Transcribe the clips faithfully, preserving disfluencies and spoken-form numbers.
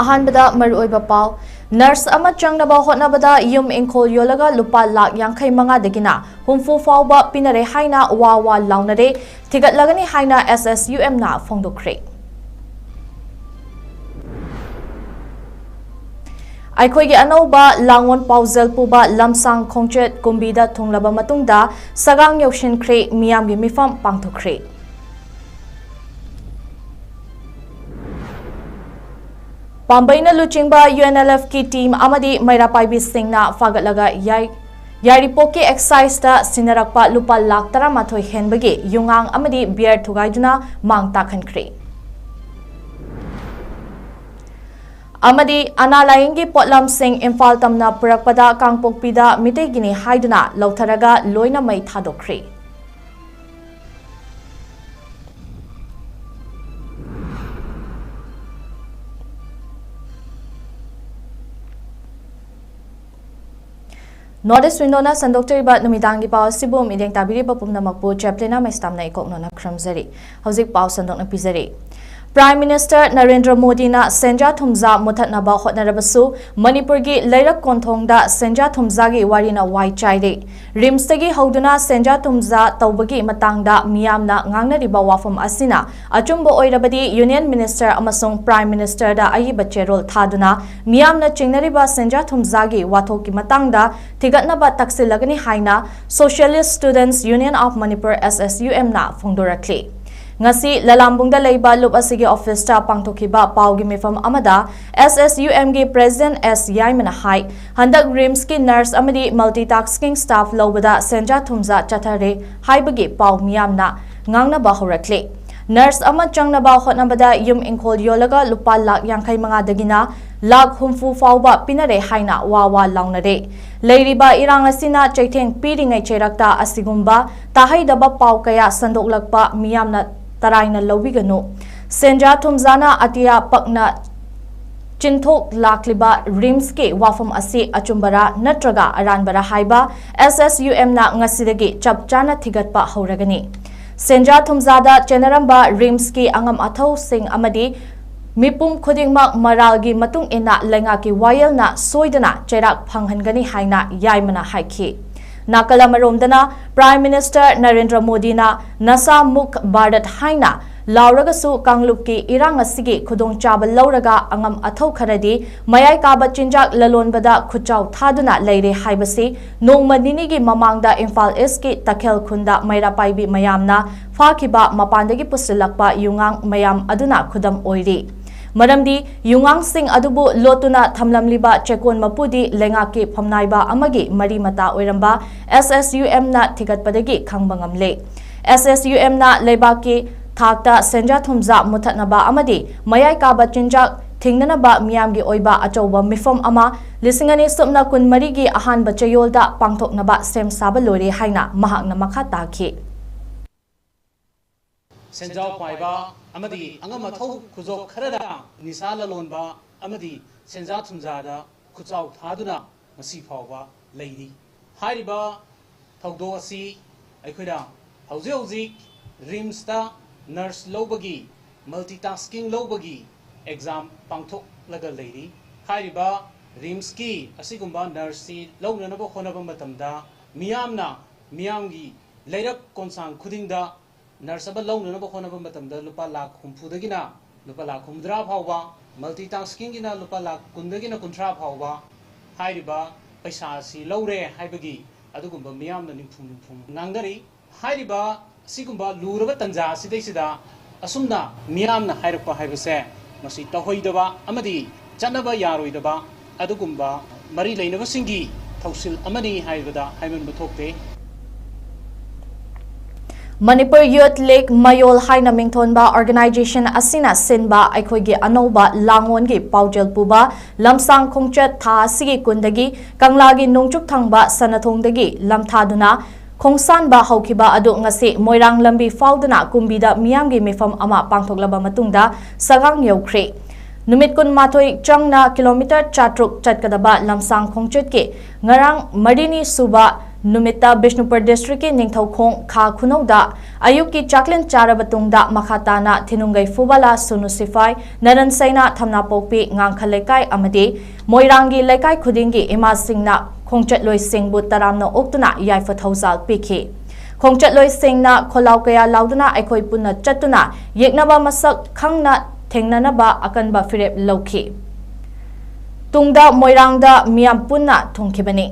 ꯑꯍꯥꯟꯕꯗ ꯃꯔꯨꯑꯣꯏꯕ ꯄꯥꯎ, ꯅꯔꯁ ꯑꯃ ꯆꯪꯅꯕ ꯍꯣꯠꯅꯕꯗ ꯌꯨꯝ ꯏꯪꯈꯣꯜ ꯌꯣꯜꯂꯒ ꯂꯨꯄꯥ ꯂꯥꯈ ꯌꯥꯡꯈꯩ ꯃꯉꯥꯗꯒꯤꯅ ꯍꯨꯝꯐꯨ ꯐꯥꯎꯕ ꯄꯤꯅꯔꯦ ꯍꯥꯏꯅ ꯋꯥ ꯋꯥ ꯂꯥꯎꯅꯔꯦ, ꯊꯤꯒꯠꯂꯒꯅꯤ ꯍꯥꯏꯅ ꯑꯦꯁ ꯑꯦꯁ ꯌꯨ ꯑꯦꯝꯅ ꯐꯣꯡꯗꯣꯛꯈ꯭ꯔꯦ꯫ ꯑꯩꯈꯣꯏꯒꯤ ꯑꯅꯧꯕ ꯂꯥꯡꯑꯣꯟ ꯄꯥꯎꯖꯦꯜ ꯄꯨꯕ ꯂꯝꯁꯥꯡ ꯈꯣꯡꯆꯠ ꯀꯨꯝꯕꯤꯗ ꯊꯨꯡꯂꯕ ꯃꯇꯨꯡꯗ ꯁꯒꯥꯡ ꯌꯧꯁꯤꯟꯈ꯭ꯔꯦ, ꯃꯤꯌꯥꯝꯒꯤ ꯃꯤꯐꯝ ꯄꯥꯡꯊꯣꯛꯈ꯭ꯔꯦ꯫ ꯄꯥꯝꯕꯩꯅ ꯂꯨꯆꯤꯡꯕ ꯌꯨ ꯑꯦꯟ ꯑꯦꯜ ꯑꯦꯐꯀꯤ ꯇꯤꯝ ꯑꯃꯗꯤ ꯃꯩꯔꯥ ꯄꯥꯏꯕꯤꯁꯤꯡꯅ ꯐꯥꯒꯠꯂꯒ ꯌꯥꯏ-, ꯌꯥꯏꯔꯤꯄꯣꯛꯀꯤ ꯑꯦꯛꯁꯥꯏꯖꯇ ꯁꯤꯟꯅꯔꯛꯄ ꯂꯨꯄꯥ ꯂꯥꯈ ꯇꯔꯥꯃꯥꯊꯣꯏ ꯍꯦꯟꯕꯒꯤ ꯌꯨꯉꯥꯡ ꯑꯃꯗꯤ ꯕꯤꯌꯔ ꯊꯨꯒꯥꯏꯗꯨꯅ ꯃꯥꯡ ꯇꯥꯛꯍꯟꯈ꯭ꯔꯦ꯫ ꯑꯃꯗꯤ ꯑꯅꯥ ꯂꯥꯌꯦꯡꯒꯤ ꯄꯣꯠꯂꯝꯁꯤꯡ ꯏꯝꯐꯥꯜ ꯇꯝꯅ ꯄꯨꯔꯛꯄꯗ ꯀꯥꯡꯄꯣꯛꯄꯤꯗ ꯃꯤꯇꯩꯒꯤꯅꯤ ꯍꯥꯏꯗꯨꯅ ꯂꯧꯊꯔꯒ ꯂꯣꯏꯅ ꯃꯩ ꯊꯥꯗꯣꯛꯈ꯭ꯔꯦ꯫ ꯅꯣꯔꯠ ꯏꯁ ꯋꯤꯟꯗꯣꯅ ꯁꯟꯗꯣꯛꯆꯔꯤꯕ ꯅꯨꯃꯤꯗꯥꯡꯒꯤ ꯄꯥꯎ ꯑꯁꯤꯕꯨ ꯃꯤꯠꯌꯦꯡ ꯇꯥꯕꯤꯔꯤꯕ ꯄꯨꯝꯅꯃꯛꯄꯨ ꯆꯦꯄ꯭ꯂꯤꯅ ꯃꯩꯁꯇꯥꯝꯅ ꯏꯀꯣꯛ ꯅꯣꯟꯅ ꯈꯨꯔꯨꯝꯖꯔꯤ꯫ ꯍꯧꯖꯤꯛ ꯄꯥꯎ ꯁꯟꯗꯣꯛꯅ ꯄꯤꯖꯔꯤ꯫ ꯄ꯭ꯔꯥꯏꯝ ꯃꯤꯅꯤꯁꯇꯔ ꯅꯔꯦꯟꯗ꯭ꯔ ꯃꯣꯗꯤꯅ ꯁꯦꯟꯖꯥ ꯊꯨꯝꯖꯥ ꯃꯨꯊꯠꯅꯕ ꯍꯣꯠꯅꯔꯕꯁꯨ ꯃꯅꯤꯄꯨꯔꯒꯤ ꯂꯩꯔꯛ ꯀꯣꯟꯊꯣꯡꯗ ꯁꯦꯟꯖꯥ ꯊꯨꯝꯖꯥꯒꯤ ꯋꯥꯔꯤꯅ ꯋꯥꯏ ꯆꯥꯏꯔꯦ꯫ ꯔꯤꯝꯁꯇꯒꯤ ꯍꯧꯗꯨꯅ ꯁꯦꯟꯖꯥ ꯊꯨꯝꯖꯥ ꯇꯧꯕꯒꯤ ꯃꯇꯥꯡꯗ ꯃꯤꯌꯥꯝꯅ ꯉꯥꯡꯅꯔꯤꯕ ꯋꯥꯐꯝ ꯑꯁꯤꯅ ꯑꯆꯨꯝꯕ ꯑꯣꯏꯔꯕꯗꯤ ꯌꯨꯅꯤꯌꯟ ꯃꯤꯅꯤꯁꯇꯔ ꯑꯃꯁꯨꯡ ꯄ꯭ꯔꯥꯏꯝ ꯃꯤꯅꯤꯁꯇꯔꯗ ꯑꯏꯕ ꯆꯦꯔꯣꯜ ꯊꯥꯗꯨꯅ ꯃꯤꯌꯥꯝꯅ ꯆꯤꯡꯅꯔꯤꯕ ꯁꯦꯟꯖꯥ ꯊꯨꯝꯖꯥꯒꯤ ꯋꯥꯊꯣꯛꯀꯤ ꯃꯇꯥꯡꯗ ꯊꯤꯒꯠꯅꯕ ꯇꯛꯁꯤꯜꯂꯒꯅꯤ ꯍꯥꯏꯅ Socialist Students Union of Manipur, S S U M, ꯅ ꯐꯣꯡꯗꯣꯔꯛꯂꯤ꯫ ꯉꯁꯤ ꯂꯂꯥꯝꯕꯨꯡꯗ ꯂꯩꯕ ꯂꯨꯞ ꯑꯁꯤꯒꯤ ꯑꯣꯐꯤꯁꯇ ꯄꯥꯡꯊꯣꯛꯈꯤꯕ ꯄꯥꯎꯒꯤ ꯃꯤꯐꯝ ꯑꯃꯗ S S U M ꯒꯤ ꯄ꯭ꯔꯦꯁꯤꯗꯦꯟꯠ ꯑꯦꯁ ꯌꯥꯏꯃꯅ ꯍꯥꯏ, ꯍꯟꯗꯛ ꯔꯤꯝꯁꯀꯤ ꯅꯔꯁ ꯑꯃꯗꯤ ꯃꯜꯇꯤꯇꯥꯁꯀꯤꯡ ꯁ꯭ꯇꯥꯐ ꯂꯧꯕꯗ ꯁꯦꯟꯖꯥ ꯊꯨꯝꯖꯥ ꯆꯠꯊꯔꯦ ꯍꯥꯏꯕꯒꯤ ꯄꯥꯎ ꯃꯤꯌꯥꯝꯅ ꯉꯥꯡꯅꯕ ꯍꯧꯔꯛꯂꯤ꯫ ꯅꯔꯁ ꯑꯃ ꯆꯪꯅꯕ ꯍꯣꯠꯅꯕꯗ ꯌꯨꯝ ꯏꯪꯈꯣꯜ ꯌꯣꯜꯂꯒ ꯂꯨꯄꯥ ꯂꯥꯈ ꯌꯥꯡꯈꯩ ꯃꯉꯥꯗꯒꯤꯅ ꯂꯥꯈ ꯍꯨꯝꯐꯨ ꯐꯥꯎꯕ ꯄꯤꯅꯔꯦ ꯍꯥꯏꯅ ꯋꯥ ꯋꯥ ꯂꯥꯎꯅꯔꯦ꯫ ꯂꯩꯔꯤꯕ ꯏꯔꯥꯡ ꯑꯁꯤꯅ ꯆꯩꯊꯦꯡ ꯄꯤꯔꯤꯉꯩ ꯆꯩꯔꯛꯇ ꯑꯁꯤꯒꯨꯝꯕ ꯇꯥꯍꯩꯗꯕ ꯄꯥꯎ ꯀꯌꯥ ꯁꯟꯗꯣꯛꯂꯛꯄ ꯃꯤꯌꯥꯝꯅ ꯇꯔꯥꯏꯅ ꯂꯧꯕꯤꯒꯅꯨ꯫ ꯁꯦꯟꯖꯥ ꯊꯨꯝꯖꯥꯅ ꯑꯇꯤꯌꯥ ꯄꯛꯅ ꯆꯤꯟꯊꯣꯛ ꯂꯥꯛꯂꯤꯕ ꯔꯤꯝꯁꯀꯤ ꯋꯥꯐꯝ ꯑꯁꯤ ꯑꯆꯨꯝꯕꯔꯥ ꯅꯠꯇ꯭ꯔꯒ ꯑꯔꯥꯟꯕꯔꯥ ꯍꯥꯏꯕ S S U M ꯅ ꯉꯁꯤꯗꯒꯤ ꯆꯞ ꯆꯥꯅ ꯊꯤꯒꯠꯄ ꯍꯧꯔꯒꯅꯤ꯫ ꯁꯦꯟꯖꯥ ꯊꯨꯝꯖꯥꯗ ꯆꯦꯟꯅꯔꯝꯕ ꯔꯤꯝꯁꯀꯤ ꯑꯉꯝ ꯑꯊꯧꯁꯤꯡ ꯑꯃꯗꯤ ꯃꯤꯄꯨꯝ ꯈꯨꯗꯤꯡꯃꯛ ꯃꯔꯥꯜꯒꯤ ꯃꯇꯨꯡ ꯏꯟꯅ ꯂꯩꯉꯥꯛꯀꯤ ꯋꯥꯌꯦꯜꯅ ꯁꯣꯏꯗꯅ ꯆꯩꯔꯥꯛ ꯐꯪꯍꯟꯒꯅꯤ ꯍꯥꯏꯅ ꯌꯥꯏꯃꯅ ꯍꯥꯏꯈꯤ꯫ ꯅꯥꯀꯜ ꯑꯃꯔꯣꯝꯗꯅ, Prime Minister ꯅꯔꯦꯟꯗ꯭ꯔ ꯃꯣꯗꯤꯅ ꯅꯁꯥ ꯃꯨꯛ ꯚꯥꯔꯠ ꯍꯥꯏꯅ ꯂꯥꯎꯔꯒꯁꯨ, ꯀꯥꯡꯂꯨꯞꯀꯤ ꯏꯔꯥꯡ ꯑꯁꯤꯒꯤ ꯈꯨꯗꯣꯡꯆꯥꯕ ꯂꯧꯔꯒ ꯑꯉꯝ ꯑꯊꯧ ꯈꯔꯗꯤ ꯃꯌꯥꯏ ꯀꯥꯕ ꯆꯤꯟꯖꯥꯛ ꯂꯂꯣꯟꯕꯗ ꯈꯨꯠꯆꯥꯎ ꯊꯥꯗꯨꯅ ꯂꯩꯔꯦ ꯍꯥꯏꯕꯁꯤ ꯅꯣꯡꯃ ꯅꯤꯅꯤꯒꯤ ꯃꯃꯥꯡꯗ ꯏꯝꯐꯥꯜ ꯏꯁꯀꯤ ꯇꯈꯦꯜ ꯈꯨꯟꯗ ꯃꯩꯔꯥ ꯄꯥꯏꯕꯤ ꯃꯌꯥꯝꯅ ꯐꯥꯈꯤꯕ ꯃꯄꯥꯟꯗꯒꯤ ꯄꯨꯁꯤꯜꯂꯛꯄ ꯌꯨꯉꯥꯡ ꯃꯌꯥꯝ ꯑꯗꯨꯅ ꯈꯨꯗꯝ ꯑꯣꯏꯔꯤ꯫ ꯃꯔꯝꯗꯤ ꯌꯨꯉꯥꯡꯁꯤꯡ ꯑꯗꯨꯕꯨ ꯂꯣꯠꯇꯨꯅ ꯊꯝꯂꯝꯂꯤꯕ ꯆꯦꯛꯀꯣꯟ ꯃꯄꯨꯗꯤ ꯂꯩꯉꯥꯛꯀꯤ ꯐꯝꯅꯥꯏꯕ ꯑꯃꯒꯤ ꯃꯔꯤ ꯃꯇꯥ ꯑꯣꯏꯔꯝꯕ S S U M ꯅ ꯊꯤꯒꯠꯄꯗꯒꯤ ꯈꯪꯕ ꯉꯝꯂꯦ꯫ S S U M ꯅ ꯂꯩꯕꯥꯛꯀꯤ ꯊꯥꯛꯇ ꯁꯦꯟꯖꯥ ꯊꯨꯝꯖꯥ ꯃꯨꯊꯠꯅꯕ ꯑꯃꯗꯤ ꯃꯌꯥꯏ ꯀꯥꯕ ꯆꯤꯟꯖꯥꯛ ꯊꯤꯡꯅꯅꯕ ꯃꯤꯌꯥꯝꯒꯤ ꯑꯣꯏꯕ ꯑꯆꯧꯕ ꯃꯤꯐꯝ ꯑꯃ ꯂꯤꯁꯤꯡ ꯑꯅꯤ ꯁꯨꯞꯅ ꯀꯨꯟ ꯃꯔꯤꯒꯤ ꯑꯍꯥꯟꯕ ꯆꯌꯣꯜꯗ ꯄꯥꯡꯊꯣꯛꯅꯕ ꯁꯦꯝ ꯁꯥꯕ ꯂꯣꯏꯔꯦ ꯍꯥꯏꯅ ꯃꯍꯥꯛꯅ ꯃꯈꯥ ꯇꯥꯈꯤ꯫ ꯁꯦꯟꯖꯥꯎ ꯄꯥꯏꯕ ꯑꯃꯗꯤ ꯑꯉꯝ ꯑꯊꯧ ꯈꯨꯖꯣꯞ ꯈꯔꯅ ꯅꯤꯁꯥ ꯂꯂꯣꯟꯕ ꯑꯃꯗꯤ ꯁꯦꯟꯖꯥ ꯊꯨꯝꯖꯥꯗ ꯈꯨꯠꯆꯥꯎ ꯊꯥꯗꯨꯅ ꯉꯁꯤ ꯐꯥꯎꯕ ꯂꯩꯔꯤ꯫ ꯍꯥꯏꯔꯤꯕ ꯊꯧꯗꯣꯛ ꯑꯁꯤ ꯑꯩꯈꯣꯏꯅ ꯍꯧꯖꯤꯛ ꯍꯧꯖꯤꯛ RIMSꯇ nurse ꯂꯧꯕꯒꯤ, multitasking ꯂꯧꯕꯒꯤ exam ꯄꯥꯡꯊꯣꯛꯂꯒ ꯂꯩꯔꯤ꯫ ꯍꯥꯏꯔꯤꯕ RIMSꯀꯤ ꯑꯁꯤꯒꯨꯝꯕ nurseꯁꯤ ꯂꯧꯅꯅꯕ ꯍꯣꯠꯅꯕ ꯃꯇꯝꯗ ꯃꯤꯌꯥꯝꯅ, ꯃꯤꯌꯥꯝꯒꯤ ꯂꯩꯔꯛ ꯀꯣꯟꯁꯥꯡ ꯈꯨꯗꯤꯡꯗ nurse ꯑꯃ ꯂꯧꯅꯅꯕ ꯍꯣꯠꯅꯕ ꯃꯇꯝꯗ ꯂꯨꯄꯥ ꯂꯥꯈ ꯍꯨꯝꯐꯨꯗꯒꯤꯅ ꯂꯨꯄꯥ ꯂꯥꯈ ꯍꯨꯝꯐꯨꯇꯔꯥ ꯐꯥꯎꯕ, multitasking ꯒꯤꯅ ꯂꯨꯄꯥ ꯂꯥꯈ ꯀꯨꯟꯗꯒꯤꯅ ꯀꯨꯟꯊ꯭ꯔꯥ ꯐꯥꯎꯕ ꯍꯥꯏꯔꯤꯕ ꯄꯩꯁꯥ ꯑꯁꯤ ꯂꯧꯔꯦ ꯍꯥꯏꯕꯒꯤ ꯑꯗꯨꯒꯨꯝꯕ ꯃꯤꯌꯥꯝꯅ ꯅꯤꯝꯐꯨ ꯅꯤꯝꯐꯨ ꯉꯥꯡꯅꯔꯤ꯫ ꯍꯥꯏꯔꯤꯕ ꯑꯁꯤꯒꯨꯝꯕ ꯂꯨꯔꯕ ꯇꯟꯖꯥ ꯑꯁꯤꯗꯩꯁꯤꯗ ꯑꯁꯨꯝꯅ ꯃꯤꯌꯥꯝꯅ ꯍꯥꯏꯔꯛꯄ ꯍꯥꯏꯕꯁꯦ ꯃꯁꯤ ꯇꯧꯍꯩꯗꯕ ꯑꯃꯗꯤ ꯆꯠꯅꯕ ꯌꯥꯔꯣꯏꯗꯕ ꯑꯗꯨꯒꯨꯝꯕ ꯃꯔꯤ ꯂꯩꯅꯕꯁꯤꯡꯒꯤ ꯊꯧꯁꯤꯜ ꯑꯃꯅꯤ ꯍꯥꯏꯕꯗ ꯍꯥꯏꯃꯟꯕ ꯊꯣꯛꯇꯦ꯫ ꯃꯅꯤꯄꯨꯔ Youth League ꯃꯌꯣꯜ ꯍꯥꯏꯅ ꯃꯤꯡꯊꯣꯟꯕ organization ꯑꯁꯤꯅ ꯁꯤꯟꯕ ꯑꯩꯈꯣꯏꯒꯤ ꯑꯅꯧꯕ ꯂꯥꯡꯑꯣꯟꯒꯤ ꯄꯥꯎꯖꯦꯜ ꯄꯨꯕ ꯂꯝꯁꯥꯡ ꯈꯣꯡꯆꯠ ꯊꯥ ꯑꯁꯤꯒꯤ ꯀꯨꯟꯗꯒꯤ ꯀꯪꯂꯥꯒꯤ ꯅꯣꯡꯆꯨꯞ ꯊꯪꯕ ꯁꯅꯊꯣꯡꯗꯒꯤ ꯂꯝꯊꯥꯗꯨꯅ ꯈꯣꯡꯁꯥꯟꯕ ꯍꯧꯈꯤꯕ ꯑꯗꯨ ꯉꯁꯤ ꯃꯣꯏꯔꯥꯡ ꯂꯝꯕꯤ ꯐꯥꯎꯗꯨꯅ ꯀꯨꯝꯕꯤꯗ ꯃꯤꯌꯥꯝꯒꯤ ꯃꯤꯐꯝ ꯑꯃ ꯄꯥꯡꯊꯣꯛꯂꯕ ꯃꯇꯨꯡꯗ ꯁꯒꯥꯡ ꯌꯧꯈ꯭ꯔꯦ꯫ ꯅꯨꯃꯤꯠ ꯀꯨꯟꯃꯥꯊꯣꯏ ꯆꯪꯅ kilometre ꯆꯥꯇ꯭ꯔꯨꯛ ꯆꯠꯀꯗꯕ ꯂꯝꯁꯥꯡ ꯈꯣꯡꯆꯠꯀꯤ ꯉꯔꯥꯡ ꯃꯔꯤꯅꯤ ꯁꯨꯕ ꯅꯨꯃꯤꯠꯇ ꯕꯤꯁꯅꯨꯄꯨꯔ ꯗꯤꯁꯇ꯭ꯔꯤꯛꯀꯤ ꯅꯤꯡꯊꯧꯈꯣꯡ ꯈꯥ ꯈꯨꯅꯧꯗ ꯑꯌꯨꯛꯀꯤ ꯆꯥꯛꯂꯦꯟ ꯆꯥꯔꯕ ꯇꯨꯡꯗ ꯃꯈꯥ ꯇꯥꯅ ꯊꯤꯅꯨꯡꯒꯩ ꯐꯨꯕꯥꯂꯥ, ꯁꯨꯅꯨ ꯁꯤꯐꯥꯏ, ꯅꯔꯟ ꯁꯩꯅꯥ, ꯊꯝꯅꯥꯄꯣꯛꯄꯤ, ꯉꯥꯡꯈ ꯂꯩꯀꯥꯏ ꯑꯃꯗꯤ ꯃꯣꯏꯔꯥꯡꯒꯤ ꯂꯩꯀꯥꯏ ꯈꯨꯗꯤꯡꯒꯤ ꯏꯃꯥꯁꯤꯡꯅ ꯈꯣꯡꯆꯠꯂꯣꯏꯁꯤꯡꯕꯨ ꯇꯔꯥꯝꯅ ꯑꯣꯛꯇꯨꯅ ꯌꯥꯏꯐ ꯊꯧꯖꯥꯜ ꯄꯤꯈꯤ꯫ ꯈꯣꯡꯆꯠꯂꯣꯏꯁꯤꯡꯅ ꯈꯣꯜꯂꯥꯎ ꯀꯌꯥ ꯂꯥꯎꯗꯨꯅ ꯑꯩꯈꯣꯏ ꯄꯨꯟꯅ ꯆꯠꯇꯨꯅ ꯌꯦꯛꯅꯕ ꯃꯁꯛ ꯈꯪꯅ ꯊꯦꯡꯅꯅꯕ ꯑꯀꯟꯕ ꯐꯤꯔꯦꯞ ꯂꯧꯈꯤ꯫ ꯇꯨꯡꯗ ꯃꯣꯏꯔꯥꯡꯗ ꯃꯤꯌꯥꯝ ꯄꯨꯟꯅ ꯊꯨꯡꯈꯤꯕꯅꯤ꯫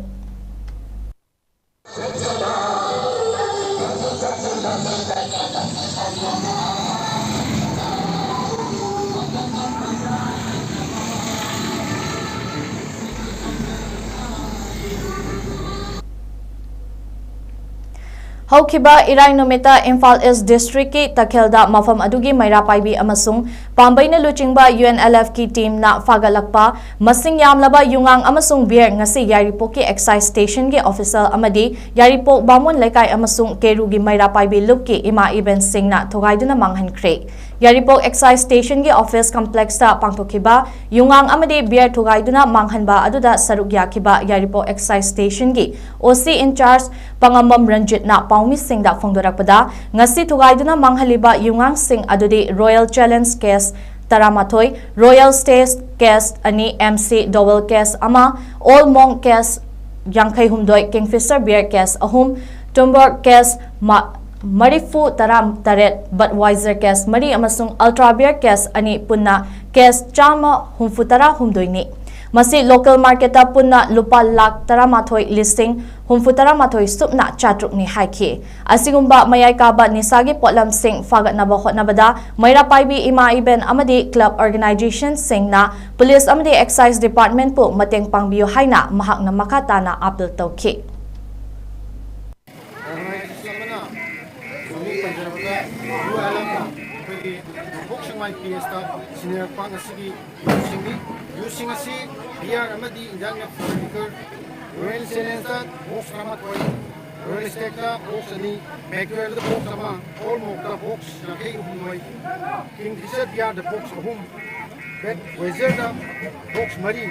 ꯍꯧꯈꯤꯕ ꯏꯔꯥꯏ ꯅꯨꯃꯤꯠꯇ ꯏꯝꯐꯥꯜ ꯏꯁ ꯗꯤꯁꯇ꯭ꯔꯤꯛꯀꯤ ꯇꯈꯦꯜꯗ ꯃꯐꯝ ꯑꯗꯨꯒꯤ ꯃꯩꯔꯥ ꯄꯥꯏꯕꯤ ꯑꯃꯁꯨꯡ ꯄꯥꯝꯕꯩꯅ ꯂꯨꯆꯤꯡꯕ ꯌꯨ ꯑꯦꯟ ꯑꯦꯜ ꯑꯦꯐꯀꯤ ꯇꯤꯝꯅ ꯐꯥꯒꯠꯂꯛꯄ ꯃꯁꯤꯡ ꯌꯥꯝꯂꯕ ꯌꯨꯉꯥꯡ ꯑꯃꯁꯨꯡ ꯕꯤꯌꯔ ꯉꯁꯤ ꯌꯥꯏꯔꯤꯄꯣꯛꯀꯤ ꯑꯦꯛꯁꯥꯏꯖ ꯁ꯭ꯇꯦꯁꯟꯒꯤ ꯑꯣꯐꯤꯁꯔ ꯑꯃꯗꯤ ꯌꯥꯏꯔꯤꯄꯣꯛ ꯕꯥꯃꯣꯟ ꯂꯩꯀꯥꯏ ꯑꯃꯁꯨꯡ ꯀꯦꯔꯨꯒꯤ ꯃꯩꯔꯥ ꯄꯥꯏꯕꯤ ꯂꯨꯞꯀꯤ ꯏꯃꯥ ꯏꯕꯦꯟꯁꯤꯡꯅ ꯊꯨꯒꯥꯏꯗꯨꯅ ꯃꯥꯡꯍꯟꯈ꯭ꯔꯦ꯫ ꯌꯥꯏꯔꯤꯄꯣꯛ ꯑꯦꯛꯁꯥꯏꯖ ꯁ꯭ꯇꯦꯁꯟꯒꯤ ꯑꯣꯐꯤꯁ ꯀꯝꯄ꯭ꯂꯦꯛꯁꯇ ꯄꯥꯡꯊꯣꯛꯈꯤꯕ ꯌꯨꯉꯥꯡ ꯑꯃꯗꯤ ꯕꯤꯌꯔ ꯊꯨꯒꯥꯏꯗꯨꯅ ꯃꯥꯡꯍꯟꯕ ꯑꯗꯨꯗ ꯁꯔꯨꯛ ꯌꯥꯈꯤꯕ ꯌꯥꯏꯔꯤꯄꯣꯛ ꯑꯦꯛꯁꯥꯏꯖ ꯁ꯭ꯇꯦꯁꯟꯒꯤ ꯑꯣ ꯁꯤ ꯏꯟꯆꯥꯔꯖ ꯄꯥꯉꯝꯕꯝ ꯔꯟꯖꯤꯠꯅ ꯄꯥꯎꯃꯤꯁꯤꯡꯗ ꯐꯣꯡꯗꯣꯔꯛꯄꯗ, ꯉꯁꯤ ꯊꯨꯒꯥꯏꯗꯨꯅ ꯃꯥꯡꯍꯜꯂꯤꯕ ꯌꯨꯉꯥꯡꯁꯤꯡ ꯑꯗꯨꯗꯤ ꯔꯣꯌꯦꯜ ꯆꯦꯂꯦꯟꯖ ꯀꯦꯁ ꯇꯔꯥꯃꯥꯊꯣꯏ, ꯔꯣꯌꯦꯜ ꯁ꯭ꯇꯦꯖ ꯀꯦꯁ ꯑꯅꯤ, ꯑꯦꯝ ꯁꯤ ꯗꯕꯜ ꯀꯦꯁ ꯑꯃ, ꯑꯣꯜ ꯃꯣꯡ ꯀꯦꯁ ꯌꯥꯡꯈꯩ ꯍꯨꯝꯗꯣꯏ, ꯀꯤꯡꯐꯤꯁꯔ ꯕꯤꯌꯔ ꯀꯦꯁ ꯑꯍꯨꯝ, ꯇꯨꯝꯕꯔ ꯀꯦꯁ ꯃ-, ꯃꯔꯤꯐꯨ ꯇꯔꯥ ꯇꯔꯦꯠ, ꯕꯗꯋꯥꯏꯖꯔ ꯀꯦꯁ ꯃꯔꯤ ꯑꯃꯁꯨꯡ ꯑꯜꯇ꯭ꯔꯥ ꯕꯤꯌꯔ ꯀꯦꯁ ꯑꯅꯤ, ꯄꯨꯟꯅ ꯀꯦꯁ ꯆꯥꯝꯃ ꯍꯨꯝꯐꯨ ꯇꯔꯥ ꯍꯨꯝꯗꯣꯏꯅꯤ꯫ ꯃꯁꯤ ꯂꯣꯀꯦꯜ ꯃꯥꯔꯀꯦꯠꯇ ꯄꯨꯟꯅ ꯂꯨꯄꯥ ꯂꯥꯈ ꯇꯔꯥꯃꯥꯊꯣꯏ ꯂꯤꯁꯤꯡ ꯍꯨꯝꯐꯨ ꯇꯔꯥꯃꯥꯊꯣꯏ ꯁꯨꯞꯅ ꯆꯥꯇ꯭ꯔꯨꯛꯅꯤ ꯍꯥꯏꯈꯤ꯫ ꯑꯁꯤꯒꯨꯝꯕ ꯃꯌꯥꯏ ꯀꯥꯕ ꯅꯤꯁꯥꯒꯤ ꯄꯣꯠꯂꯝꯁꯤꯡ ꯐꯥꯒꯠꯅꯕ ꯍꯣꯠꯅꯕꯗ ꯃꯩꯔꯥ ꯄꯥꯏꯕꯤ ꯏꯃꯥ ꯏꯕꯦꯟ ꯑꯃꯗꯤ ꯀ꯭ꯂꯕ ꯑꯣꯔꯒꯅꯥꯏꯖꯦꯁꯟꯁꯤꯡꯅ ꯄꯨꯂꯤꯁ ꯑꯃꯗꯤ ꯑꯦꯛꯁꯥꯏꯖ ꯗꯤꯄꯥꯔꯠꯃꯦꯟꯠꯄꯨ ꯃꯇꯦꯡ ꯄꯥꯡꯕꯤꯌꯨ ꯍꯥꯏꯅ ꯃꯍꯥꯛꯅ ꯃꯈꯥ ꯇꯥꯅ ꯑꯥꯄꯤꯜ ꯇꯧꯈꯤ꯫ ꯑꯣꯔꯒꯅꯥꯏꯖꯦꯁꯟ ꯑꯃꯅ ꯃꯃꯤꯡ ꯄꯟꯖꯔꯕꯗ ꯌꯨ ꯑꯦꯜ ꯑꯦꯐꯅ ꯑꯩꯈꯣꯏꯒꯤ ꯅꯣꯡꯄꯣꯛ ꯁꯦꯛꯃꯥꯏ ꯄꯤ ꯑꯦꯁꯇ ꯁꯤꯟꯅꯔꯛꯄ ꯉꯁꯤꯒꯤ ꯌꯨꯁꯤꯡꯅꯤ꯫ ꯌꯨꯁꯤꯡ ꯑꯁꯤ ꯕꯤꯌꯥꯔ ꯑꯃꯗꯤ ꯏꯟꯗꯤꯌꯥꯟ ꯂꯤꯀꯔ, ꯔꯣꯌꯦꯜ ꯆꯦꯂꯦꯟꯖꯇ ꯕꯣꯛꯁ ꯇꯔꯥꯃꯥꯊꯣꯏ, ꯔꯣꯌꯦꯜ ꯁ꯭ꯇꯦꯛꯇ ꯕꯣꯛꯁ ꯑꯅꯤ, ꯕꯦꯀꯔꯗ ꯕꯣꯛꯁ ꯑꯃ, ꯑꯣꯜ ꯃꯣꯛꯇ ꯕꯣꯛꯁ ꯌꯥꯡꯈꯩ ꯍꯨꯝꯗꯣꯏ, ꯀꯤꯡꯐꯤꯁꯔ ꯕꯤꯌꯥꯔꯗ ꯕꯣꯛꯁ ꯑꯍꯨꯝ, ꯕꯦꯗꯋꯦꯖꯔꯗ ꯕꯣꯛꯁ ꯃꯔꯤ,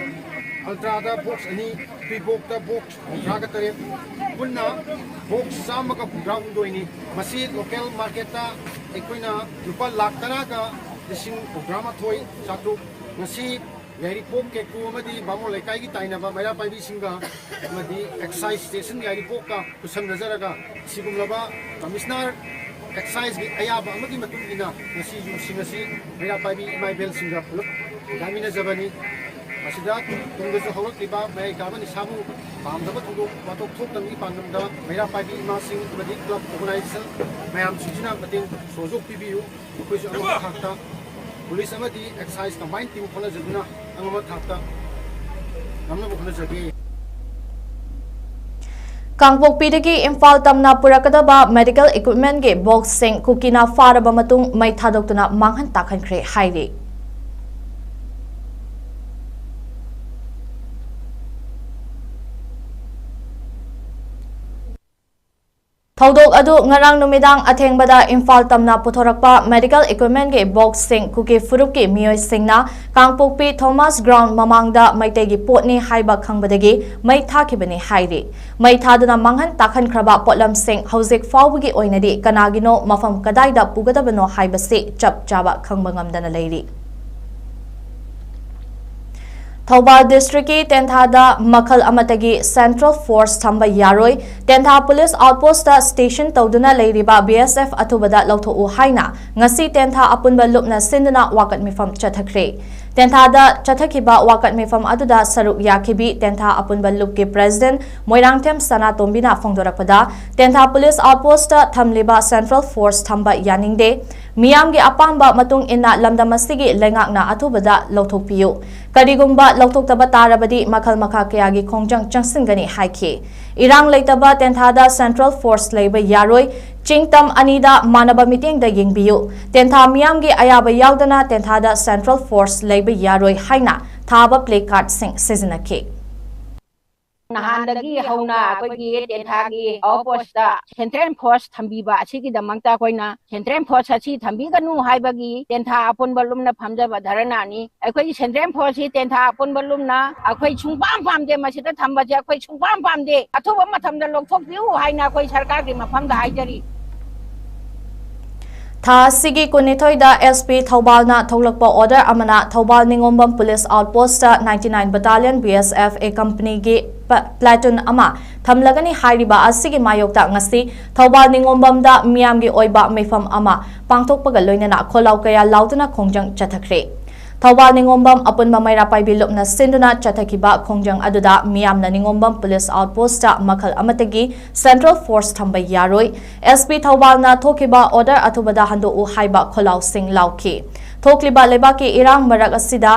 ꯑꯜꯇ꯭ꯔꯥꯗ ꯕꯣꯛꯁ ꯑꯅꯤ, ꯄꯤꯕꯣꯛꯇ ꯕꯣꯛꯁ ꯍꯨꯝꯗ꯭ꯔꯥꯒ ꯇꯔꯦꯠ, ꯄꯨꯟꯅ ꯕꯣꯛꯁ ꯆꯥꯝꯃꯒ ꯍꯨꯝꯗ꯭ꯔꯥ ꯍꯨꯝꯗꯣꯏꯅꯤ꯫ ꯃꯁꯤ ꯂꯣꯀꯦꯜ ꯃꯥꯔꯀꯦꯠꯇ ꯑꯩꯈꯣꯏꯅ ꯂꯨꯄꯥ ꯂꯥꯈ ꯇꯔꯥꯒ ꯂꯤꯁꯤꯡ ꯍꯨꯝꯗ꯭ꯔꯥ ꯃꯥꯊꯣꯏ ꯆꯥꯇ꯭ꯔꯨꯛ꯫ ꯉꯁꯤ ꯌꯥꯏꯔꯤꯄꯣꯛ ꯀꯦꯀꯨ ꯑꯃꯗꯤ ꯕꯥꯃꯣꯟ ꯂꯩꯀꯥꯏꯒꯤ ꯇꯥꯏꯅꯕ ꯃꯩꯔꯥ ꯄꯥꯏꯕꯤꯁꯤꯡꯒ ꯑꯃꯗꯤ ꯑꯦꯛꯁꯥꯏꯖ ꯁ꯭ꯇꯦꯁꯟ ꯌꯥꯏꯔꯤꯄꯣꯛꯀ ꯈꯨꯠꯁꯝꯅꯖꯔꯒ ꯁꯤꯒꯨꯝꯂꯕ ꯀꯃꯤꯁꯅꯔ ꯑꯦꯛꯁꯥꯏꯖꯀꯤ ꯑꯌꯥꯕ ꯑꯃꯒꯤ ꯃꯇꯨꯡ ꯏꯟꯅ ꯉꯁꯤ ꯌꯨꯝꯁꯤꯡ ꯑꯁꯤ ꯃꯩꯔꯥ ꯄꯥꯏꯕꯤ ꯏꯃꯥ ꯏꯕꯦꯜꯁꯤꯡꯒ ꯄꯨꯂꯞ ꯈꯨꯟꯗꯥꯃꯤꯟꯅꯖꯕꯅꯤ꯫ ꯃꯁꯤꯗ ꯇꯨꯡꯗꯁꯨ ꯍꯧꯔꯛꯂꯤꯕ ꯃꯌꯥꯏ ꯀꯥꯕ ꯅꯤꯁꯥꯕꯨ ꯄꯥꯝꯗꯕ ꯊꯧꯗꯣꯛ ꯋꯥꯊꯣꯛ ꯊꯣꯛꯇꯅꯕꯒꯤ ꯄꯥꯟꯗꯝꯗ ꯃꯩꯔꯥ ꯄꯥꯏꯕꯤ ꯏꯃꯥꯁꯤꯡ ꯑꯃꯗꯤ ꯀ꯭ꯂꯕ ꯑꯣꯔꯒꯅꯥꯏꯖꯦꯁꯟ ꯃꯌꯥꯝꯁꯤꯡꯁꯤꯅ ꯃꯇꯦꯡ ꯁꯣꯖꯣꯛ ꯄꯤꯕꯤꯌꯨ꯫ ꯑꯩꯈꯣꯏꯁꯨ ꯑꯉꯝꯕ ꯊꯥꯛꯇ ꯄꯨꯂꯤꯁ ꯑꯃꯗꯤ ꯑꯦꯛꯁꯥꯏꯖ ꯀꯝꯕꯥꯏꯟ ꯇꯤꯝ ꯍꯣꯠꯅꯖꯗꯨꯅ ꯑꯉꯝꯕ ꯊꯥꯛꯇ ꯉꯝꯅꯕ ꯍꯣꯠꯅꯖꯒꯦ꯫ ꯀꯥꯡꯄꯣꯛꯄꯤꯗꯒꯤ ꯏꯝꯐꯥꯜ ꯇꯝꯅ ꯄꯨꯔꯛꯀꯗꯕ ꯃꯦꯗꯤꯀꯦꯜ ꯏꯀ꯭ꯋꯤꯞꯃꯦꯟꯒꯤ ꯕꯣꯛꯁꯁꯤꯡ ꯀꯨꯀꯤꯅ ꯐꯥꯔꯕ ꯃꯇꯨꯡ ꯃꯩ ꯊꯥꯗꯣꯛꯇꯨꯅ ꯃꯥꯡꯍꯟ ꯇꯥꯛꯍꯟꯈ꯭ꯔꯦ ꯍꯥꯏꯔꯤ꯫ ꯊꯧꯗꯣꯛ ꯑꯗꯨ ꯉꯔꯥꯡ ꯅꯨꯃꯤꯗꯥꯡ ꯑꯊꯦꯡꯕꯗ ꯏꯝꯐꯥꯜ ꯇꯝꯅ ꯄꯨꯊꯣꯔꯛꯄ ꯃꯦꯗꯤꯀꯦꯜ ꯏꯀ꯭ꯋꯤꯞꯃꯦꯟꯒꯤ ꯕꯣꯛꯁꯁꯤꯡ ꯀꯨꯀꯤ ꯐꯨꯔꯨꯞꯀꯤ ꯃꯤꯑꯣꯏꯁꯤꯡꯅ ꯀꯥꯡꯄꯣꯛꯄꯤ ꯊꯣꯃꯥꯁ ꯒ꯭ꯔꯥꯎꯟ ꯃꯃꯥꯡꯗ ꯃꯩꯇꯩꯒꯤ ꯄꯣꯠꯅꯤ ꯍꯥꯏꯕ ꯈꯪꯕꯗꯒꯤ ꯃꯩ ꯊꯥꯈꯤꯕꯅꯤ ꯍꯥꯏꯔꯤ꯫ ꯃꯩ ꯊꯥꯗꯨꯅ ꯃꯥꯡꯍꯟ ꯇꯥꯛꯍꯟꯈ꯭ꯔꯕ ꯄꯣꯠꯂꯝꯁꯤꯡ ꯍꯧꯖꯤꯛ ꯐꯥꯎꯕꯒꯤ ꯑꯣꯏꯅꯗꯤ ꯀꯅꯥꯒꯤꯅꯣ, ꯃꯐꯝ ꯀꯗꯥꯏꯗ ꯄꯨꯒꯗꯕꯅꯣ ꯍꯥꯏꯕꯁꯤ ꯆꯞ ꯆꯥꯕ ꯈꯪꯕ ꯉꯝꯗꯅ ꯂꯩꯔꯤ꯫ ꯊꯧꯕꯥꯜ ꯗꯤꯁꯇ꯭ꯔꯤꯛꯀꯤ ꯇꯦꯟꯊꯥꯗ ꯃꯈꯜ ꯑꯃꯠꯇꯒꯤ ꯁꯦꯟꯇ꯭ꯔꯦꯜ ꯐꯣꯔꯁ ꯊꯝꯕ ꯌꯥꯔꯣꯏ, ꯇꯦꯟꯊꯥ ꯄꯨꯂꯤꯁ ꯑꯥꯎꯠꯄꯣꯁꯇ ꯁ꯭ꯇꯦꯁꯟ ꯇꯧꯗꯨꯅ ꯂꯩꯔꯤꯕ ꯕꯤ ꯑꯦꯁ ꯑꯦꯐ ꯑꯊꯨꯕꯗ ꯂꯧꯊꯣꯛꯎ ꯍꯥꯏꯅ ꯉꯁꯤ ꯇꯦꯟꯊꯥ ꯑꯄꯨꯟꯕ ꯂꯨꯞꯅ ꯁꯤꯟꯗꯨꯅ ꯋꯥꯀꯠ ꯃꯤꯐꯝ ꯆꯠꯊꯈ꯭ꯔꯦ꯫ ꯇꯦꯟꯊꯥꯗ ꯆꯠꯊꯈꯤꯕ ꯋꯥꯀꯠ ꯃꯤꯐꯝ ꯑꯗꯨꯗ ꯁꯔꯨꯛ ꯌꯥꯈꯤꯕꯤ ꯇꯦꯟꯊꯥ ꯑꯄꯨꯟꯕ ꯂꯨꯞꯀꯤ ꯄ꯭ꯔꯦꯁꯤꯗꯦꯟꯠ ꯃꯣꯏꯔꯥꯡꯊꯦꯝ ꯁꯅꯥꯇꯣꯝꯕꯤꯅ ꯐꯣꯡꯗꯣꯔꯛꯄꯗ, ꯇꯦꯟꯊꯥ ꯄꯨꯂꯤꯁ ꯑꯥꯎꯠꯄꯣꯁꯇ ꯊꯝꯂꯤꯕ ꯁꯦꯟꯇ꯭ꯔꯦꯜ ꯐꯣꯔꯁ ꯊꯝꯕ ꯌꯥꯅꯤꯡꯗꯦ꯫ ꯃꯤꯌꯥꯝꯒꯤ ꯑꯄꯥꯝꯕ ꯃꯇꯨꯡ ꯏꯟꯅ ꯂꯝꯗꯝ ꯑꯁꯤꯒꯤ ꯂꯩꯉꯥꯛꯅ ꯑꯊꯨꯕꯗ ꯂꯧꯊꯣꯛꯄꯤꯌꯨ꯫ ꯀꯔꯤꯒꯨꯝꯕ ꯂꯧꯊꯣꯛꯇꯕ ꯇꯥꯔꯕꯗꯤ ꯃꯈꯜ ꯃꯈꯥ ꯀꯌꯥꯒꯤ ꯈꯣꯡꯖꯪ ꯆꯪꯁꯤꯟꯒꯅꯤ ꯍꯥꯏꯈꯤ꯫ ꯏꯔꯥꯡ ꯂꯩꯇꯕ ꯇꯦꯟꯊꯥꯗ ꯁꯦꯟꯇ꯭ꯔꯦꯜ ꯐꯣꯔꯁ ꯂꯩꯕ ꯌꯥꯔꯣꯏ꯫ ꯆꯤꯡ ꯇꯝ ꯑꯅꯤꯗ ꯃꯥꯟꯅꯕ ꯃꯤꯠꯌꯦꯡꯗ ꯌꯦꯡꯕꯤꯌꯨ꯫ ꯇꯦꯟꯊꯥ ꯃꯤꯌꯥꯝꯒꯤ ꯑꯌꯥꯕ ꯌꯥꯎꯗꯅ ꯇꯦꯟꯊꯥꯗ ꯁꯦꯟꯇ꯭ꯔꯦꯜ ꯐꯣꯔꯁ ꯂꯩꯕ ꯌꯥꯔꯣꯏ ꯍꯥꯏꯅ ꯊꯥꯕ ꯄ꯭ꯂꯦ ꯀꯥꯔꯗꯁꯤꯡ ꯁꯤꯖꯤꯟꯅꯈꯤ꯫ ꯅꯍꯥꯟꯗꯒꯤ ꯍꯧꯅ ꯑꯩꯈꯣꯏꯒꯤ ꯇꯦꯟꯊꯥꯒꯤ ꯑꯥꯎꯠ ꯄꯣꯁꯇ ꯁꯦꯟꯇ꯭ꯔꯦꯜ ꯐꯣꯔꯁ ꯊꯝꯕꯤꯕ ꯑꯁꯤꯒꯤꯗꯃꯛꯇ ꯑꯩꯈꯣꯏꯅ ꯁꯦꯟꯇ꯭ꯔꯦꯜ ꯐꯣꯔꯁ ꯑꯁꯤ ꯊꯝꯕꯤꯒꯅꯨ ꯍꯥꯏꯕꯒꯤ ꯇꯦꯟꯊꯥ ꯑꯄꯨꯟꯕ ꯂꯨꯝꯅ ꯐꯝꯖꯕ ꯙꯔꯅꯥꯅꯤ꯫ ꯑꯩꯈꯣꯏꯒꯤ ꯁꯦꯟꯇ꯭ꯔꯦꯜ ꯐꯣꯔꯁꯁꯤ ꯇꯦꯟꯊꯥ ꯑꯄꯨꯟꯕ ꯂꯨꯝꯅ ꯑꯩꯈꯣꯏ ꯁꯨꯡꯄꯥꯝ ꯄꯥꯝꯗꯦ, ꯃꯁꯤꯗ ꯊꯝꯕꯁꯦ ꯑꯩꯈꯣꯏ ꯁꯨꯡꯄꯥꯝ ꯄꯥꯝꯗꯦ꯫ ꯑꯊꯨꯕ ꯃꯇꯝꯗ ꯂꯧꯊꯣꯛꯄꯤꯌꯨ ꯍꯥꯏꯅ ꯑꯩꯈꯣꯏ ꯁꯔꯀꯥꯔꯒꯤ ꯃꯐꯝꯗ ꯍꯥꯏꯖꯔꯤ꯫ ꯊꯥ ꯑꯁꯤꯒꯤ ꯀꯨꯟꯅꯤꯊꯣꯏꯗ ꯑꯦꯁ ꯄꯤ ꯊꯧꯕꯥꯜꯅ ꯊꯣꯛꯂꯛꯄ ꯑꯣꯔꯗꯔ ꯑꯃꯅ Thoubal Ningombam police outpost ninety nine Battalion B S F A ꯀꯝꯄꯅꯤꯒꯤ ꯄ-, ꯄ꯭ꯂꯥꯇꯨꯟ ꯑꯃ ꯊꯝꯂꯒꯅꯤ ꯍꯥꯏꯔꯤꯕ ꯑꯁꯤꯒꯤ ꯃꯥꯌꯣꯛꯇ ꯉꯁꯤ ꯊꯧꯕꯥꯜ ꯅꯤꯉꯣꯝꯕꯝꯗ ꯃꯤꯌꯥꯝꯒꯤ ꯑꯣꯏꯕ ꯃꯤꯐꯝ ꯑꯃ ꯄꯥꯡꯊꯣꯛꯄꯒ ꯂꯣꯏꯅꯅ ꯈꯣꯜꯂꯥꯎ ꯀꯌꯥ ꯂꯥꯎꯗꯨꯅ ꯈꯣꯡꯖꯪ ꯆꯠꯊꯈ꯭ꯔꯦ꯫ ꯊꯧꯕꯥꯜ ꯅꯤꯉꯣꯝꯕꯝ ꯑꯄꯨꯟꯕ ꯃꯩꯔꯥ ꯄꯥꯏꯕꯤ ꯂꯨꯞꯅ ꯁꯤꯟꯗꯨꯅ ꯆꯠꯊꯈꯤꯕ ꯈꯣꯡꯖꯪ ꯑꯗꯨꯗ ꯃꯤꯌꯥꯝꯅ ꯅꯤꯉꯣꯝꯕꯝ ꯄꯨꯂꯤꯁ ꯑꯥꯎꯠ ꯄꯣꯁꯇ ꯃꯈꯜ ꯑꯃꯠꯇꯒꯤ ꯁꯦꯟꯇ꯭ꯔꯦꯜ ꯐꯣꯔꯁ ꯊꯝꯕ ꯌꯥꯔꯣꯏ, ꯑꯦꯁ ꯄꯤ ꯊꯧꯕꯥꯜꯅ ꯊꯣꯛꯈꯤꯕ ꯑꯣꯔꯗꯔ ꯑꯊꯨꯕꯗ ꯍꯟꯗꯣꯛꯎ ꯍꯥꯏꯕ ꯈꯣꯜꯂꯥꯎꯁꯤꯡ ꯂꯥꯎꯈꯤ꯫ ꯊꯣꯛꯂꯤꯕ ꯂꯩꯕꯥꯛꯀꯤ ꯏꯔꯥꯡ ꯃꯔꯛ ꯑꯁꯤꯗ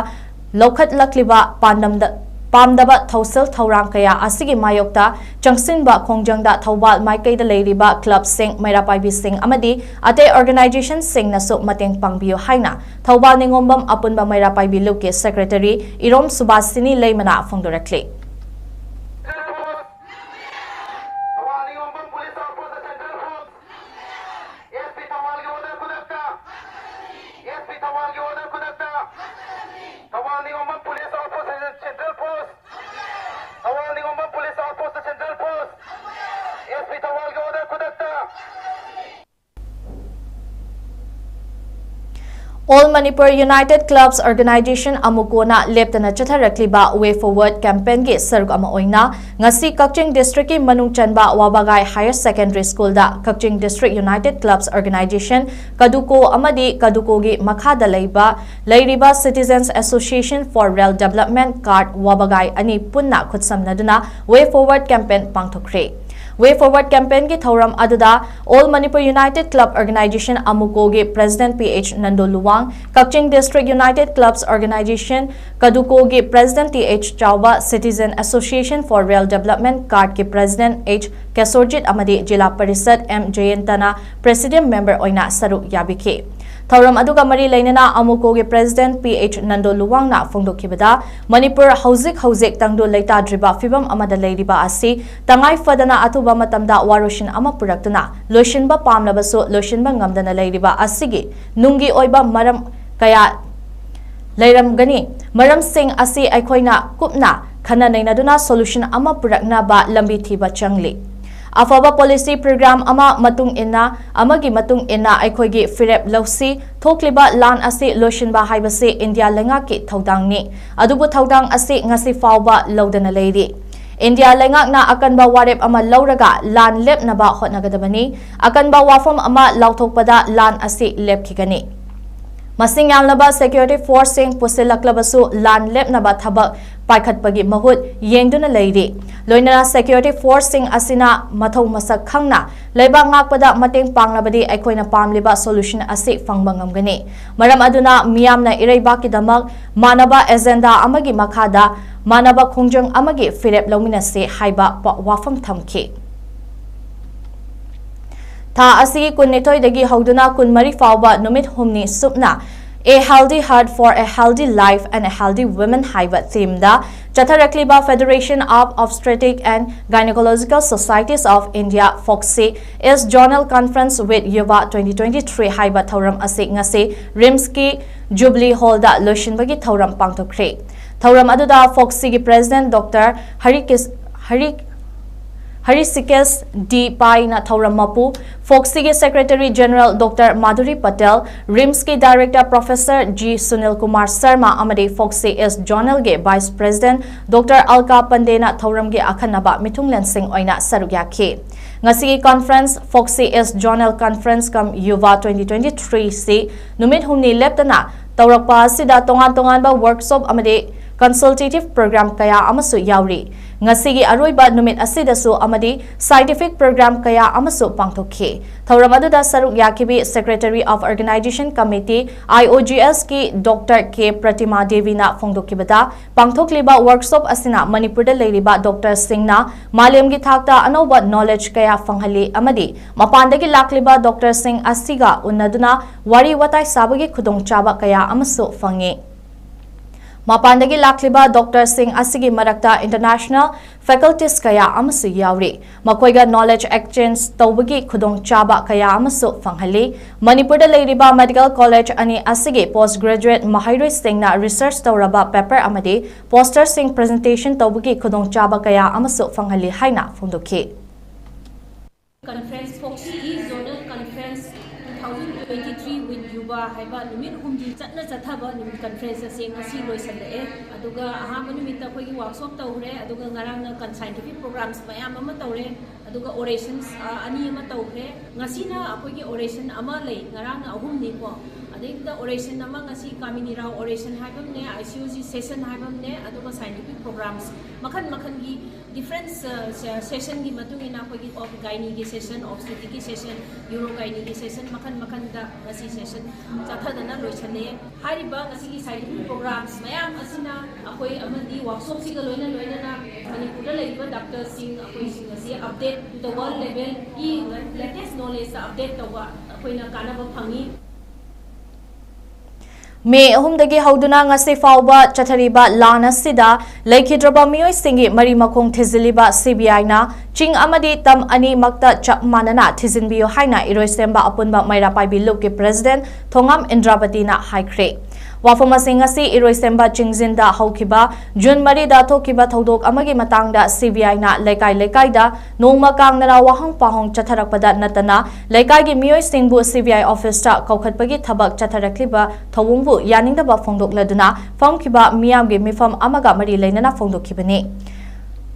ꯂꯧꯈꯠꯂꯛꯂꯤꯕ ꯄꯥꯟꯗꯝꯗ-, ꯄꯥꯝꯗꯕ ꯊꯧꯁꯤꯜ ꯊꯧꯔꯥꯡ ꯀꯌꯥ ꯑꯁꯤꯒꯤ ꯃꯥꯌꯣꯛꯇ ꯆꯪꯁꯤꯟꯕ ꯈꯣꯡꯖꯪꯗ ꯊꯧꯕꯥꯜ ꯃꯥꯏꯀꯩꯗ ꯂꯩꯔꯤꯕ ꯀ꯭ꯂꯕꯁꯤꯡ, ꯃꯩꯔꯥ ꯄꯥꯏꯕꯤꯁꯤꯡ ꯑꯃꯗꯤ ꯑꯇꯩ ꯑꯣꯔꯒꯅꯥꯏꯖꯦꯁꯟꯁꯤꯡꯅꯁꯨ ꯃꯇꯦꯡ ꯄꯥꯡꯕꯤꯌꯨ ꯍꯥꯏꯅ ꯊꯧꯕꯥꯜ ꯅꯤꯉꯣꯝꯕꯝ ꯑꯄꯨꯟꯕ ꯃꯩꯔꯥ ꯄꯥꯏꯕꯤ ꯂꯨꯞꯀꯤ ꯁꯦꯀ꯭ꯔꯦꯇꯔꯤ ꯏꯔꯣꯝ ꯁꯨꯕꯥꯁꯤꯅꯤ ꯂꯩꯃꯅ ꯐꯣꯡꯗꯣꯔꯛꯂꯤ꯫ Thoubal Ningombam police outpost central force, S P ꯊꯧꯕꯥꯜꯒꯤ ꯑꯣꯔꯗꯔ ꯈꯨꯗꯛꯇ, ꯑꯦꯁ ꯄꯤ ꯊꯧꯕꯥꯜꯒꯤ ꯑꯣꯔꯗꯔ ꯈꯨꯗꯛꯇ, Thoubal Ningombam police outpost central force, Thoubal Ningombam police outpost central force, S P ꯊꯧꯕꯥꯜꯒꯤ ꯑꯣꯔꯗꯔ ꯈꯨꯗꯛꯇ꯫ All Manipur United Clubs Organization, ꯑꯃꯨꯀꯣꯅ ꯂꯦꯞꯇꯅ ꯆꯠꯊꯔꯛꯂꯤꯕ Way Forward campaignꯒꯤ ꯁꯔꯨꯛ ꯑꯃ ꯑꯣꯏꯅ ꯉꯁꯤ ꯀꯛꯆꯤꯡ ꯗꯤꯁꯇ꯭ꯔꯤꯛꯀꯤ ꯃꯅꯨꯡ ꯆꯟꯕ ꯋꯥꯕꯒꯥꯏ Higher Secondary Schoolꯗ ꯀꯛꯆꯤꯡ District United Clubs Organization, ꯀꯗꯨꯀꯣ ꯑꯃꯗꯤ ꯀꯗꯨꯀꯣꯒꯤ ꯃꯈꯥꯗ ꯂꯩꯕ, ꯂꯩꯔꯤꯕ Citizens Association for Rural Development, card, ꯋꯥꯕꯒꯥꯏ ꯑꯅꯤ ꯄꯨꯟꯅ ꯈꯨꯠꯁꯝꯅꯗꯨꯅ Way Forward campaign ꯄꯥꯡꯊꯣꯛꯈ꯭ꯔꯦ꯫ Way Forward campaignꯒꯤ ꯊꯧꯔꯝ ꯑꯗꯨꯗ All Manipur United Club Organization, ꯑꯃꯨꯀꯣꯒꯤ President P H Nando Luwang, ꯀꯛꯆꯤꯡ District United Clubs Organization, ꯀꯗꯨꯀꯣꯒꯤ President T H ꯆꯥꯎꯕ, Citizen Association for Rural Development, ꯀꯥꯔꯠꯀꯤ President H Kesorjit ꯑꯃꯗꯤ ꯖꯤꯂꯥ ꯄꯔꯤꯁꯗ M ꯖꯌꯟꯇꯅ Presidium Member ꯑꯣꯏꯅ ꯁꯔꯨꯛ ꯌꯥꯕꯤꯈꯤ꯫ ꯊꯧꯔꯝ ꯑꯗꯨꯒ ꯃꯔꯤ ꯂꯩꯅꯅ ꯑꯃꯨꯀꯣꯒꯤ President P H Nando ꯂꯨꯋꯥꯡꯅ ꯐꯣꯡꯗꯣꯛꯈꯤꯕꯗ, Manipur ꯍꯧꯖꯤꯛ ꯍꯧꯖꯤꯛ ꯇꯪꯗꯨ ꯂꯩꯇꯥꯗ꯭ꯔꯤꯕ ꯐꯤꯕꯝ ꯑꯃꯗ ꯂꯩꯔꯤꯕ ꯑꯁꯤ ꯇꯉꯥꯏ ꯐꯗꯅ ꯑꯊꯨꯕ ꯃꯇꯝꯗ ꯋꯥꯔꯣꯏꯁꯤꯟ ꯑꯃ ꯄꯨꯔꯛꯇꯨꯅ ꯂꯣꯏꯁꯤꯟꯕ ꯄꯥꯝꯂꯕꯁꯨ ꯂꯣꯏꯁꯤꯟꯕ ꯉꯝꯗꯅ ꯂꯩꯔꯤꯕ ꯑꯁꯤꯒꯤ ꯅꯨꯡꯒꯤ ꯑꯣꯏꯕ ꯃꯔꯝ ꯀꯌꯥ ꯂꯩꯔꯝꯒꯅꯤ꯫ ꯃꯔꯝꯁꯤꯡ ꯑꯁꯤ ꯑꯩꯈꯣꯏꯅ ꯀꯨꯞꯅ ꯈꯟꯅ ꯅꯩꯅꯗꯨꯅ solution ꯑꯃ ꯄꯨꯔꯛꯅꯕ ꯂꯝꯕꯤ ꯊꯤꯕ ꯆꯪꯂꯤ꯫ ꯑꯐꯕ policy program ꯑꯃ ꯃꯇꯨꯡ ꯏꯟꯅ, ꯑꯃꯒꯤ ꯃꯇꯨꯡ ꯏꯟꯅ ꯑꯩꯈꯣꯏꯒꯤ ꯐꯤꯔꯦꯞ ꯂꯧꯁꯤ꯫ ꯊꯣꯛꯂꯤꯕ ꯂꯥꯟ ꯑꯁꯤ ꯂꯣꯏꯁꯤꯟꯕ ꯍꯥꯏꯕꯁꯤ ꯏꯟꯗꯤꯌꯥ ꯂꯩꯉꯥꯛꯀꯤ ꯊꯧꯗꯥꯡꯅꯤ꯫ ꯑꯗꯨꯕꯨ ꯊꯧꯗꯥꯡ ꯑꯁꯤ ꯉꯁꯤ ꯐꯥꯎꯕ ꯂꯧꯗꯅ ꯂꯩꯔꯤ꯫ ꯏꯟꯗꯤꯌꯥ ꯂꯩꯉꯥꯛꯅ ꯑꯀꯟꯕ ꯋꯥꯔꯦꯞ ꯑꯃ ꯂꯧꯔꯒ ꯂꯥꯟ ꯂꯦꯞꯅꯕ ꯍꯣꯠꯅꯒꯗꯕꯅꯤ꯫ ꯑꯀꯟꯕ ꯋꯥꯐꯝ ꯑꯃ ꯂꯥꯎꯊꯣꯛꯄꯗ ꯂꯥꯟ ꯑꯁꯤ ꯂꯦꯞꯈꯤꯒꯅꯤ꯫ ꯃꯁꯤꯡ ꯌꯥꯝꯂꯕ security forceꯁꯤꯡ ꯄꯨꯁꯤꯜꯂꯛꯂꯕꯁꯨ ꯂꯥꯟ ꯂꯦꯞꯅꯕ ꯊꯕꯛ ꯄꯥꯏꯈꯠꯄꯒꯤ ꯃꯍꯨꯠ ꯌꯦꯡꯗꯨꯅ ꯂꯩꯔꯤ꯫ ꯂꯣꯏꯅꯅ security forceꯁꯤꯡ ꯑꯁꯤꯅ ꯃꯊꯧ ꯃꯁꯛ ꯈꯪꯅ ꯂꯩꯕꯥꯛ ꯉꯥꯛꯄꯗ ꯃꯇꯦꯡ ꯄꯥꯡꯂꯕꯗꯤ ꯑꯩꯈꯣꯏꯅ ꯄꯥꯝꯂꯤꯕ solution ꯑꯁꯤ ꯐꯪꯕ ꯉꯝꯒꯅꯤ꯫ ꯃꯔꯝ ꯑꯗꯨꯅ ꯃꯤꯌꯥꯝꯅ ꯏꯔꯩꯕꯥꯛꯀꯤꯗꯃꯛ ꯃꯥꯟꯅꯕ agenda ꯑꯃꯒꯤ ꯃꯈꯥꯗ ꯃꯥꯟꯅꯕ ꯈꯣꯡꯖꯪ ꯑꯃꯒꯤ ꯐꯤꯔꯦꯞ ꯂꯧꯃꯤꯟꯅꯁꯤ ꯍꯥꯏꯕ ꯄ-, ꯋꯥꯐꯝ ꯊꯝꯈꯤ꯫ ꯊꯥ ꯑꯁꯤꯒꯤ ꯀꯨꯟꯅꯤꯊꯣꯏꯗꯒꯤ ꯍꯧꯗꯨꯅ ꯀꯨꯟꯃꯔꯤ ꯐꯥꯎꯕ ꯅꯨꯃꯤꯠ ꯍꯨꯝꯅꯤ ꯁꯨꯞꯅ A Healthy Heart for a Healthy Life and a Healthy Women ꯍꯥꯏꯕ themeꯗ ꯆꯠꯊꯔꯛꯂꯤꯕ Federation of Obstetric and Gynecological Societies of India, FOGSI, East Zonal Conference with Yuva twenty twenty-three ꯍꯥꯏꯕ ꯊꯧꯔꯝ ꯑꯁꯤ ꯉꯁꯤ RIMSꯀꯤ Jubilee Hallꯗ ꯂꯣꯏꯁꯤꯟꯕꯒꯤ ꯊꯧꯔꯝ ꯄꯥꯡꯊꯣꯛꯈ꯭ꯔꯦ꯫ ꯊꯧꯔꯝ ꯑꯗꯨꯗ FOGSIꯒꯤ President Doctor ꯍꯔꯤꯀꯤꯁ-, ꯍꯔꯤ-, ꯍꯔꯤꯁꯤꯀꯦꯁ ꯗꯤ ꯄꯥꯏꯅ ꯊꯧꯔꯝ ꯃꯄꯨ, FOGSIꯒꯤ Secretary General Doctor ꯃꯥꯙꯨꯔꯤ Patel, RIMSꯀꯤ Director Professor G Sunil Kumar Sharma ꯑꯃꯗꯤ FOGSI East Zonalꯒꯤ Vice President Doctor ꯑꯜꯀꯥ ꯄꯟꯗꯦꯅ ꯊꯧꯔꯝꯒꯤ ꯑꯈꯟꯅꯕ ꯃꯤꯊꯨꯡꯂꯦꯟꯁꯤꯡ ꯑꯣꯏꯅ ꯁꯔꯨꯛ ꯌꯥꯈꯤ꯫ ꯉꯁꯤꯒꯤ conference, FOGSI East Zonal Conference cum Yuva twenty twenty-three ꯁꯤ ꯅꯨꯃꯤꯠ ꯍꯨꯝꯅꯤ ꯂꯦꯞꯇꯅ ꯇꯧꯔꯛꯄ ꯑꯁꯤꯗ ꯇꯣꯉꯥꯟ ꯇꯣꯉꯥꯟꯕ workshop ꯑꯃꯗꯤ consultative program ꯀꯌꯥ ꯑꯃꯁꯨ ꯌꯥꯎꯔꯤ꯫ ꯉꯁꯤꯒꯤ ꯑꯔꯣꯏꯕ ꯅꯨꯃꯤꯠ ꯑꯁꯤꯗꯁꯨ ꯑꯃꯗꯤ scientific program ꯀꯌꯥ ꯑꯃꯁꯨ ꯄꯥꯡꯊꯣꯛꯈꯤ꯫ ꯊꯧꯔꯝ ꯑꯗꯨꯗ ꯁꯔꯨꯛ ꯌꯥꯈꯤꯕꯤ Secretary of Organization Committee, I O G S ꯀꯤ Doctor K ꯄ꯭ꯔꯇꯤꯃꯥ ꯗꯦꯕꯤꯅ ꯐꯣꯡꯗꯣꯛꯈꯤꯕꯗ, ꯄꯥꯡꯊꯣꯛꯂꯤꯕ workshop ꯑꯁꯤꯅ ꯃꯅꯤꯄꯨꯔꯗ ꯂꯩꯔꯤꯕ doctor ꯁꯤꯡꯅ ꯃꯥꯂꯦꯝꯒꯤ ꯊꯥꯛꯇ ꯑꯅꯧꯕ knowledge ꯀꯌꯥ ꯐꯪꯍꯜꯂꯤ ꯑꯃꯗꯤ ꯃꯄꯥꯟꯗꯒꯤ ꯂꯥꯛꯂꯤꯕ doctor ꯁꯤꯡ ꯑꯁꯤꯒ ꯎꯅꯗꯨꯅ ꯋꯥꯔꯤ ꯋꯥꯇꯥꯏ ꯁꯥꯕꯒꯤ ꯈꯨꯗꯣꯡꯆꯥꯕ ꯀꯌꯥ ꯑꯃꯁꯨ ꯐꯪꯉꯤ꯫ ꯃꯄꯥꯟꯗꯒꯤ ꯂꯥꯛꯂꯤꯕ doctor ꯁꯤꯡ ꯑꯁꯤꯒꯤ ꯃꯔꯛꯇ international faculties ꯀꯌꯥ ꯑꯃꯁꯨ ꯌꯥꯎꯔꯤ꯫ ꯃꯈꯣꯏꯒ knowledge exchange ꯇꯧꯕꯒꯤ ꯈꯨꯗꯣꯡꯆꯥꯕ ꯀꯌꯥ ꯑꯃꯁꯨ ꯐꯪꯍꯜꯂꯤ꯫ ꯃꯅꯤꯄꯨꯔꯗ ꯂꯩꯔꯤꯕ medical college ꯑꯅꯤ ꯑꯁꯤꯒꯤ post graduate ꯃꯍꯩꯔꯣꯏꯁꯤꯡꯅ research ꯇꯧꯔꯕ paper ꯑꯃꯗꯤ poster ꯁꯤꯡ presentation ꯇꯧꯕꯒꯤ ꯈꯨꯗꯣꯡꯆꯥꯕ ꯀꯌꯥ ꯑꯃꯁꯨ ꯐꯪꯍꯜꯂꯤ ꯍꯥꯏꯅ ꯐꯣꯡꯗꯣꯛꯈꯤ꯫ Conference, ꯐꯣꯛꯁꯤ Zonal Conference two thousand twenty-three with ꯌꯨꯕꯥ ꯍꯥꯏꯕ ꯅꯨꯃꯤꯠ ꯍꯨꯝꯅꯤ ꯆꯠꯅ ꯆꯠꯊꯕ ꯅꯨꯃꯤꯠ conference ꯑꯁꯤ ꯉꯁꯤ ꯂꯣꯏꯁꯤꯜꯂꯛꯑꯦ꯫ ꯑꯗꯨꯒ ꯑꯍꯥꯟꯕ ꯅꯨꯃꯤꯠꯇ ꯑꯩꯈꯣꯏꯒꯤ workshop ꯇꯧꯈ꯭ꯔꯦ, ꯑꯗꯨꯒ ꯉꯔꯥꯡꯅ con-, scientific programs ꯃꯌꯥꯝ ꯑꯃ ꯇꯧꯔꯦ, ꯑꯗꯨꯒ orations, ꯑ, ꯑꯅꯤ ꯑꯃ ꯇꯧꯈ꯭ꯔꯦ꯫ ꯉꯁꯤꯅ ꯑꯩꯈꯣꯏꯒꯤ oration ꯑꯃ ꯂꯩ, ꯉꯔꯥꯡꯅ ꯑꯍꯨꯝꯅꯤꯀꯣ꯫ ꯑꯗꯩꯗꯨꯗ oration ꯑꯃ ꯉꯁꯤ ꯀꯥꯃꯤꯅꯤ ꯔꯥꯎ oration ꯍꯥꯏꯕ ꯑꯃꯅꯦ, I C U G session ꯍꯥꯏꯕ ꯑꯃꯅꯦ, ꯑꯗꯨꯒ scientific programs ꯃꯈꯜ ꯃꯈꯜꯒꯤ different, ꯑ, se-, session ꯒꯤ ꯃꯇꯨꯡ ꯏꯟꯅ ꯑꯩꯈꯣꯏꯒꯤ of gynae ꯒꯤ session, obstetric ꯀꯤ session, urogynae ꯒꯤ session ꯃꯈꯜ ꯃꯈꯜꯗ ꯉꯁꯤ session ꯆꯠꯊꯗꯅ ꯂꯣꯏꯁꯜꯂꯦ꯫ ꯍꯥꯏꯔꯤꯕ ꯉꯁꯤꯒꯤ scientific programs ꯃꯌꯥꯝ ꯑꯁꯤꯅ ꯑꯩꯈꯣꯏ ꯑꯃꯗꯤ workshop ꯁꯤꯒ ꯂꯣꯏꯅ ꯂꯣꯏꯅꯅ ꯃꯅꯤꯄꯨꯔꯗ ꯂꯩꯔꯤꯕ doctor ꯁꯤꯡ ꯑꯩꯈꯣꯏꯁꯤꯡ ꯑꯁꯤ update to the world level ꯒꯤ latest knowledge ꯇ update ꯇꯧꯕ ꯑꯩꯈꯣꯏꯅ ꯀꯥꯟꯅꯕ ꯐꯪꯉꯤ꯫ ꯃꯦ ꯑꯍꯨꯝꯗꯒꯤ ꯍꯧꯗꯨꯅ ꯉꯁꯤ ꯐꯥꯎꯕ ꯆꯠꯊꯔꯤꯕ ꯂꯥꯟ ꯑꯁꯤꯗ ꯂꯩꯈꯤꯗ꯭ꯔꯕ ꯃꯤꯑꯣꯏꯁꯤꯡꯒꯤ ꯃꯔꯤ ꯃꯈꯣꯡ ꯊꯤꯖꯤꯜꯂꯤꯕ C B I ꯅ ꯆꯤꯡ ꯑꯃꯗꯤ ꯇꯝ ꯑꯅꯤꯃꯛꯇ ꯆꯞ ꯃꯥꯟꯅꯅ ꯊꯤꯖꯤꯟꯕꯤꯌꯨ ꯍꯥꯏꯅ ꯏꯔꯣꯏꯁꯦꯝꯕ ꯑꯄꯨꯟꯕ ꯃꯩꯔꯥ ꯄꯥꯏꯕꯤ ꯂꯨꯞꯀꯤ president ꯊꯣꯉꯥꯝ ꯏꯟꯗ꯭ꯔꯥꯕꯇꯤꯅ ꯍꯥꯏꯈ꯭ꯔꯦ꯫ ꯋꯥꯐꯝ ꯑꯁꯤ ꯉꯁꯤ ꯏꯔꯣꯏꯁꯦꯝꯕ ꯆꯤꯡꯖꯤꯟꯗ ꯍꯧꯈꯤꯕ June ꯃꯔꯤꯗ ꯊꯣꯛꯈꯤꯕ ꯊꯧꯗꯣꯛ ꯑꯃꯒꯤ ꯃꯇꯥꯡꯗ C B I ꯅ ꯂꯩꯀꯥꯏ ꯂꯩꯀꯥꯏꯗ ꯅꯣꯡꯃ ꯀꯥꯡꯅꯔ ꯋꯥꯍꯪ ꯄꯥꯎꯍꯪ ꯆꯠꯊꯔꯛꯄꯗ ꯅꯠꯇꯅ ꯂꯩꯀꯥꯏꯒꯤ ꯃꯤꯑꯣꯏꯁꯤꯡꯕꯨ C B I office ꯇ ꯀꯧꯈꯠꯄꯒꯤ ꯊꯕꯛ ꯆꯠꯊꯔꯛꯂꯤꯕ ꯊꯧꯑꯣꯡꯕꯨ ꯌꯥꯅꯤꯡꯗꯕ ꯐꯣꯡꯗꯣꯛꯂꯗꯨꯅ ꯐꯝꯈꯤꯕ ꯃꯤꯌꯥꯝꯒꯤ ꯃꯤꯐꯝ ꯑꯃꯒ ꯃꯔꯤ ꯂꯩꯅꯅ ꯐꯣꯡꯗꯣꯛꯈꯤꯕꯅꯤ꯫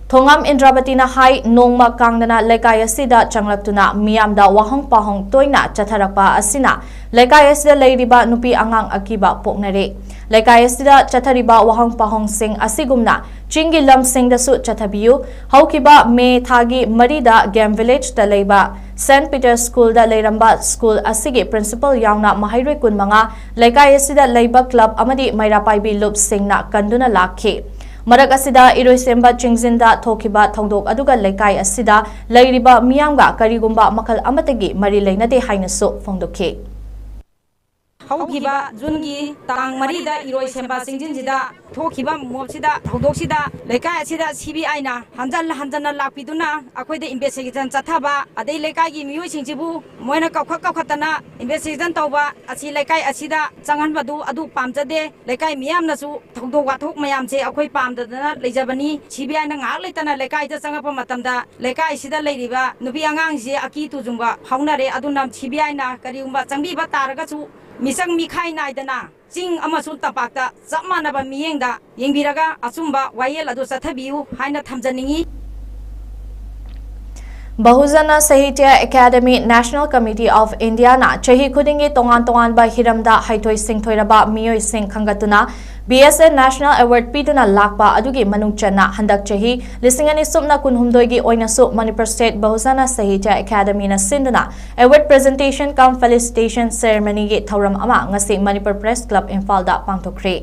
ꯊꯣꯉꯥꯝ ꯏꯟꯗ꯭ꯔꯥꯕꯇꯤꯅ ꯍꯥꯏ, ꯅꯣꯡꯃ ꯀꯥꯡꯗꯅ ꯂꯩꯀꯥꯏ ꯑꯁꯤꯗ ꯆꯪꯂꯛꯇꯨꯅ ꯃꯤꯌꯥꯝꯗ ꯋꯥꯍꯪ ꯄꯥꯎꯍꯪ ꯇꯣꯏꯅ ꯆꯠꯊꯔꯛꯄ ꯑꯁꯤꯅ ꯂꯩꯀꯥꯏ ꯑꯁꯤꯗ ꯂꯩꯔꯤꯕ ꯅꯨꯄꯤ ꯑꯉꯥꯡ ꯑꯀꯤꯕ ꯄꯣꯛꯅꯔꯦ꯫ ꯂꯩꯀꯥꯏ ꯑꯁꯤꯗ ꯆꯠꯊꯔꯤꯕ ꯋꯥꯍꯪ ꯄꯥꯎꯍꯪꯁꯤꯡ ꯑꯁꯤꯒꯨꯝꯅ ꯆꯤꯡꯒꯤ ꯂꯝꯁꯤꯡꯗꯁꯨ ꯆꯠꯊꯕꯤꯌꯨ꯫ ꯍꯧꯈꯤꯕ ꯃꯦ ꯊꯥꯒꯤ ꯃꯔꯤꯗ ꯒꯦꯝ ꯚꯤꯂꯦꯖꯇ ꯂꯩꯕ ꯁꯦꯟꯠ ꯄꯤꯇꯔ ꯁ꯭ꯀꯨꯜꯗ ꯂꯩꯔꯝꯕ ꯁ꯭ꯀꯨꯜ ꯑꯁꯤꯒꯤ ꯄ꯭ꯔꯤꯟꯁꯤꯄꯜ ꯌꯥꯎꯅ ꯃꯍꯩꯔꯣꯏ ꯀꯨꯟꯃꯉꯥ, ꯂꯩꯀꯥꯏ ꯑꯁꯤꯗ ꯂꯩꯕ ꯀ꯭ꯂꯕ ꯑꯃꯗꯤ ꯃꯩꯔꯥ ꯄꯥꯏꯕꯤ ꯂꯨꯞꯁꯤꯡꯅ ꯀꯟꯗꯨꯅ ꯂꯥꯛꯈꯤ꯫ ꯃꯔꯛ ꯑꯁꯤꯗ ꯏꯔꯣꯏꯁꯦꯝꯕ ꯆꯤꯡꯖꯤꯟꯗ ꯊꯣꯛꯈꯤꯕ ꯊꯧꯗꯣꯛ ꯑꯗꯨꯒ ꯂꯩꯀꯥꯏ ꯑꯁꯤꯗ ꯂꯩꯔꯤꯕ ꯃꯤꯌꯥꯝꯒ ꯀꯔꯤꯒꯨꯝꯕ ꯃꯈꯜ ꯑꯃꯠꯇꯒꯤ ꯃꯔꯤ ꯂꯩꯅꯗꯦ ꯍꯥꯏꯅꯁꯨ ꯐꯣꯡꯗꯣꯛꯈꯤ꯫ ꯍꯧꯈꯤꯕ ꯖꯨꯟꯒꯤ ꯇꯥꯡ ꯃꯔꯤꯗ ꯏꯔꯣꯏꯁꯦꯝꯕ ꯆꯤꯡꯖꯤꯟꯁꯤꯗ ꯊꯣꯛꯈꯤꯕ ꯃꯣꯞꯁꯤꯗ, ꯊꯧꯗꯣꯛꯁꯤꯗ ꯂꯩꯀꯥꯏ ꯑꯁꯤꯗ ꯁꯤ ꯕꯤ ꯑꯥꯏꯅ ꯍꯟꯖꯟ ꯍꯟꯖꯟꯅ ꯂꯥꯛꯄꯤꯗꯨꯅ ꯑꯩꯈꯣꯏꯗ ꯏꯟꯚꯦꯁꯇꯤꯒꯦꯁꯟ ꯆꯠꯊꯕ, ꯑꯗꯩ ꯂꯩꯀꯥꯏꯒꯤ ꯃꯤꯑꯣꯏꯁꯤꯡꯁꯤꯕꯨ ꯃꯣꯏꯅ ꯀꯧꯈꯠ ꯀꯧꯈꯠꯇꯅ ꯏꯟꯚꯦꯁꯇꯤꯒꯦꯁꯟ ꯇꯧꯕ ꯑꯁꯤ ꯂꯩꯀꯥꯏ ꯑꯁꯤꯗ ꯆꯪꯍꯟꯕꯗꯨ ꯑꯗꯨ ꯄꯥꯝꯖꯗꯦ꯫ ꯂꯩꯀꯥꯏ ꯃꯤꯌꯥꯝꯅꯁꯨ ꯊꯧꯗꯣꯛ ꯋꯥꯊꯣꯛ ꯃꯌꯥꯝꯁꯦ ꯑꯩꯈꯣꯏ ꯄꯥꯝꯗꯗꯅ ꯂꯩꯖꯕꯅꯤ꯫ ꯁꯤ ꯕꯤ ꯑꯥꯏꯅ ꯉꯥꯏꯍꯥꯛ ꯂꯩꯇꯅ ꯂꯩꯀꯥꯏꯗ ꯆꯪꯉꯛꯄ ꯃꯇꯝꯗ ꯂꯩꯀꯥꯏꯁꯤꯗ ꯂꯩꯔꯤꯕ ꯅꯨꯄꯤ ꯑꯉꯥꯡꯁꯤ ꯑꯀꯤ ꯇꯨꯖꯨꯡꯕ ꯐꯥꯎꯅꯔꯦ꯫ ꯑꯗꯨꯅ ꯁꯤ ꯕꯤ ꯑꯥꯏꯅ ꯀꯔꯤꯒꯨꯝꯕ ꯆꯪꯕꯤꯕ ꯇꯥꯔꯒꯁꯨ ꯃꯤꯆꯪ ꯃꯤꯈꯥꯏ ꯅꯥꯏꯗꯅ ꯆꯤꯡ ꯑꯃꯁꯨꯡ ꯇꯝꯄꯥꯛꯇ ꯆꯞ ꯃꯥꯟꯅꯕ ꯃꯤꯠꯌꯦꯡꯗ ꯌꯦꯡꯕꯤꯔꯒ ꯑꯆꯨꯝꯕ ꯋꯥꯌꯦꯜ ꯑꯗꯨ ꯆꯠꯊꯕꯤꯌꯨ ꯍꯥꯏꯅ ꯊꯝꯖꯅꯤꯡꯏ꯫ ꯕꯍꯨꯖꯅ Sahitya academy National Committee of Indiaꯅ ꯆꯍꯤ ꯈꯨꯗꯤꯡꯒꯤ ꯇꯣꯉꯥꯟ ꯇꯣꯉꯥꯟꯕ ꯍꯤꯔꯝꯗ ꯍꯩꯊꯣꯏ ꯁꯤꯡꯊꯣꯏꯔꯕ ꯃꯤꯑꯣꯏꯁꯤꯡ ꯈꯟꯒꯠꯇꯨꯅ B S A National Award ꯄꯤꯗꯨꯅ ꯂꯥꯛꯄ ꯑꯗꯨꯒꯤ ꯃꯅꯨꯡ ꯆꯟꯅ ꯍꯟꯗꯛ ꯆꯍꯤ ꯂꯤꯁꯤꯡ ꯑꯅꯤ ꯁꯨꯞꯅ ꯀꯨꯟꯍꯨꯝꯗꯣꯏꯒꯤ ꯑꯣꯏꯅꯁꯨ ꯃꯅꯤꯄꯨꯔ State ꯕꯍꯨꯖꯅ ꯁꯥꯍꯤꯇ꯭ꯌ ꯑꯦꯀꯥꯗꯃꯤꯅ ꯁꯤꯟꯗꯨꯅ Award Presentation cum Felicitation Ceremonyꯒꯤ ꯊꯧꯔꯝ ꯑꯃ ꯉꯁꯤ ꯃꯅꯤꯄꯨꯔ Press Club ꯏꯝꯐꯥꯜꯗ ꯄꯥꯡꯊꯣꯛꯈ꯭ꯔꯦ꯫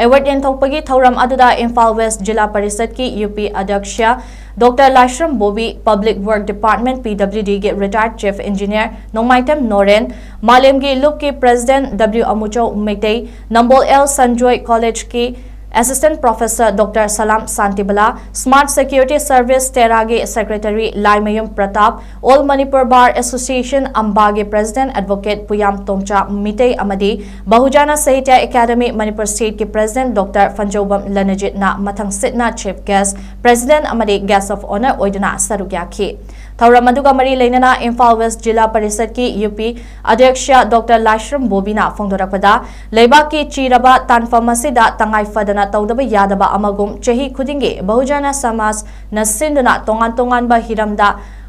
Award ꯌꯦꯟꯊꯣꯛꯄꯒꯤ ꯊꯧꯔꯝ ꯑꯗꯨꯗ ꯏꯝꯐꯥꯜ West ꯖꯤꯂꯥ ꯄꯔꯤꯁꯠꯀꯤ U P ꯑꯗ꯭ꯌꯛꯁ Doctor ꯂꯥꯏꯁ꯭ꯔꯝ Bobby, Public Work Department P W Dꯒꯤ retired Chief Engineer ꯅꯣꯡꯃꯥꯏꯊꯦꯝ ꯅꯣꯔꯦꯟ, ꯃꯥꯂꯦꯝꯒꯤ ꯂꯨꯞꯀꯤ President W ꯑꯃꯨꯆꯧ ꯃꯩꯇꯩ, ꯅꯝꯕꯣꯜ L Sanjoy Collegeꯀꯤ Assistant Professor Doctor ꯁꯂꯥꯝ Shantibala, Smart Security Service TERAꯒꯤ Secretary Laimayum Pratap, All Manipur Bar Association ꯑꯝꯕꯥꯒꯤ President Advocate ꯄꯨꯌꯥꯝ ꯇꯣꯝꯆꯥ ꯃꯤꯇꯩ ꯑꯃꯗꯤ ꯕꯍꯨꯖꯅ Sahitya academy Manipur Stateꯀꯤ President Doctor Phanjoubam ꯂꯅꯖꯤꯠꯅ ꯃꯊꯪꯁꯤꯠꯅ Chief Guest, President ꯑꯃꯗꯤ Guest of Honour ꯑꯣꯏꯗꯨꯅ ꯁꯔꯨꯛ ꯌꯥꯈꯤ꯫ ꯊꯧꯔꯝ ꯑꯗꯨꯒ ꯃꯔꯤ ꯂꯩꯅꯅ ꯏꯝꯐꯥꯜ ꯋꯦꯁ ꯖꯤꯂꯥ ꯄꯔꯤꯁꯠꯀꯤ ꯌꯨ ꯄꯤ ꯑꯗ꯭ꯌꯛꯁ ꯗꯣꯛꯇꯔ ꯂꯥꯏꯁ꯭ꯔꯝ ꯕꯣꯕꯤꯅ ꯐꯣꯡꯗꯣꯔꯛꯄꯗ, ꯂꯩꯕꯥꯛꯀꯤ ꯆꯤꯔꯕ ꯇꯥꯟꯐꯝ ꯑꯁꯤꯗ ꯇꯉꯥꯏ ꯐꯗꯅ ꯇꯧꯗꯕ ꯌꯥꯗꯕ ꯑꯃꯒꯨꯝ ꯆꯍꯤ ꯈꯨꯗꯤꯡꯒꯤ ꯕꯍꯨꯖꯅ ꯁꯃꯥꯖꯅ ꯁꯤꯟꯗꯨꯅ ꯇꯣꯉꯥꯟ ꯇꯣꯉꯥꯟꯕ ꯍꯤꯔꯝꯗ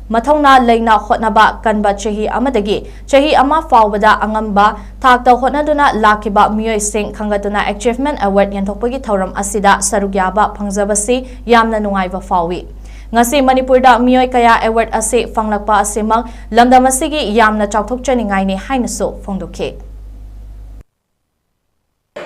ꯃꯊꯧꯅꯥ ꯂꯩꯅ ꯍꯣꯠꯅꯕ ꯀꯟꯕ ꯆꯍꯤ ꯑꯃꯗꯒꯤ ꯆꯍꯤ ꯑꯃ ꯐꯥꯎꯕꯗ ꯑꯉꯝꯕ ꯊꯥꯛꯇ ꯍꯣꯠꯅꯗꯨꯅ ꯂꯥꯛꯈꯤꯕ ꯃꯤꯑꯣꯏꯁꯤꯡ ꯈꯟꯒꯠꯇꯨꯅ Achievement Award ꯌꯦꯟꯊꯣꯛꯄꯒꯤ ꯊꯧꯔꯝ ꯑꯁꯤꯗ ꯁꯔꯨꯛ ꯌꯥꯕ ꯐꯪꯖꯕꯁꯤ ꯌꯥꯝꯅ ꯅꯨꯡꯉꯥꯏꯕ ꯐꯥꯎꯏ꯫ ꯉꯁꯤ ꯃꯅꯤꯄꯨꯔꯗ ꯃꯤꯑꯣꯏ ꯀꯌꯥ award ꯑꯁꯤ ꯐꯪꯂꯛꯄ ꯑꯁꯤꯃꯛ ꯂꯝꯗꯝ ꯑꯁꯤꯒꯤ ꯌꯥꯝꯅ ꯆꯥꯎꯊꯣꯛꯆꯅꯤꯡꯉꯥꯏꯅꯤ ꯍꯥꯏꯅꯁꯨ ꯐꯣꯡꯗꯣꯛꯈꯤ꯫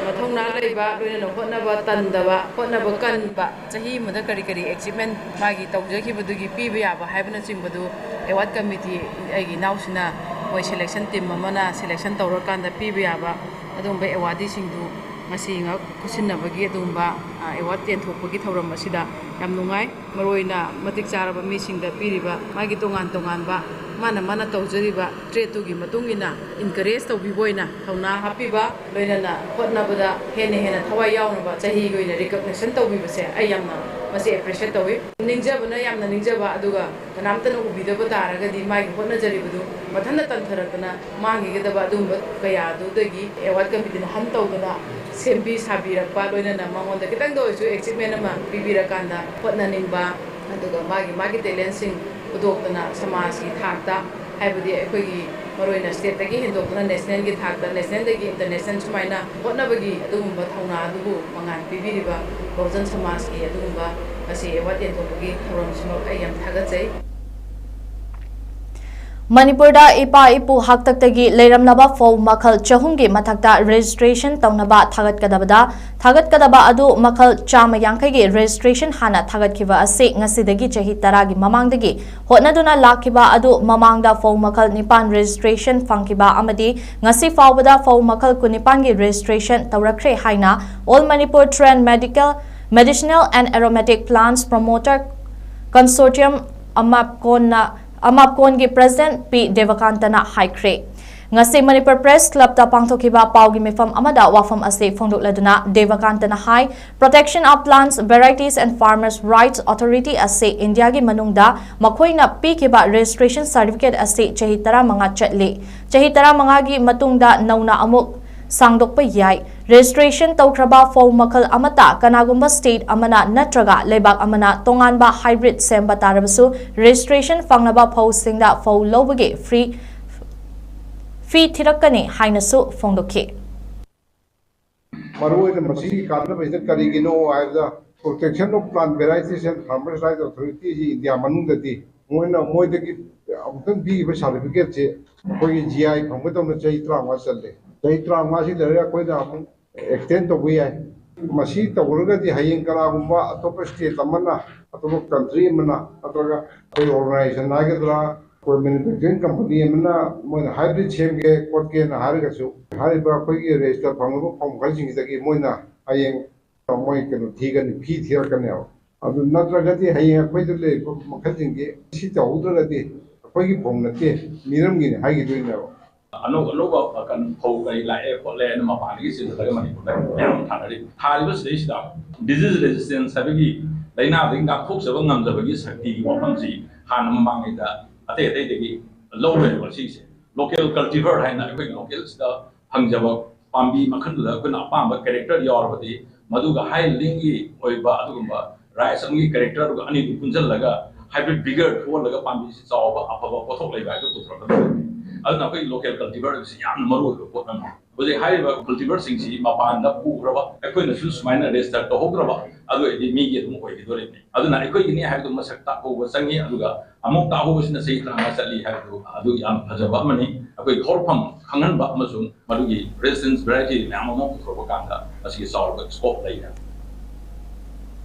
ꯃꯊꯧꯅꯥ ꯂꯩꯕ, ꯂꯣꯏꯅꯅ ꯍꯣꯠꯅꯕ ꯇꯟꯗꯕ, ꯍꯣꯠꯅꯕ ꯀꯟꯕ, ꯆꯍꯤ ꯑꯃꯗ ꯀꯔꯤ ꯀꯔꯤ achievement ꯃꯥꯒꯤ ꯇꯧꯖꯈꯤꯕꯗꯨꯒꯤ ꯄꯤꯕ ꯌꯥꯕ ꯍꯥꯏꯕꯅꯆꯤꯡꯕꯗꯨ award committee, ꯑꯩꯒꯤ ꯏꯅꯥꯎꯁꯤꯅ ꯃꯣꯏ selection team ꯑꯃꯅ selection ꯇꯧꯔꯀꯥꯟꯗ ꯄꯤꯕ ꯌꯥꯕ ꯑꯗꯨꯒꯨꯝꯕ awardꯁꯤꯡꯗꯨ ꯉꯁꯤ ꯉꯛ ꯈꯨꯠꯁꯤꯟꯅꯕꯒꯤ ꯑꯗꯨꯒꯨꯝꯕ, ꯑ, award ꯌꯦꯟꯊꯣꯛꯄꯒꯤ ꯊꯧꯔꯝ ꯑꯁꯤꯗ ꯌꯥꯝ ꯅꯨꯡꯉꯥꯏ꯫ ꯃꯔꯨꯑꯣꯏꯅ ꯃꯇꯤꯛ ꯆꯥꯔꯕ ꯃꯤꯁꯤꯡꯗ ꯄꯤꯔꯤꯕ ꯃꯥꯒꯤ ꯇꯣꯉꯥꯟ ꯇꯣꯉꯥꯟꯕ ꯃꯥꯅ ꯃꯥꯅ ꯇꯧꯖꯔꯤꯕ tradeꯇꯨꯒꯤ ꯃꯇꯨꯡ ꯏꯟꯅ encourage ꯇꯧꯕꯤꯕ ꯑꯣꯏꯅ ꯊꯧꯅꯥ ꯍꯥꯞꯄꯤꯕ, ꯂꯣꯏꯅꯅ ꯍꯣꯠꯅꯕꯗ ꯍꯦꯟꯅ ꯍꯦꯟꯅ ꯊꯋꯥꯏ ꯌꯥꯎꯅꯕ ꯆꯍꯤꯒꯤ ꯑꯣꯏꯅ recognition ꯇꯧꯕꯤꯕꯁꯦ ꯑꯩ ꯌꯥꯝꯅ ꯃꯁꯤ appreciate ꯇꯧꯏ꯫ ꯅꯤꯡꯖꯕꯅ ꯌꯥꯝꯅ ꯅꯤꯡꯖꯕ, ꯑꯗꯨꯒ ꯀꯅꯥꯝꯇꯅ ꯎꯕꯤꯗꯕ ꯇꯥꯔꯒꯗꯤ ꯃꯥꯒꯤ ꯍꯣꯠꯅꯖꯔꯤꯕꯗꯨ ꯃꯊꯟꯇ ꯇꯟꯊꯔꯛꯇꯅ ꯃꯥꯡꯈꯤꯒꯗꯕ ꯑꯗꯨꯒꯨꯝꯕ ꯀꯌꯥꯗꯨꯗꯒꯤ award committeeꯅ hunt ꯇꯧꯗꯅ ꯁꯦꯝꯕꯤ ꯁꯥꯕꯤꯔꯛꯄ, ꯂꯣꯏꯅꯅ ꯃꯉꯣꯟꯗ ꯈꯤꯇꯪꯗ ꯑꯣꯏꯔꯁꯨ achievement ꯑꯃ ꯄꯤꯕꯤꯔꯀꯥꯟꯗ ꯍꯣꯠꯅꯅꯤꯡꯕ, ꯑꯗꯨꯒ ꯃꯥꯒꯤ, ꯃꯥꯒꯤ talentꯁꯤꯡ ꯄꯨꯊꯣꯛꯇꯅ ꯁꯃꯥꯖꯀꯤ ꯊꯥꯛꯇ, ꯍꯥꯏꯕꯗꯤ ꯑꯩꯈꯣꯏꯒꯤ ꯃꯔꯨꯑꯣꯏꯅ stateꯇꯒꯤ ꯍꯦꯟꯗꯣꯛꯇꯨꯅ nationalꯒꯤ ꯊꯥꯛꯇ, nationalꯗꯒꯤ international ꯁꯨꯃꯥꯏꯅ ꯍꯣꯠꯅꯕꯒꯤ ꯑꯗꯨꯒꯨꯝꯕ ꯊꯧꯅꯥ ꯑꯗꯨꯕꯨ ꯃꯉꯥꯜ ꯄꯤꯕꯤꯔꯤꯕ ꯕꯍꯨꯖꯟ ꯁꯃꯥꯖꯀꯤ ꯑꯗꯨꯒꯨꯝꯕ ꯉꯁꯤ award ꯌꯦꯟꯊꯣꯛꯄꯒꯤ ꯊꯧꯔꯝꯁꯤꯃꯛ ꯑꯩ ꯌꯥꯝ ꯊꯥꯒꯠꯆꯩ꯫ ꯃꯅꯤꯄꯨꯔꯗ ꯏꯄꯥ ꯏꯄꯨ ꯍꯥꯛꯇꯛꯇꯒꯤ ꯂꯩꯔꯝꯂꯕ ꯐꯧ ꯃꯈꯜ ꯆꯍꯨꯝꯒꯤ ꯃꯊꯛꯇ registration ꯇꯧꯅꯕ ꯊꯥꯒꯠꯀꯗꯕꯗ, ꯊꯥꯒꯠꯀꯗꯕ ꯑꯗꯨ ꯃꯈꯜ ꯆꯥꯝꯃ ꯌꯥꯡꯈꯩꯒꯤ registration ꯍꯥꯟꯅ ꯊꯥꯒꯠꯈꯤꯕ ꯑꯁꯤ ꯉꯁꯤꯗꯒꯤ ꯆꯍꯤ ꯇꯔꯥꯒꯤ ꯃꯃꯥꯡꯗꯒꯤ ꯍꯣꯠꯅꯗꯨꯅ ꯂꯥꯛꯈꯤꯕ ꯑꯗꯨ ꯃꯃꯥꯡꯗ ꯐꯧ ꯃꯈꯜ ꯅꯤꯄꯥꯟ registration ꯐꯪꯈꯤꯕ ꯑꯃꯗꯤ ꯉꯁꯤ ꯐꯥꯎꯕꯗ ꯐꯧ ꯃꯈꯜ ꯀꯨꯟꯅꯤꯄꯥꯟꯒꯤ registration ꯇꯧꯔꯛꯈ꯭ꯔꯦ ꯍꯥꯏꯅ All Manipur Tran Medical, Medicinal and Aromatic Plants Promoter Consortium, ꯑꯃꯥꯞꯀꯣꯟꯅ, ꯑꯃꯥꯞꯀꯣꯟꯒꯤ president ꯄꯤ ꯗꯦꯕꯀꯥꯟꯇꯅ ꯍꯥꯏꯈ꯭ꯔꯦ꯫ ꯉꯁꯤ ꯃꯅꯤꯄꯨꯔ ꯄ꯭ꯔꯦꯁ ꯀ꯭ꯂꯕꯇ ꯄꯥꯡꯊꯣꯛꯈꯤꯕ ꯄꯥꯎꯒꯤ ꯃꯤꯐꯝ ꯑꯃꯗ ꯋꯥꯐꯝ ꯑꯁꯤ ꯐꯣꯡꯗꯣꯛꯂꯗꯨꯅ ꯗꯦꯕꯀꯥꯟꯇꯅ ꯍꯥꯏ, Protection of Plants Varieties and Farmers Rights Authority ꯑꯁꯤ ꯏꯟꯗꯤꯌꯥꯒꯤ ꯃꯅꯨꯡꯗ ꯃꯈꯣꯏꯅ ꯄꯤꯈꯤꯕ ꯔꯦꯖꯤꯁꯇ꯭ꯔꯦꯁꯟ ꯁꯥꯔꯇꯤꯐꯤꯀꯦꯠ ꯑꯁꯤ ꯆꯍꯤ ꯇꯔꯥꯃꯉꯥ ꯆꯠꯂꯤ꯫ ꯆꯍꯤ ꯇꯔꯥꯃꯉꯥꯒꯤ ꯃꯇꯨꯡꯗ ꯅꯧꯅ ꯑꯃꯨꯛ ꯁꯥꯡꯗꯣꯛꯄ ꯌꯥꯏ꯫ ꯔꯦꯖꯤꯁꯇ꯭ꯔꯦꯁꯟ ꯇꯧꯈ꯭ꯔꯕ ꯐꯧ ꯃꯈꯜ ꯑꯃꯠꯇ ꯀꯅꯥꯒꯨꯝꯕ ꯁ꯭ꯇꯦꯠ ꯑꯃꯅ ꯅꯠꯇ꯭ꯔꯒ ꯂꯩꯕꯥꯛ ꯑꯃꯅ ꯇꯣꯉꯥꯟꯕ ꯍꯥꯏꯕ꯭ꯔꯤꯠ ꯁꯦꯝꯕ ꯇꯥꯔꯕꯁꯨ ꯔꯦꯖꯤꯁꯇ꯭ꯔꯦꯁꯟ ꯐꯪꯂꯕ ꯐꯧꯁꯤꯡꯗ ꯐꯧ ꯂꯧꯕꯒꯤ ꯐ꯭ꯔꯤ ꯐꯤ ꯊꯤꯔꯛꯀꯅꯤ ꯍꯥꯏꯅꯁꯨ ꯐꯣꯡꯗꯣꯛꯈꯤ꯫ ꯃꯔꯨꯑꯣꯏꯅ ꯃꯁꯤꯒꯤ ꯀꯥꯟꯅꯕꯁꯤꯅ ꯀꯔꯤꯒꯤꯅꯣ ꯍꯥꯏꯕꯗ, Protection of Plant Varieties and Farmers Rights Authority ꯁꯤ ꯏꯟꯗꯤꯌꯥ ꯃꯅꯨꯡꯗꯗꯤ ꯃꯣꯏꯅ ꯃꯣꯏꯗꯒꯤ ꯑꯃꯨꯛꯇꯪ ꯄꯤꯈꯤꯕ ꯁꯥꯔꯇꯤꯐꯤꯀꯦꯠꯁꯦ ꯑꯩꯈꯣꯏꯒꯤ G I ꯐꯪꯕꯗꯧꯅ ꯆꯍꯤ ꯇꯔꯥꯃꯉꯥ ꯆꯜꯂꯦ꯫ ꯆꯍꯤ ꯇꯔꯥꯃꯉꯥꯁꯤ ꯂꯩꯔꯒ ꯑꯩꯈꯣꯏꯅ ꯑꯃꯨꯛ ꯑꯦꯛꯁꯇꯦꯟ ꯇꯧꯕ ꯌꯥꯏ꯫ ꯃꯁꯤ ꯇꯧꯔꯒꯗꯤ ꯍꯌꯦꯡ ꯀꯅꯥꯒꯨꯝꯕ ꯑꯇꯣꯞꯄ ꯁ꯭ꯇꯦꯠ ꯑꯃꯅ, ꯑꯇꯣꯞꯄ ꯀꯟꯇ꯭ꯔꯤ ꯑꯃꯅ, ꯅꯠꯇ꯭ꯔꯒ ꯑꯩꯈꯣꯏ ꯑꯣꯔꯒꯅꯥꯏꯖꯦꯁꯟ ꯍꯥꯏꯒꯗ꯭ꯔꯥ, ꯑꯩꯈꯣꯏ ꯃꯦꯅꯨꯐꯦꯛꯆꯔꯤꯡ ꯀꯝꯄꯅꯤ ꯑꯃꯅ ꯃꯣꯏꯅ ꯍꯥꯏꯕ꯭ꯔꯤꯠ ꯁꯦꯝꯒꯦ ꯈꯣꯠꯀꯦꯅ ꯍꯥꯏꯔꯒꯁꯨ, ꯍꯥꯏꯔꯤꯕ ꯑꯩꯈꯣꯏꯒꯤ ꯔꯦꯖꯤꯁꯇꯔ ꯐꯪꯂꯕ ꯐꯧ ꯃꯈꯜꯁꯤꯡꯁꯤꯗꯒꯤ ꯃꯣꯏꯅ ꯍꯌꯦꯡ ꯃꯣꯏ ꯀꯩꯅꯣ ꯊꯤꯒꯅꯤ, ꯐꯤ ꯊꯤꯔꯛꯀꯅꯦꯕ꯫ ꯑꯗꯨ ꯅꯠꯇ꯭ꯔꯒꯗꯤ ꯍꯌꯦꯡ ꯑꯩꯈꯣꯏꯗ ꯂꯩꯔꯤꯕ ꯃꯈꯜꯁꯤꯡꯁꯦ ꯁꯤ ꯇꯧꯍꯧꯗ꯭ꯔꯒꯗꯤ ꯑꯩꯈꯣꯏꯒꯤ ꯐꯧ ꯅꯠꯇꯦ, ꯃꯤꯔꯝꯒꯤꯅꯤ ꯍꯥꯏꯈꯤꯗꯣꯏꯅꯦꯕ꯫ ꯑꯅꯧ ꯑꯅꯧꯕ ꯀꯩꯅꯣ ꯐꯧ ꯀꯔꯤ ꯂꯥꯛꯑꯦ ꯈꯣꯠꯂꯦ ꯍꯥꯏꯅ ꯃꯄꯥꯟꯗꯒꯤ ꯆꯦꯟꯁꯤꯜꯂꯒ ꯃꯅꯤꯄꯨꯔꯗ ꯃꯌꯥꯝ ꯑꯃ ꯊꯥꯅꯔꯤ꯫ ꯊꯥꯔꯤꯕ ꯁꯤꯗꯩꯁꯤꯗ disease resistance ꯍꯥꯏꯕꯒꯤ ꯂꯥꯏꯅꯥꯗꯒꯤ ꯉꯥꯛꯊꯣꯛꯆꯕ ꯉꯝꯖꯕꯒꯤ ꯁꯛꯇꯤꯒꯤ ꯋꯥꯐꯝꯁꯤ ꯍꯥꯟꯅ ꯃꯃꯥꯡꯉꯩꯗ ꯑꯇꯩ ꯑꯇꯩꯗꯒꯤ ꯂꯧꯔꯦꯕ꯫ ꯁꯤꯁꯦ local cultivar ꯍꯥꯏꯅ ꯑꯩꯈꯣꯏ ꯂꯣꯀꯦꯜꯁꯤꯗ ꯐꯪꯖꯕ ꯄꯥꯝꯕꯤ ꯃꯈꯜꯗꯨꯗ ꯑꯩꯈꯣꯏꯅ ꯑꯄꯥꯝꯕ ꯀꯦꯔꯦꯛꯇꯔ ꯌꯥꯎꯔꯕꯗꯤ ꯃꯗꯨꯒ ꯍꯥꯏ ꯂꯤꯡꯒꯤ ꯑꯣꯏꯕ ꯑꯗꯨꯒꯨꯝꯕ ꯔꯥꯏꯁ ꯑꯃꯒꯤ ꯀꯦꯔꯦꯛꯇꯔꯗꯨꯒ ꯑꯅꯤꯗꯨ ꯄꯨꯟꯁꯤꯜꯂꯒ hybrid vigor ꯊꯣꯛꯍꯜꯂꯒ ꯄꯥꯝꯕꯤꯁꯤ ꯆꯥꯎꯕ ꯑꯐꯕ ꯄꯣꯠꯊꯣꯛ ꯂꯩꯕ ꯍꯥꯏꯗꯨ ꯄꯨꯊꯣꯔꯛꯀꯗꯕꯅꯤ꯫ ꯑꯗꯨꯅ ꯑꯩꯈꯣꯏꯒꯤ local cultivar ꯁꯤ ꯌꯥꯝꯅ ꯃꯔꯨ ꯑꯣꯏꯕ ꯄꯣꯠ ꯑꯃꯅꯤ꯫ ꯍꯧꯖꯤꯛ ꯍꯥꯏꯔꯤꯕ cultivar ꯁꯤꯡꯁꯤ ꯃꯄꯥꯟꯗ ꯄꯨꯈ꯭ꯔꯕ ꯑꯩꯈꯣꯏꯅꯁꯨ ꯁꯨꯃꯥꯏꯅ register ꯇꯧꯍꯧꯗ꯭ꯔꯕ ꯑꯗꯨ ꯑꯣꯏꯔꯗꯤ ꯃꯤꯒꯤ ꯑꯗꯨꯝ ꯑꯣꯏꯈꯤꯗꯣꯔꯤꯕꯅꯤ꯫ ꯑꯗꯨꯅ ꯑꯩꯈꯣꯏꯒꯤꯅꯤ ꯍꯥꯏꯕꯗꯨ ꯃꯁꯛ ꯇꯥꯛꯍꯧꯕ ꯆꯪꯉꯤ꯫ ꯑꯗꯨꯒ ꯑꯃꯨꯛ ꯇꯥꯛꯍꯧꯕꯁꯤꯅ ꯆꯍꯤ ꯇꯔꯥꯃꯉꯥ ꯆꯠꯂꯤ ꯍꯥꯏꯕꯗꯨ ꯑꯗꯨ ꯌꯥꯝ ꯐꯖꯕ ꯑꯃꯅꯤ꯫ ꯑꯩꯈꯣꯏꯒꯤ ꯍꯧꯔꯛꯐꯝ ꯈꯪꯍꯟꯕ ꯑꯃꯁꯨꯡ ꯃꯗꯨꯒꯤ resistance variety ꯃꯌꯥꯝ ꯑꯃ ꯄꯨꯊꯣꯔꯛꯄ ꯀꯥꯟꯗ ꯃꯁꯤꯒꯤ ꯆꯥꯎꯔꯕ scope ꯂꯩ ꯍꯥꯏꯕ꯫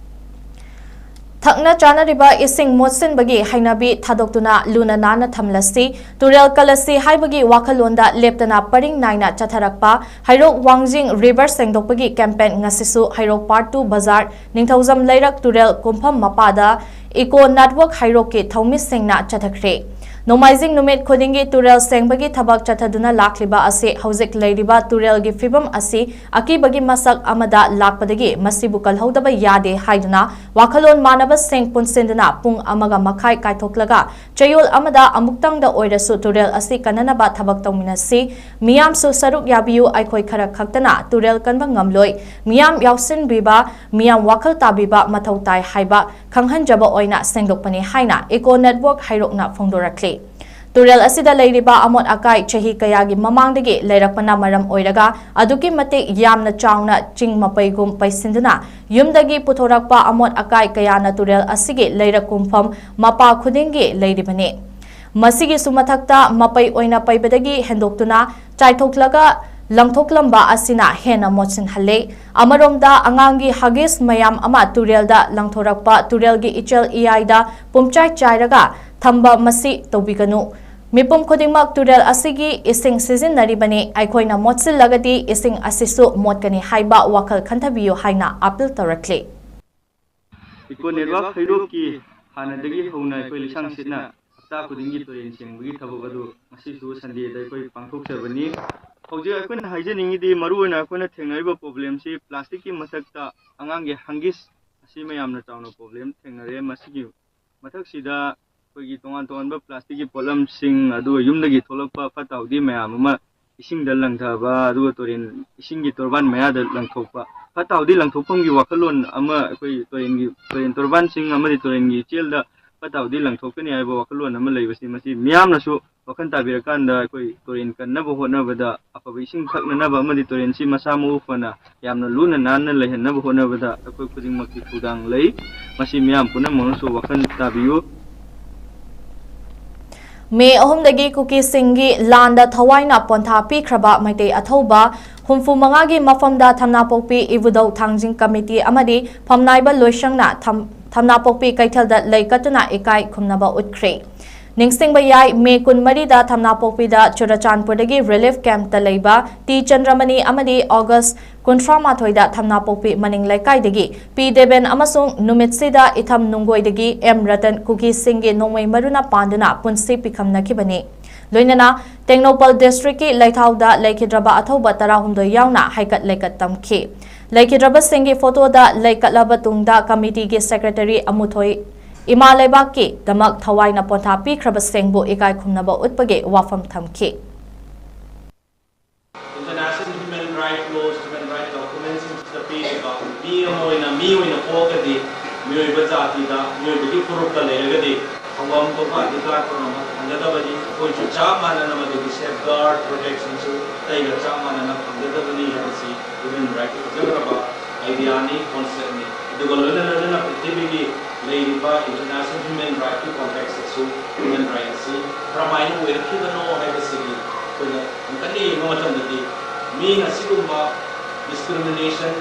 ꯊꯛꯅ ꯆꯥꯅꯔꯤꯕ ꯏꯁꯤꯡ ꯃꯣꯠꯁꯤꯟꯕꯒꯤ ꯍꯩꯅꯕꯤ ꯊꯥꯗꯣꯛꯇꯨꯅ ꯂꯨꯅ ꯅꯥꯟꯅ ꯊꯝꯂꯁꯤ, ꯇꯨꯔꯦꯜ ꯀꯜꯂꯁꯤ ꯍꯥꯏꯕꯒꯤ ꯋꯥꯈꯜꯂꯣꯟꯗ ꯂꯦꯞꯇꯅ ꯄꯔꯤꯡ ꯅꯥꯏꯅ ꯆꯠꯊꯔꯛꯄ ꯍꯩꯔꯣꯛ ꯋꯥꯡꯖꯤꯡ river ꯁꯦꯡꯗꯣꯛꯄꯒꯤ campaign ꯉꯁꯤꯁꯨ ꯍꯩꯔꯣꯛ Part two ꯕꯖꯥꯔ, ꯅꯤꯡꯊꯧꯖꯝ ꯂꯩꯔꯛ ꯇꯨꯔꯦꯜ ꯀꯨꯝꯐꯝ ꯃꯄꯥꯗ Eco Network ꯍꯩꯔꯣꯛꯀꯤ ꯊꯧꯃꯤꯁꯤꯡꯅ ꯆꯠꯊꯈ꯭ꯔꯦ꯫ ꯅꯣꯡꯃꯥꯏꯖꯤꯡ ꯅꯨꯃꯤꯠ ꯈꯨꯗꯤꯡꯒꯤ ꯇꯨꯔꯦꯜ ꯁꯦꯡꯕꯒꯤ ꯊꯕꯛ ꯆꯠꯊꯗꯨꯅ ꯂꯥꯛꯂꯤꯕ ꯑꯁꯤ ꯍꯧꯖꯤꯛ ꯂꯩꯔꯤꯕ ꯇꯨꯔꯦꯜꯒꯤ ꯐꯤꯕꯝ ꯑꯁꯤ ꯑꯀꯤꯕꯒꯤ ꯃꯁꯛ ꯑꯃꯗ ꯂꯥꯛꯄꯗꯒꯤ ꯃꯁꯤꯕꯨ ꯀꯜꯍꯧꯗꯕ ꯌꯥꯗꯦ ꯍꯥꯏꯗꯨꯅ ꯋꯥꯈꯜꯂꯣꯟ ꯃꯥꯟꯅꯕꯁꯤꯡ ꯄꯨꯟꯁꯤꯟꯗꯨꯅ ꯄꯨꯡ ꯑꯃꯒ ꯃꯈꯥꯏ ꯀꯥꯏꯊꯣꯛꯂꯒ ꯆꯌꯣꯜ ꯑꯃꯗ ꯑꯃꯨꯛꯇꯪꯗ ꯑꯣꯏꯔꯁꯨ ꯇꯨꯔꯦꯜ ꯑꯁꯤ ꯀꯟꯅꯅꯕ ꯊꯕꯛ ꯇꯧꯃꯤꯟꯅꯁꯤ꯫ ꯃꯤꯌꯥꯝꯁꯨ ꯁꯔꯨꯛ ꯌꯥꯕꯤꯌꯨ, ꯑꯩꯈꯣꯏ ꯈꯔ ꯈꯛꯇꯅ ꯇꯨꯔꯦꯜ ꯀꯟꯕ ꯉꯝꯂꯣꯏ꯫ ꯃꯤꯌꯥꯝ ꯌꯥꯎꯁꯤꯟꯕꯤꯕ, ꯃꯤꯌꯥꯝ ꯋꯥꯈꯜ ꯇꯥꯕꯤꯕ ꯃꯊꯧ ꯇꯥꯏ ꯍꯥꯏꯕ ꯈꯪꯍꯟꯖꯕ ꯑꯣꯏꯅ ꯁꯦꯡꯗꯣꯛꯄꯅꯤ ꯍꯥꯏꯅ ꯏꯀꯣ ꯅꯦꯠꯋꯥꯔꯛ ꯍꯩꯔꯣꯛꯅ ꯐꯣꯡꯗꯣꯔꯛꯂꯤ꯫ ꯇꯨꯔꯦꯜ ꯑꯁꯤꯗ ꯂꯩꯔꯤꯕ ꯑꯃꯣꯠ ꯑꯀꯥꯏ ꯆꯍꯤ ꯀꯌꯥꯒꯤ ꯃꯃꯥꯡꯗꯒꯤ ꯂꯩꯔꯛꯄꯅ ꯃꯔꯝ ꯑꯣꯏꯔꯒ ꯑꯗꯨꯛꯀꯤ ꯃꯇꯤꯛ ꯌꯥꯝꯅ ꯆꯥꯎꯅ ꯆꯤꯡ ꯃꯄꯩꯒꯨꯝ ꯄꯩꯁꯤꯟꯗꯨꯅ ꯌꯨꯝꯗꯒꯤ ꯄꯨꯊꯣꯔꯛꯄ ꯑꯃꯣꯠ ꯑꯀꯥꯏ ꯀꯌꯥꯅ ꯇꯨꯔꯦꯜ ꯑꯁꯤꯒꯤ ꯂꯩꯔꯛ ꯀꯨꯝꯐꯝ ꯃꯄꯥ ꯈꯨꯗꯤꯡꯒꯤ ꯂꯩꯔꯤꯕꯅꯤ꯫ ꯃꯁꯤꯒꯤꯁꯨ ꯃꯊꯛꯇ ꯃꯄꯩ ꯑꯣꯏꯅ ꯄꯩꯕꯗꯒꯤ ꯍꯦꯟꯗꯣꯛꯇꯨꯅ ꯆꯥꯏꯊꯣꯛꯂꯒ ꯂꯪꯊꯣꯛꯂꯝꯕ ꯑꯁꯤꯅ ꯍꯦꯟꯅ ꯃꯣꯠꯁꯤꯟꯍꯜꯂꯦ꯫ ꯑꯃꯔꯣꯝꯗ ꯑꯉꯥꯡꯒꯤ ꯍꯒꯤꯁ ꯃꯌꯥꯝ ꯑꯃ ꯇꯨꯔꯦꯜꯗ ꯂꯪꯊꯣꯔꯛꯄ, ꯇꯨꯔꯦꯜꯒꯤ ꯏꯆꯦꯜ ꯏꯌꯥꯏꯗ ꯄꯨꯝꯆꯥꯏ ꯆꯥꯏꯔꯒ ꯊꯝꯕ ꯃꯁꯤ ꯇꯧꯕꯤꯒꯅꯨ꯫ ꯃꯤꯄꯨꯝ ꯈꯨꯗꯤꯡꯃꯛ ꯇꯨꯔꯦꯜ ꯑꯁꯤꯒꯤ ꯏꯁꯤꯡ ꯁꯤꯖꯤꯟꯅꯔꯤꯕꯅꯤ, ꯑꯩꯈꯣꯏꯅ ꯃꯣꯠꯁꯤꯜꯂꯒꯗꯤ ꯏꯁꯤꯡ ꯑꯁꯤꯁꯨ ꯃꯣꯠꯀꯅꯤ ꯍꯥꯏꯕ ꯋꯥꯈꯜ ꯈꯟꯊꯕꯤꯌꯨ ꯍꯥꯏꯅ ꯑꯥꯄꯤꯜ ꯇꯧꯔꯛꯂꯤ꯫ ꯏꯀꯣ ꯅꯦꯠꯋꯥꯔꯛ ꯍꯩꯔꯣꯛꯀꯤ ꯍꯥꯟꯅꯗꯒꯤ ꯍꯧꯅ ꯑꯩꯈꯣꯏ ꯂꯤꯁꯥꯡ ꯁꯤꯠꯅ ꯍꯞꯇꯥ ꯈꯨꯗꯤꯡꯒꯤ ꯇꯨꯔꯦꯟ ꯁꯦꯡꯕꯒꯤ ꯊꯕꯛ ꯑꯗꯨ ꯉꯁꯤꯁꯨ ꯁꯟꯗꯦꯗ ꯑꯩꯈꯣꯏ ꯄꯥꯡꯊꯣꯛꯆꯕꯅꯤ꯫ ꯍꯧꯖꯤꯛ ꯑꯩꯈꯣꯏꯅ ꯍꯥꯏꯖꯅꯤꯡꯉꯤꯗꯤ ꯃꯔꯨꯑꯣꯏꯅ ꯑꯩꯈꯣꯏꯅ ꯊꯦꯡꯅꯔꯤꯕ ꯄ꯭ꯔꯣꯕ꯭ꯂꯦꯝꯁꯤ ꯄ꯭ꯂꯥꯁꯇꯤꯛꯀꯤ ꯃꯊꯛꯇ ꯑꯉꯥꯡꯒꯤ ꯍꯪꯒꯤꯁ ꯑꯁꯤ ꯃꯌꯥꯝꯅ ꯆꯥꯎꯅ ꯄ꯭ꯔꯣꯕ꯭ꯂꯦꯝ ꯊꯦꯡꯅꯔꯦ꯫ ꯃꯁꯤꯒꯤ ꯃꯊꯛꯁꯤꯗ ꯑꯩꯈꯣꯏꯒꯤ ꯇꯣꯉꯥꯟ ꯇꯣꯉꯥꯟꯕ ꯄ꯭ꯂꯥꯁꯇꯤꯛꯀꯤ ꯄꯣꯠꯂꯝꯁꯤꯡ, ꯑꯗꯨꯒ ꯌꯨꯝꯗꯒꯤ ꯊꯣꯛꯂꯛꯄ ꯐꯠꯇ ꯍꯥꯎꯗꯤ ꯃꯌꯥꯝ ꯑꯃ ꯏꯁꯤꯡꯗ ꯂꯪꯊꯕ, ꯑꯗꯨꯒ ꯇꯨꯔꯦꯟ ꯏꯁꯤꯡꯒꯤ ꯇꯣꯔꯕꯥꯟ ꯃꯌꯥꯗ ꯂꯪꯊꯣꯛꯄ, ꯐꯠꯇ ꯍꯥꯎꯗꯤ ꯂꯪꯊꯣꯛꯐꯝꯒꯤ ꯋꯥꯈꯜꯂꯣꯟ ꯑꯃ ꯑꯩꯈꯣꯏ ꯇꯨꯔꯦꯟꯒꯤ, ꯇꯨꯔꯦꯟ ꯇꯣꯔꯕꯥꯟꯁꯤꯡ ꯑꯃꯗꯤ ꯇꯨꯔꯦꯟꯒꯤ ꯏꯆꯦꯜꯗ ꯐꯠꯇ ꯍꯥꯎꯗꯤ ꯂꯪꯊꯣꯛꯀꯅꯤ ꯍꯥꯏꯕ ꯋꯥꯈꯜꯂꯣꯟ ꯑꯃ ꯂꯩꯕꯁꯤ, ꯃꯁꯤ ꯃꯤꯌꯥꯝꯅꯁꯨ ꯋꯥꯈꯜ ꯇꯥꯕꯤꯔꯀꯥꯟꯗ ꯑꯩꯈꯣꯏ ꯇꯨꯔꯦꯟ ꯀꯟꯅꯕ ꯍꯣꯠꯅꯕꯗ, ꯑꯐꯕ ꯏꯁꯤꯡ ꯊꯛꯅꯅꯕ ꯑꯃꯗꯤ ꯇꯨꯔꯦꯟꯁꯤ ꯃꯁꯥ ꯃꯎ ꯐꯅ ꯌꯥꯝꯅ ꯂꯨꯅ ꯅꯥꯟꯅ ꯂꯩꯍꯟꯅꯕ ꯍꯣꯠꯅꯕꯗ ꯑꯩꯈꯣꯏ ꯈꯨꯗꯤꯡꯃꯛꯀꯤ ꯊꯧꯗꯥꯡ ꯂꯩ꯫ ꯃꯁꯤ ꯃꯤꯌꯥꯝ ꯄꯨꯝꯅꯃꯛꯅꯁꯨ ꯋꯥꯈꯜ ꯇꯥꯕꯤꯌꯨ꯫ ꯃꯦ ꯑꯍꯨꯝꯗꯒꯤ ꯀꯨꯀꯤꯁꯤꯡꯒꯤ ꯂꯥꯟꯗ ꯊꯋꯥꯏꯅ ꯄꯣꯟꯊꯥ ꯄꯤꯈ꯭ꯔꯕ ꯃꯩꯇꯩ ꯑꯊꯧꯕ ꯍꯨꯝꯐꯨ ꯃꯉꯥꯒꯤ ꯃꯐꯝꯗ ꯊꯝꯅꯥꯄꯣꯛꯄꯤ ꯏꯕꯨꯙꯧ ꯊꯥꯡꯖꯤꯡ ꯀꯃꯤꯇꯤ ꯑꯃꯗꯤ ꯐꯝꯅꯥꯏꯕ ꯂꯣꯏꯁꯪꯅ ꯊꯝ-, ꯊꯝꯅꯥꯄꯣꯛꯄꯤ ꯀꯩꯊꯦꯜꯗ ꯂꯩ ꯀꯠꯇꯨꯅ ꯏꯀꯥꯏ ꯈꯨꯝꯅꯕ ꯎꯠꯈ꯭ꯔꯦ꯫ ꯅꯤꯡꯁꯤꯡꯕ ꯌꯥꯏ, ꯃꯦ ꯀꯨꯟꯃꯔꯤꯗ ꯊꯝꯅꯥꯄꯣꯛꯄꯤꯗ ꯆꯨꯔꯆꯥꯟꯄꯨꯔꯗꯒꯤ ꯔꯤꯂꯤꯐ ꯀꯦꯝꯞꯇ ꯂꯩꯕ ꯇꯤ ꯆꯟꯗ꯭ꯔꯃꯅꯤ ꯑꯃꯗꯤ ꯑꯣꯒꯁ ꯀꯨꯟꯊ꯭ꯔꯥ ꯃꯥꯊꯣꯏꯗ ꯊꯝꯅꯥꯄꯣꯛꯄꯤ ꯃꯅꯤꯡ ꯂꯩꯀꯥꯏꯗꯒꯤ ꯄꯤ ꯗꯦꯕꯦꯟ ꯑꯃꯁꯨꯡ ꯅꯨꯃꯤꯠꯁꯤꯗ ꯏꯊꯝ ꯅꯨꯡꯒꯣꯏꯗꯒꯤ ꯑꯦꯝ ꯔꯇꯟ ꯀꯨꯀꯤꯁꯤꯡꯒꯤ ꯅꯣꯡꯃꯩ ꯃꯔꯨꯅ ꯄꯥꯟꯗꯨꯅ ꯄꯨꯟꯁꯤ ꯄꯤꯈꯝꯅꯈꯤꯕꯅꯤ꯫ ꯂꯣꯏꯅꯅ ꯇꯦꯡꯅꯧꯄꯜ ꯗꯤꯁꯇ꯭ꯔꯤꯛꯀꯤ ꯂꯩꯊꯥꯎꯗ ꯂꯩꯈꯤꯗ꯭ꯔꯕ ꯑꯊꯧꯕ ꯇꯔꯥꯍꯨꯝꯗꯣꯏ ꯌꯥꯎꯅ ꯍꯩꯀꯠ ꯂꯩꯀꯠ ꯇꯝꯈꯤ꯫ ꯂꯩꯈꯤꯗ꯭ꯔꯕꯁꯤꯡꯒꯤ ꯐꯣꯇꯣꯗ ꯂꯩꯀꯠꯂꯕ ꯇꯨꯡꯗ ꯀꯃꯤꯇꯤꯒꯤ ꯁꯦꯀ꯭ꯔꯦꯇꯔꯤ ꯑꯃꯨꯊꯣꯏ ꯏꯃꯥ ꯂꯩꯕꯥꯛꯀꯤꯗꯃꯛ ꯊꯋꯥꯏꯅ ꯄꯣꯟꯊꯥ ꯄꯤꯈ꯭ꯔꯕꯁꯤꯡꯕꯨ ꯏꯀꯥꯏ ꯈꯨꯝꯅꯕ ꯎꯠꯄꯒꯤ ꯋꯥꯐꯝ ꯊꯝꯈꯤ꯫ International human rights laws, human rights documentsꯁꯤꯡꯁꯤꯗ ꯄꯤꯔꯤꯕ ꯃꯤ ꯑꯃ ꯑꯣꯏꯅ, ꯃꯤ ꯑꯣꯏꯅ ꯄꯣꯛꯑꯒꯗꯤ, ꯃꯤꯑꯣꯏꯕ ꯖꯥꯇꯤꯗ, ꯃꯤꯑꯣꯏꯕꯒꯤ ꯐꯨꯔꯨꯞꯇ ꯂꯩꯔꯒꯗꯤ ꯐꯪꯐꯝ ꯊꯣꯛꯄ ꯑꯙꯤꯀꯥꯔ ꯄꯨꯝꯅꯃꯛ ꯐꯪꯒꯗꯕꯅꯤ꯫ ꯑꯩꯈꯣꯏꯁꯨ ꯆꯞ ꯃꯥꯟꯅꯅ ꯃꯗꯨꯒꯤ safeguard protectionꯁꯨ ꯑꯇꯩꯒ ꯆꯞ ꯃꯥꯟꯅꯅ ꯐꯪꯒꯗꯕꯅꯤ ꯍꯥꯏꯕꯁꯤ human rights ꯐꯖꯈ꯭ꯔꯕ ideaꯅꯤ, conceptꯅꯤ꯫ ꯑꯗꯨꯒ ꯂꯣꯏꯅ ꯂꯣꯏꯅꯅ ꯄ꯭ꯔꯤꯊꯤꯕꯤꯒꯤ ꯂꯩꯔꯤꯕ international human rightsꯀꯤ contextꯇꯁꯨ human rights ꯑꯁꯤ ꯀꯔꯝꯍꯥꯏꯅ ꯑꯣꯏꯔꯛꯈꯤꯕꯅꯣ ꯍꯥꯏꯕꯁꯤꯒꯤ ꯑꯩꯈꯣꯏꯅ ꯍꯟꯀꯠꯅ ꯌꯦꯡꯕ ꯃꯇꯝꯗꯗꯤ ꯃꯤꯅ ꯑꯁꯤꯒꯨꯝꯕ discrimination,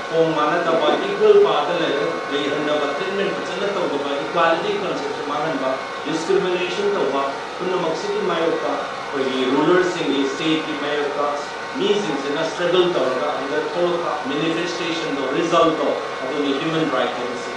ꯊꯣꯡ ꯃꯥꯟꯅꯗꯕ, equal ꯄꯥꯗ ꯂꯩꯔ-, ꯂꯩꯍꯟꯗꯕ, treatment ꯐꯖꯅ ꯇꯧꯗꯕ, equality conceptꯁꯦ ꯃꯥꯡꯍꯟꯕ, discrimination ꯇꯧꯕ ꯄꯨꯝꯅꯃꯛꯁꯤꯒꯤ ꯃꯥꯌꯣꯛꯇ ꯑꯩꯈꯣꯏꯒꯤ rulerꯁꯤꯡꯒꯤ, stateꯀꯤ ꯃꯥꯌꯣꯛꯇ ꯃꯤꯁꯤꯡꯁꯤꯅ struggle ꯇꯧꯔꯒ ꯍꯟꯗꯛ ꯊꯣꯛꯂꯛꯄ manifestationꯗꯣ, resultꯗꯣ, ꯑꯗꯨꯅꯤ human right ꯍꯥꯏꯕꯁꯤ꯫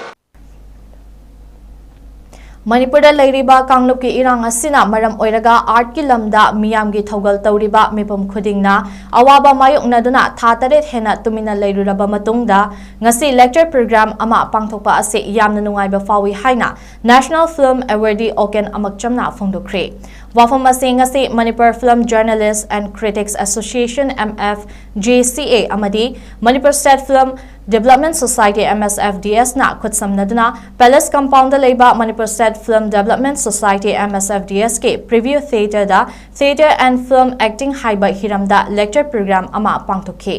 ꯃꯅꯤꯄꯨꯔꯗ ꯂꯩꯔꯤꯕ ꯀꯥꯡꯂꯨꯞꯀꯤ ꯏꯔꯥꯡ ꯑꯁꯤꯅ ꯃꯔꯝ ꯑꯣꯏꯔꯒ artꯀꯤ ꯂꯝꯗ ꯃꯤꯌꯥꯝꯒꯤ ꯊꯧꯒꯜ ꯇꯧꯔꯤꯕ ꯃꯤꯄꯨꯝ ꯈꯨꯗꯤꯡꯅ ꯑꯋꯥꯕ ꯃꯥꯌꯣꯛꯅꯗꯨꯅ ꯊꯥ ꯇꯔꯦꯠ ꯍꯦꯟꯅ ꯇꯨꯃꯤꯟꯅ ꯂꯩꯔꯨꯔꯕ ꯃꯇꯨꯡꯗ ꯉꯁꯤ lecture program ꯑꯃ ꯄꯥꯡꯊꯣꯛꯄ ꯑꯁꯤ ꯌꯥꯝꯅ ꯅꯨꯡꯉꯥꯏꯕ ꯐꯥꯎꯏ ꯍꯥꯏꯅ National Film Awardee ꯑꯣꯀꯦꯟ ꯑꯃꯛꯆꯝꯅ ꯐꯣꯡꯗꯣꯛꯈ꯭ꯔꯦ꯫ ꯋꯥꯐꯝ ꯑꯁꯤ ꯉꯁꯤ Manipur Film Journalist and Critics Association, M F J C A, ꯑꯃꯗꯤ Manipur State Film Development Society, M S F D S ꯅ ꯈꯨꯠꯁꯝꯅꯗꯨꯅ Palace Compoundꯗ ꯂꯩꯕ Manipur State Film Development Society, M S F D S ꯀꯤ Preview Theatreꯗ Theatre and Film Acting ꯍꯥꯏꯕ ꯍꯤꯔꯝꯗ lecture program ꯑꯃ ꯄꯥꯡꯊꯣꯛꯈꯤ꯫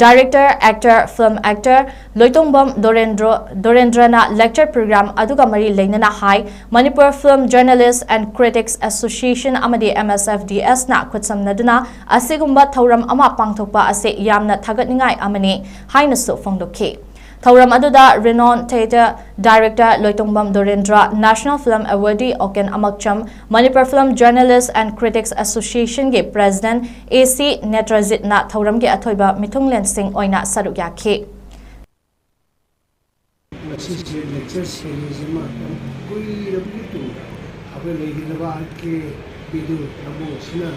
Director, actor, film actor ꯂꯣꯏꯇꯣꯡꯕꯝ Dorendro, ꯗꯣꯔꯦꯟꯗ꯭ꯔꯅ lecture program ꯑꯗꯨꯒ ꯃꯔꯤ ꯂꯩꯅꯅ ꯍꯥꯏ, Manipur Film Journalist and Critics Association ꯑꯃꯗꯤ M S F D S ꯅ ꯈꯨꯠꯁꯝꯅꯗꯨꯅ ꯑꯁꯤꯒꯨꯝꯕ ꯊꯧꯔꯝ ꯑꯃ ꯄꯥꯡꯊꯣꯛꯄ ꯑꯁꯤ ꯌꯥꯝꯅ ꯊꯥꯒꯠꯅꯤꯡꯉꯥꯏ ꯑꯃꯅꯤ ꯍꯥꯏꯅꯁꯨ ꯐꯣꯡꯗꯣꯛꯈꯤ꯫ ꯊꯧꯔꯝ ꯑꯗꯨꯗ Renowned Theatre Director Loitongbam ꯗꯣꯔꯦꯟꯗ꯭ꯔ, National Film Awardee ꯑꯣꯀꯦꯟ ꯑꯃꯛꯆꯝ, Manipur Film Journalist and Critics Association ꯒꯤ President A C ꯅꯦꯇ꯭ꯔꯖꯤꯠꯅ ꯊꯧꯔꯝꯒꯤ ꯑꯊꯣꯏꯕ ꯃꯤꯊꯨꯡꯂꯦꯟꯁꯤꯡ ꯑꯣꯏꯅ ꯁꯔꯨꯛ ꯌꯥꯈꯤ꯫ ꯃꯁꯤꯁꯦ lecture series ꯑꯃ ꯌꯥꯝ ꯀꯨꯏꯔꯕꯒꯤ ꯇꯨꯡꯗ ꯑꯩꯈꯣꯏ ꯂꯩꯈꯤꯗꯕ ꯑꯥꯔ ꯀꯦ ꯄꯤꯗꯨ ꯂꯝꯕꯣꯡ ꯑꯁꯤꯅ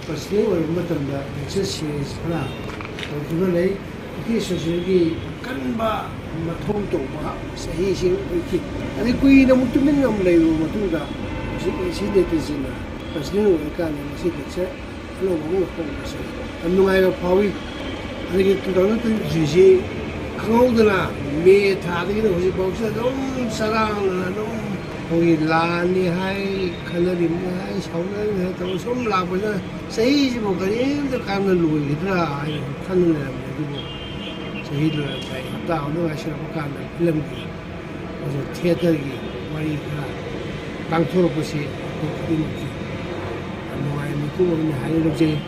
president ꯑꯣꯏꯔꯕ ꯃꯇꯝꯗ lecture series ꯈꯔ ꯇꯧꯈꯤꯕ ꯂꯩ꯫ ꯑꯩꯈꯣꯏ ꯁꯣꯁꯤꯌꯦꯜꯒꯤ ꯑꯀꯟꯕ ꯃꯊꯧ ꯇꯧꯕ ꯆꯍꯤꯁꯤꯡ ꯑꯣꯏꯈꯤ꯫ ꯑꯗꯩ ꯀꯨꯏꯅ ꯑꯃꯨꯛ ꯇꯨꯃꯤꯟꯅ ꯑꯃꯨꯛ ꯂꯩꯔꯨꯔꯕ ꯃꯇꯨꯡꯗ ꯍꯧꯖꯤꯛ ꯑꯦ ꯁꯤ ꯅꯦꯇ꯭ꯔꯖꯤꯠꯅ president ꯑꯣꯏꯔꯀꯥꯟꯗ ꯉꯁꯤ lecture ꯑꯅꯧꯕ ꯑꯃ ꯍꯧꯕꯁꯦ ꯌꯥꯝ ꯅꯨꯡꯉꯥꯏꯕ ꯐꯥꯎꯏ꯫ ꯑꯗꯒꯤ two thousand twenty-threeꯁꯤ ꯈꯪꯍꯧꯗꯅ ꯃꯦ ꯊꯥꯗꯒꯤꯅ ꯍꯧꯖꯤꯛꯐꯥꯎꯁꯤꯗ ꯑꯗꯨꯝ ꯆꯔꯥꯡꯅꯅ ꯑꯗꯨꯝ ꯑꯩꯈꯣꯏꯒꯤ ꯂꯥꯟꯅꯤ ꯍꯥꯏ, ꯈꯠꯅꯔꯤꯕꯅꯤ ꯍꯥꯏ, ꯁꯥꯎꯅꯔꯤꯕꯅꯤ ꯍꯥꯏ ꯇꯧꯔ ꯁꯨꯝ ꯂꯥꯛꯄꯁꯤꯅ ꯆꯍꯤꯁꯤꯕꯨ ꯀꯔꯤꯝꯇ ꯀꯥꯟꯅ ꯂꯣꯏꯒꯗ꯭ꯔꯥ ꯍꯥꯏꯅ ꯈꯟꯅ ꯂꯩꯔꯝꯃꯦ꯫ ꯑꯗꯨꯕꯨ ꯆꯍꯤ ꯂꯣꯏꯔꯝꯗꯥꯏ ꯍꯞꯇꯥ ꯑꯃꯗ ꯉꯥꯏꯁꯤꯜꯂꯛꯄ ꯀꯥꯟꯗ ꯐꯤꯂꯝꯒꯤ ꯑꯗꯨ ꯊꯤꯌꯦꯇꯔꯒꯤ ꯋꯥꯔꯤ ꯈꯔ ꯉꯥꯡꯊꯣꯔꯛꯄꯁꯤ ꯑꯩꯈꯣꯏ ꯈꯨꯗꯤꯡꯃꯛꯀꯤ ꯌꯥꯝ ꯅꯨꯡꯉꯥꯏꯕ ꯃꯤꯀꯨꯞ ꯑꯃꯅꯤ ꯍꯥꯏꯅ ꯂꯧꯖꯩ꯫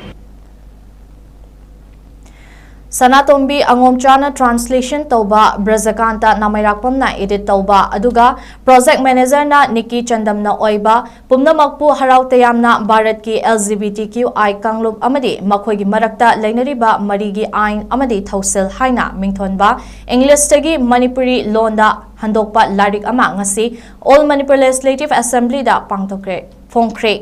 ꯁꯅꯥꯇꯣꯝꯕꯤ ꯑꯉꯣꯝꯆꯥꯅ translation ꯇꯧꯕ, ꯕ꯭ꯔꯖꯀꯥꯟꯇ ꯅꯥꯃꯩꯔꯥꯛꯄꯝꯅ edit ꯇꯧꯕ, ꯑꯗꯨꯒ project managerꯅ ꯅꯤꯀꯤ ꯆꯟꯗꯝꯅ ꯑꯣꯏꯕ ꯄꯨꯝꯅꯃꯛꯄꯨ ꯍꯔꯥꯎ ꯇꯌꯥꯝꯅ ꯚꯥꯔꯠꯀꯤ L G B T Q I ꯀꯥꯡꯂꯨꯞ ꯑꯃꯗꯤ ꯃꯈꯣꯏꯒꯤ ꯃꯔꯛꯇ ꯂꯩꯅꯔꯤꯕ ꯃꯔꯤꯒꯤ ꯑꯥꯏꯟ ꯑꯃꯗꯤ ꯊꯧꯁꯤꯜ ꯍꯥꯏꯅ ꯃꯤꯡꯊꯣꯟꯕ Englishꯇꯒꯤ ꯃꯅꯤꯄꯨꯔꯤ ꯂꯣꯟꯗ ꯍꯟꯗꯣꯛꯄ ꯂꯥꯏꯔꯤꯛ ꯑꯃ ꯉꯁꯤ All Manipur Legislative Assemblyꯗ ꯄꯥꯡꯊꯣꯛꯈ꯭ꯔꯦ, ꯐꯣꯡꯈ꯭ꯔꯦ꯫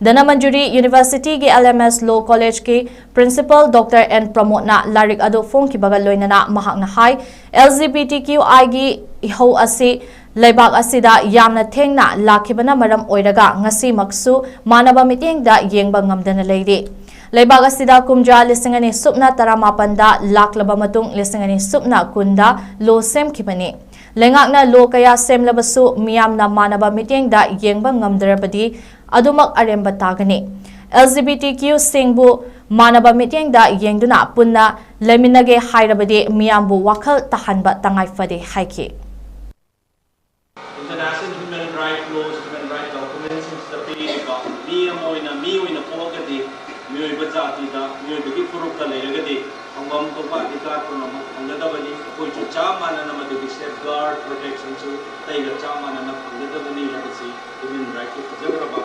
Dhanamanjuri Universityꯒꯤ L M S Law Collegeꯀꯤ Principal Doctor N ꯄ꯭ꯔꯃꯣꯗꯅ ꯂꯥꯏꯔꯤꯛ ꯑꯗꯨ ꯐꯣꯡꯈꯤꯕꯒ ꯂꯣꯏꯅꯅ ꯃꯍꯥꯛꯅ ꯍꯥꯏ, L G B T Q Iꯒꯤ ꯏꯍꯧ ꯑꯁꯤ ꯂꯩꯕꯥꯛ ꯑꯁꯤꯗ ꯌꯥꯝꯅ ꯊꯦꯡꯅ ꯂꯥꯛꯈꯤꯕꯅ ꯃꯔꯝ ꯑꯣꯏꯔꯒ ꯉꯁꯤꯃꯛꯁꯨ ꯃꯥꯟꯅꯕ ꯃꯤꯠꯌꯦꯡꯗ ꯌꯦꯡꯕ ꯉꯝꯗꯅ ꯂꯩꯔꯤ꯫ ꯂꯩꯕꯥꯛ ꯑꯁꯤꯗ ꯀꯨꯝꯖꯥ ꯂꯤꯁꯤꯡ ꯑꯅꯤ ꯁꯨꯞꯅ ꯇꯔꯥꯃꯥꯄꯟꯗ ꯂꯥꯛꯂꯕ ꯃꯇꯨꯡ ꯂꯤꯁꯤꯡ ꯑꯅꯤ ꯁꯨꯞꯅ ꯀꯨꯟꯗ law ꯁꯦꯝꯈꯤꯕꯅꯤ꯫ ꯂꯩꯉꯥꯛꯅ law ꯀꯌꯥ ꯁꯦꯝꯂꯕꯁꯨ ꯃꯤꯌꯥꯝꯅ ꯃꯥꯟꯅꯕ ꯃꯤꯠꯌꯦꯡꯗ ꯌꯦꯡꯕ ꯉꯝꯗ꯭ꯔꯕꯗꯤ ꯑꯗꯨꯃꯛ ꯑꯔꯦꯝꯕ ꯇꯥꯒꯅꯤ꯫ L G B T Q ꯁꯤꯡꯕꯨ ꯃꯥꯟꯅꯕ ꯃꯤꯠꯌꯦꯡꯗ ꯌꯦꯡꯗꯨꯅ ꯄꯨꯟꯅ ꯂꯩꯃꯤꯟꯅꯒꯦ ꯍꯥꯏꯔꯕꯗꯤ ꯃꯤꯌꯥꯝꯕꯨ ꯋꯥꯈꯜ ꯇꯥꯍꯟꯕ ꯇꯉꯥꯏ ꯐꯗꯦ ꯍꯥꯏꯈꯤ꯫ International human rights laws, human rights documentsꯁꯤꯡꯁꯤꯗ ꯄꯤꯔꯤꯕ ꯃꯤ ꯑꯃ ꯑꯣꯏꯅ, ꯃꯤ ꯑꯣꯏꯅ ꯄꯣꯛꯑꯒꯗꯤ, ꯃꯤꯑꯣꯏꯕ ꯖꯥꯇꯤꯗ, ꯃꯤꯑꯣꯏꯕꯒꯤ ꯐꯨꯔꯨꯞꯇ ꯂꯩꯔꯒꯗꯤ, ꯐꯪꯐꯝ ꯊꯣꯛꯄ ꯑꯙꯤꯀꯥꯔ ꯄꯨꯝꯅꯃꯛ ꯐꯪꯒꯗꯕꯅꯤ꯫ ꯑꯩꯈꯣꯏꯁꯨ ꯆꯞ ꯃꯥꯟꯅꯅ ꯃꯗꯨꯒꯤ safeguard, protection ꯁꯨ ꯑꯇꯩꯒ ꯆꯞ ꯃꯥꯟꯅꯅ ꯐꯪꯒꯗꯕꯅꯤ ꯍꯥꯏꯕꯁꯤ human right ꯀꯤ ꯐꯖꯈ꯭ꯔꯕ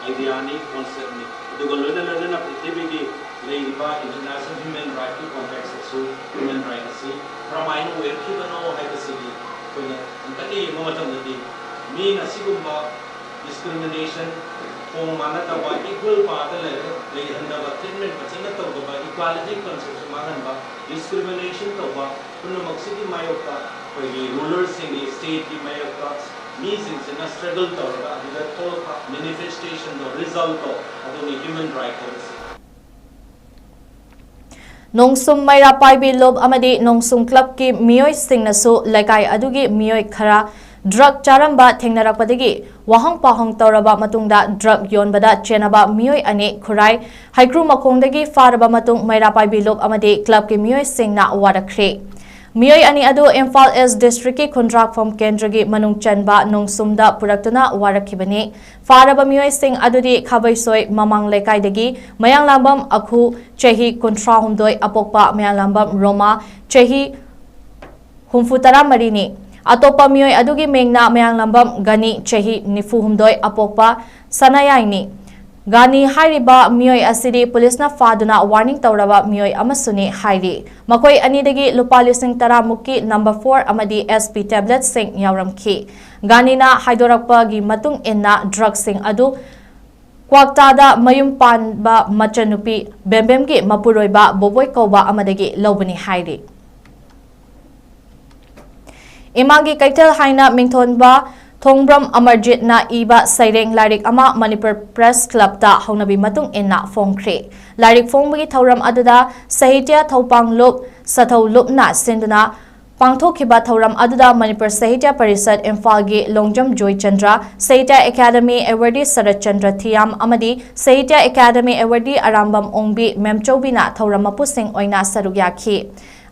idea ꯅꯤ, concept ꯅꯤ꯫ ꯑꯗꯨꯒ ꯂꯣꯏꯅ ꯂꯣꯏꯅꯅ ꯄ꯭ꯔꯤꯊꯤꯕꯤꯒꯤ ꯂꯩꯔꯤꯕ international human right ꯀꯤ context ꯇꯁꯨ human right ꯑꯁꯤ ꯀꯔꯝꯍꯥꯏꯅ ꯑꯣꯏꯔꯛꯈꯤꯕꯅꯣ ꯍꯥꯏꯕꯁꯤꯒꯤ ꯑꯩꯈꯣꯏꯅ ꯍꯟꯀꯠꯅ ꯌꯦꯡꯕ ꯃꯇꯝꯗꯗꯤ ꯃꯤꯅ ꯑꯁꯤꯒꯨꯝꯕ discrimination, ꯊꯣꯡ ꯃꯥꯟꯅꯗꯕ, equal ꯄꯥꯗ ꯂꯩꯔꯒ ꯂꯩꯍꯟꯗꯕ, treatment ꯐꯖꯅ ꯇꯧꯗꯕ, equality concept ꯁꯨ ꯃꯥꯡꯍꯟꯕ, discrimination ꯇꯧꯕ ꯄꯨꯝꯅꯃꯛꯁꯤꯒꯤ ꯃꯥꯌꯣꯛꯇ ꯑꯩꯈꯣꯏꯒꯤ ruler ꯁꯤꯡꯒꯤ, state ꯀꯤ ꯃꯥꯌꯣꯛꯇ ꯃꯤꯁꯤꯡꯁꯤꯅ struggle ꯇꯧꯔꯒ ꯑꯗꯨꯗ ꯊꯣꯛꯂꯛꯄ manifestation ꯗꯣ, result ꯇꯣ ꯑꯗꯨꯅꯤ human right ꯍꯥꯏꯕꯁꯤ꯫ ꯅꯣꯡꯁꯨꯝ ꯃꯩꯔꯥ ꯄꯥꯏꯕꯤ ꯂꯨꯞ ꯑꯃꯗꯤ ꯅꯣꯡꯁꯨꯝ club ꯀꯤ ꯃꯤꯑꯣꯏꯁꯤꯡꯅꯁꯨ ꯂꯩꯀꯥꯏ ꯑꯗꯨꯒꯤ ꯃꯤꯑꯣꯏ ꯈꯔ drug ꯆꯥꯔꯝꯕ ꯊꯦꯡꯅꯔꯛꯄꯗꯒꯤ ꯋꯥꯍꯪ ꯄꯥꯎꯍꯪ ꯇꯧꯔꯕ ꯃꯇꯨꯡꯗ drug ꯌꯣꯟꯕꯗ ꯆꯦꯟꯅꯕ ꯃꯤꯑꯣꯏ ꯑꯅꯤ ꯈꯨꯔꯥꯏ ꯍꯩꯀ꯭ꯔꯨ ꯃꯈꯣꯡꯗꯒꯤ ꯐꯥꯔꯕ ꯃꯇꯨꯡ ꯃꯩꯔꯥ ꯄꯥꯏꯕꯤ ꯂꯨꯞ ꯑꯃꯗꯤ club ꯀꯤ ꯃꯤꯑꯣꯏꯁꯤꯡꯅ ꯋꯥꯔꯛꯈ꯭ꯔꯦ꯫ ꯃꯤꯑꯣꯏ ꯑꯅꯤ ꯑꯗꯨ ꯏꯝꯐꯥꯜ East district ꯀꯤ ꯈꯨꯟꯗ꯭ꯔꯥꯛꯐꯝ ꯀꯦꯟꯗ꯭ꯔꯒꯤ ꯃꯅꯨꯡ ꯆꯟꯕ ꯅꯣꯡꯁꯨꯝꯗ ꯄꯨꯔꯛꯇꯨꯅ ꯋꯥꯔꯛꯈꯤꯕꯅꯤ꯫ ꯐꯥꯔꯕ ꯃꯤꯑꯣꯏꯁꯤꯡ ꯑꯗꯨꯗꯤ ꯈꯥꯕꯩꯁꯣꯏ ꯃꯃꯥꯡ ꯂꯩꯀꯥꯏꯗꯒꯤ ꯃꯌꯥꯡꯂꯥꯝꯕꯝ ꯑꯈꯨ, ꯆꯍꯤ ꯀꯨꯟꯊ꯭ꯔꯥ ꯍꯨꯝꯗꯣꯏ, ꯑꯄꯣꯛꯄ ꯃꯌꯥꯡꯂꯥꯝꯕꯝ ꯔꯣꯃꯥ, ꯆꯍꯤ ꯍꯨꯝꯐꯨ ꯇꯔꯥ ꯃꯔꯤꯅꯤ꯫ ꯑꯇꯣꯞꯄ ꯃꯤꯑꯣꯏ ꯑꯗꯨꯒꯤ ꯃꯤꯡꯅ ꯃꯌꯥꯡꯂꯥꯝꯕꯝ ꯒꯅꯤ, ꯆꯍꯤ ꯅꯤꯐꯨ ꯍꯨꯝꯗꯣꯏ, ꯑꯄꯣꯛꯄ ꯁꯅꯥꯌꯥꯏꯅꯤ꯫ ꯒꯅꯤ ꯍꯥꯏꯔꯤꯕ ꯃꯤꯑꯣꯏ ꯑꯁꯤꯗꯤ ꯄꯨꯂꯤꯁꯅ ꯐꯥꯗꯨꯅ warning ꯇꯧꯔꯕ ꯃꯤꯑꯣꯏ ꯑꯃꯁꯨꯅꯤ ꯍꯥꯏꯔꯤ꯫ ꯃꯈꯣꯏ ꯑꯅꯤꯗꯒꯤ ꯂꯨꯄꯥ ꯂꯤꯁꯤꯡ ꯇꯔꯥ ꯃꯨꯛꯀꯤ number four ꯑꯃꯗꯤ S P tablet ꯁꯤꯡ ꯌꯥꯎꯔꯝꯈꯤ꯫ ꯒꯅꯤꯅ ꯍꯥꯏꯗꯣꯔꯛꯄꯒꯤ ꯃꯇꯨꯡ ꯏꯟꯅ drug ꯁꯤꯡ ꯑꯗꯨ ꯀ꯭ꯋꯥꯛꯇꯥꯗ ꯃꯌꯨꯝ ꯄꯥꯟꯕ ꯃꯆꯟꯅꯨꯄꯤ ꯕꯦꯝꯕꯦꯝꯒꯤ ꯃꯄꯨꯔꯣꯏꯕ ꯕꯣꯕꯣꯏ ꯀꯧꯕ ꯑꯃꯗꯒꯤ ꯂꯧꯕꯅꯤ ꯍꯥꯏꯔꯤ꯫ ꯏꯃꯥꯒꯤ ꯀꯩꯊꯦꯜ ꯍꯥꯏꯅ ꯃꯤꯡꯊꯣꯟꯕ ꯊꯣꯡꯕ꯭ꯔꯝ ꯑꯃꯔꯖꯤꯠꯅ ꯏꯕ ꯁꯩꯔꯦꯡ ꯂꯥꯏꯔꯤꯛ ꯑꯃ ꯃꯅꯤꯄꯨꯔ Press Club ꯇ ꯍꯧꯅꯕꯤ ꯃꯇꯨꯡ ꯏꯟꯅ ꯐꯣꯡꯈ꯭ꯔꯦ꯫ ꯂꯥꯏꯔꯤꯛ ꯐꯣꯡꯕꯒꯤ ꯊꯧꯔꯝ ꯑꯗꯨꯗ ꯁꯥꯍꯤꯇ꯭ꯌ ꯊꯧꯄꯥꯡꯂꯨꯞ ꯁꯥꯊꯧꯂꯨꯞꯅ ꯁꯤꯟꯗꯨꯅ ꯄꯥꯡꯊꯣꯛꯈꯤꯕ ꯊꯧꯔꯝ ꯑꯗꯨꯗ ꯃꯅꯤꯄꯨꯔ ꯁꯥꯍꯤꯇ꯭ꯌ ꯄꯔꯤꯁꯠ ꯏꯝꯐꯥꯜꯒꯤ ꯂꯣꯡꯖꯝ ꯖꯣꯏꯆꯟꯗ꯭ꯔ, ꯁꯥꯍꯤꯇ꯭ꯌ ꯑꯦꯀꯥꯗꯃꯤ awardee ꯁꯔꯠꯆꯟꯗ꯭ꯔ ꯊꯤꯌꯥꯝ ꯑꯃꯗꯤ ꯁꯥꯍꯤꯇ꯭ꯌ ꯑꯦꯀꯥꯗꯃꯤ awardee ꯑꯔꯥꯝꯕꯝ ꯑꯣꯡꯕꯤ ꯃꯦꯝꯆꯧꯕꯤꯅ ꯊꯧꯔꯝ ꯃꯄꯨꯁꯤꯡ ꯑꯣꯏꯅ ꯁꯔꯨꯛ ꯌꯥꯈꯤ꯫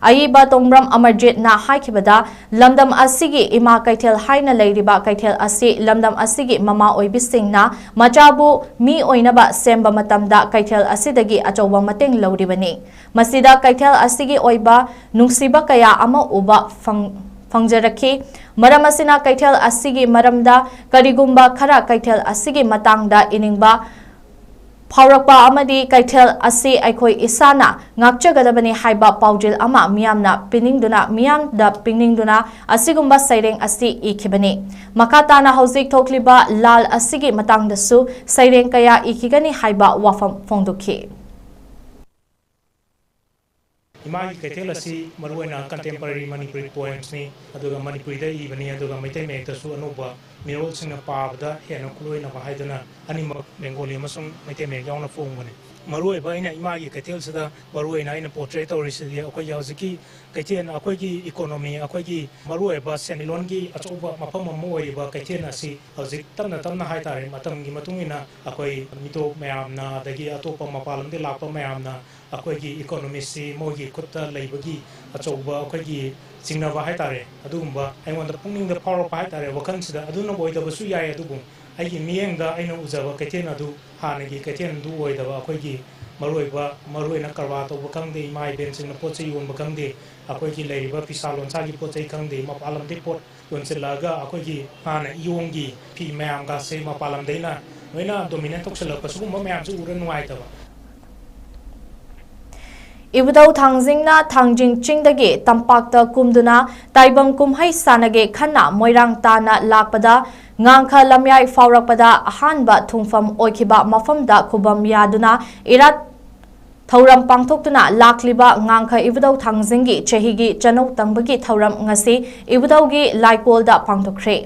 ꯑꯏꯕ ꯇꯣꯡꯕ꯭ꯔꯝ ꯑꯃꯔꯖꯤꯠꯅ ꯍꯥꯏꯈꯤꯕꯗ, ꯂꯝꯗꯝ ꯑꯁꯤꯒꯤ ꯏꯃꯥ ꯀꯩꯊꯦꯜ ꯍꯥꯏꯅ ꯂꯩꯔꯤꯕ ꯀꯩꯊꯦꯜ ꯑꯁꯤ ꯂꯝꯗꯝ ꯑꯁꯤꯒꯤ ꯃꯃꯥ ꯑꯣꯏꯕꯤꯁꯤꯡꯅ ꯃꯆꯥꯕꯨ ꯃꯤ ꯑꯣꯏꯅꯕ ꯁꯦꯝꯕ ꯃꯇꯝꯗ ꯀꯩꯊꯦꯜ ꯑꯁꯤꯗꯒꯤ ꯑꯆꯧꯕ ꯃꯇꯦꯡ ꯂꯧꯔꯤꯕꯅꯤ꯫ ꯃꯁꯤꯗ ꯀꯩꯊꯦꯜ ꯑꯁꯤꯒꯤ ꯑꯣꯏꯕ ꯅꯨꯡꯁꯤꯕ ꯀꯌꯥ ꯑꯃ ꯎꯕ ꯐꯪ-, ꯐꯪꯖꯔꯛꯈꯤ꯫ ꯃꯔꯝ ꯑꯁꯤꯅ ꯀꯩꯊꯦꯜ ꯑꯁꯤꯒꯤ ꯃꯔꯝꯗ ꯀꯔꯤꯒꯨꯝꯕ ꯈꯔ ꯀꯩꯊꯦꯜ ꯑꯁꯤꯒꯤ ꯃꯇꯥꯡꯗ ꯏꯅꯤꯡꯕ ꯐꯥꯎꯔꯛꯄ ꯑꯃꯗꯤ ꯀꯩꯊꯦꯜ ꯑꯁꯤ ꯑꯩꯈꯣꯏ ꯏꯁꯥꯅ ꯉꯥꯛꯆꯒꯗꯕꯅꯤ ꯍꯥꯏꯕ ꯄꯥꯎꯖꯦꯜ ꯑꯃ ꯃꯤꯌꯥꯝꯅ ꯄꯤꯅꯤꯡꯗꯨꯅ, ꯃꯤꯌꯥꯝꯗ ꯄꯤꯅꯤꯡꯗꯨꯅ ꯑꯁꯤꯒꯨꯝꯕ ꯁꯩꯔꯦꯡ ꯑꯁꯤ ꯏꯈꯤꯕꯅꯤ꯫ ꯃꯈꯥ ꯇꯥꯅ ꯍꯧꯖꯤꯛ ꯊꯣꯛꯂꯤꯕ ꯂꯥꯜ ꯑꯁꯤꯒꯤ ꯃꯇꯥꯡꯗꯁꯨ ꯁꯩꯔꯦꯡ ꯀꯌꯥ ꯏꯈꯤꯒꯅꯤ ꯍꯥꯏꯕ ꯋꯥꯐꯝ ꯐꯣꯡꯗꯣꯛꯈꯤ꯫ ꯏꯃꯥꯒꯤ ꯀꯩꯊꯦꯜ ꯑꯁꯤ ꯃꯔꯨꯑꯣꯏꯅ contemporary Manipuri poemsꯅꯤ, ꯑꯗꯨꯒ ꯃꯅꯤꯄꯨꯔꯤꯗ ꯏꯕꯅꯤ, ꯑꯗꯨꯒ ꯃꯩꯇꯩ ꯃꯌꯦꯛꯇꯁꯨ ꯑꯅꯧꯕ ꯃꯤꯔꯣꯜꯁꯤꯡꯅ ꯄꯥꯕꯗ ꯍꯦꯟꯅ ꯈꯨꯠꯂꯣꯏꯅꯕ ꯍꯥꯏꯗꯨꯅ ꯑꯅꯤꯃꯛ ꯕꯦꯡꯒꯣꯂꯤ ꯑꯃꯁꯨꯡ ꯃꯩꯇꯩ ꯃꯌꯦꯛ ꯌꯥꯎꯅ ꯐꯣꯡꯕꯅꯤ꯫ ꯃꯔꯨꯑꯣꯏꯕ ꯑꯩꯅ ꯏꯃꯥꯒꯤ ꯀꯩꯊꯦꯜꯁꯤꯗ ꯃꯔꯨꯑꯣꯏꯅ ꯑꯩꯅ portray ꯇꯧꯔꯤꯁꯤꯗꯤ ꯑꯩꯈꯣꯏꯒꯤ ꯍꯧꯖꯤꯛꯀꯤ ꯀꯩꯊꯦꯜ, ꯑꯩꯈꯣꯏꯒꯤ economy, ꯑꯩꯈꯣꯏꯒꯤ ꯃꯔꯨꯑꯣꯏꯕ ꯁꯦꯟꯃꯤꯠꯂꯣꯟꯒꯤ ꯑꯆꯧꯕ ꯃꯐꯝ ꯑꯃ ꯑꯣꯏꯔꯤꯕ ꯀꯩꯊꯦꯜ ꯑꯁꯤ ꯍꯧꯖꯤꯛ ꯇꯞꯅ ꯇꯞꯅ ꯍꯥꯏꯇꯥꯔꯦ, ꯃꯇꯝꯒꯤ ꯃꯇꯨꯡ ꯏꯟꯅ ꯑꯩꯈꯣꯏ ꯃꯤꯇꯣꯞ ꯃꯌꯥꯝꯅ, ꯑꯗꯒꯤ ꯑꯇꯣꯞꯄ ꯃꯄꯥꯟ ꯂꯝꯗꯒꯤ ꯂꯥꯛꯄ ꯃꯌꯥꯝꯅ ꯑꯩꯈꯣꯏꯒꯤ economyꯁꯤ ꯃꯣꯏꯒꯤ ꯈꯨꯠꯇ ꯂꯩꯕꯒꯤ ꯑꯆꯧꯕ ꯑꯩꯈꯣꯏꯒꯤ ꯆꯤꯡꯅꯕ ꯍꯥꯏꯇꯥꯔꯦ, ꯑꯗꯨꯒꯨꯝꯕ ꯑꯩꯉꯣꯟꯗ ꯄꯨꯛꯅꯤꯡꯗ ꯐꯥꯎꯔꯛꯄ ꯍꯥꯏꯇꯥꯔꯦ ꯋꯥꯈꯜꯁꯤꯗ꯫ ꯑꯗꯨꯅ ꯑꯣꯏꯗꯕꯁꯨ ꯌꯥꯏ, ꯑꯗꯨꯕꯨ ꯑꯩꯒꯤ ꯃꯤꯠꯌꯦꯡꯗ ꯑꯩꯅ ꯎꯖꯕ ꯀꯩꯊꯦꯜ ꯑꯗꯨ ꯍꯥꯟꯅꯒꯤ ꯀꯩꯊꯦꯜ ꯑꯗꯨ ꯑꯣꯏꯗꯕ, ꯑꯩꯈꯣꯏꯒꯤ ꯃꯔꯨꯑꯣꯏꯕ, ꯃꯔꯨꯑꯣꯏꯅ ꯀꯔꯕꯥꯔ ꯇꯧꯕ ꯈꯪꯗꯦ, ꯏꯃꯥ ꯏꯕꯦꯟꯁꯤꯡꯅ ꯄꯣꯠ ꯆꯩ ꯌꯣꯟꯕ ꯈꯪꯗꯦ, ꯑꯩꯈꯣꯏꯒꯤ ꯂꯩꯔꯤꯕ ꯐꯤꯁꯥ ꯂꯣꯟꯁꯥꯒꯤ ꯄꯣꯠ ꯆꯩ ꯈꯪꯗꯦ, ꯃꯄꯥꯟ ꯂꯝꯗꯒꯤ ꯄꯣꯠ ꯌꯣꯟꯁꯤꯜꯂꯛꯑꯒ ꯑꯩꯈꯣꯏꯒꯤ ꯍꯥꯟꯅ ꯏꯌꯣꯡꯒꯤ ꯐꯤ ꯃꯌꯥꯝꯒꯁꯦ ꯃꯄꯥꯟ ꯂꯝꯗꯩꯅ ꯂꯣꯏꯅ dominate ꯇꯧꯁꯤꯜꯂꯛꯄ, ꯁꯤꯒꯨꯝꯕ ꯃꯌꯥꯝꯁꯦ ꯎꯔ ꯅꯨꯡꯉꯥꯏꯇꯕ꯫ ꯏꯕꯨꯙꯧ ꯊꯥꯡꯖꯤꯡꯅ ꯊꯥꯡꯖꯤꯡ ꯆꯤꯡꯗꯒꯤ ꯇꯝꯄꯥꯛꯇ ꯀꯨꯝꯗꯨꯅ ꯇꯥꯏꯕꯪ ꯀꯨꯝꯍꯩ ꯁꯥꯟꯅꯒꯦ ꯈꯟꯅ ꯃꯣꯏꯔꯥꯡ ꯇꯥꯟꯅ ꯂꯥꯛꯄꯗ ꯉꯥꯡꯈ ꯂꯝꯌꯥꯏ ꯐꯥꯎꯔꯛꯄꯗ ꯑꯍꯥꯟꯕ ꯊꯨꯡꯐꯝ ꯑꯣꯏꯈꯤꯕ ꯃꯐꯝꯗ ꯈꯨꯕꯝ ꯌꯥꯗꯨꯅ ꯏꯔꯥꯠ ꯊꯧꯔꯝ ꯄꯥꯡꯊꯣꯛꯇꯨꯅ ꯂꯥꯛꯂꯤꯕ ꯉꯥꯡꯈ ꯏꯕꯨꯙꯧ ꯊꯥꯡꯖꯤꯡꯒꯤ ꯆꯍꯤꯒꯤ ꯆꯅꯧ ꯇꯪꯕꯒꯤ ꯊꯧꯔꯝ ꯉꯁꯤ ꯏꯕꯨꯙꯧꯒꯤ ꯂꯥꯏꯀꯣꯜꯗ ꯄꯥꯡꯊꯣꯛꯈ꯭ꯔꯦ꯫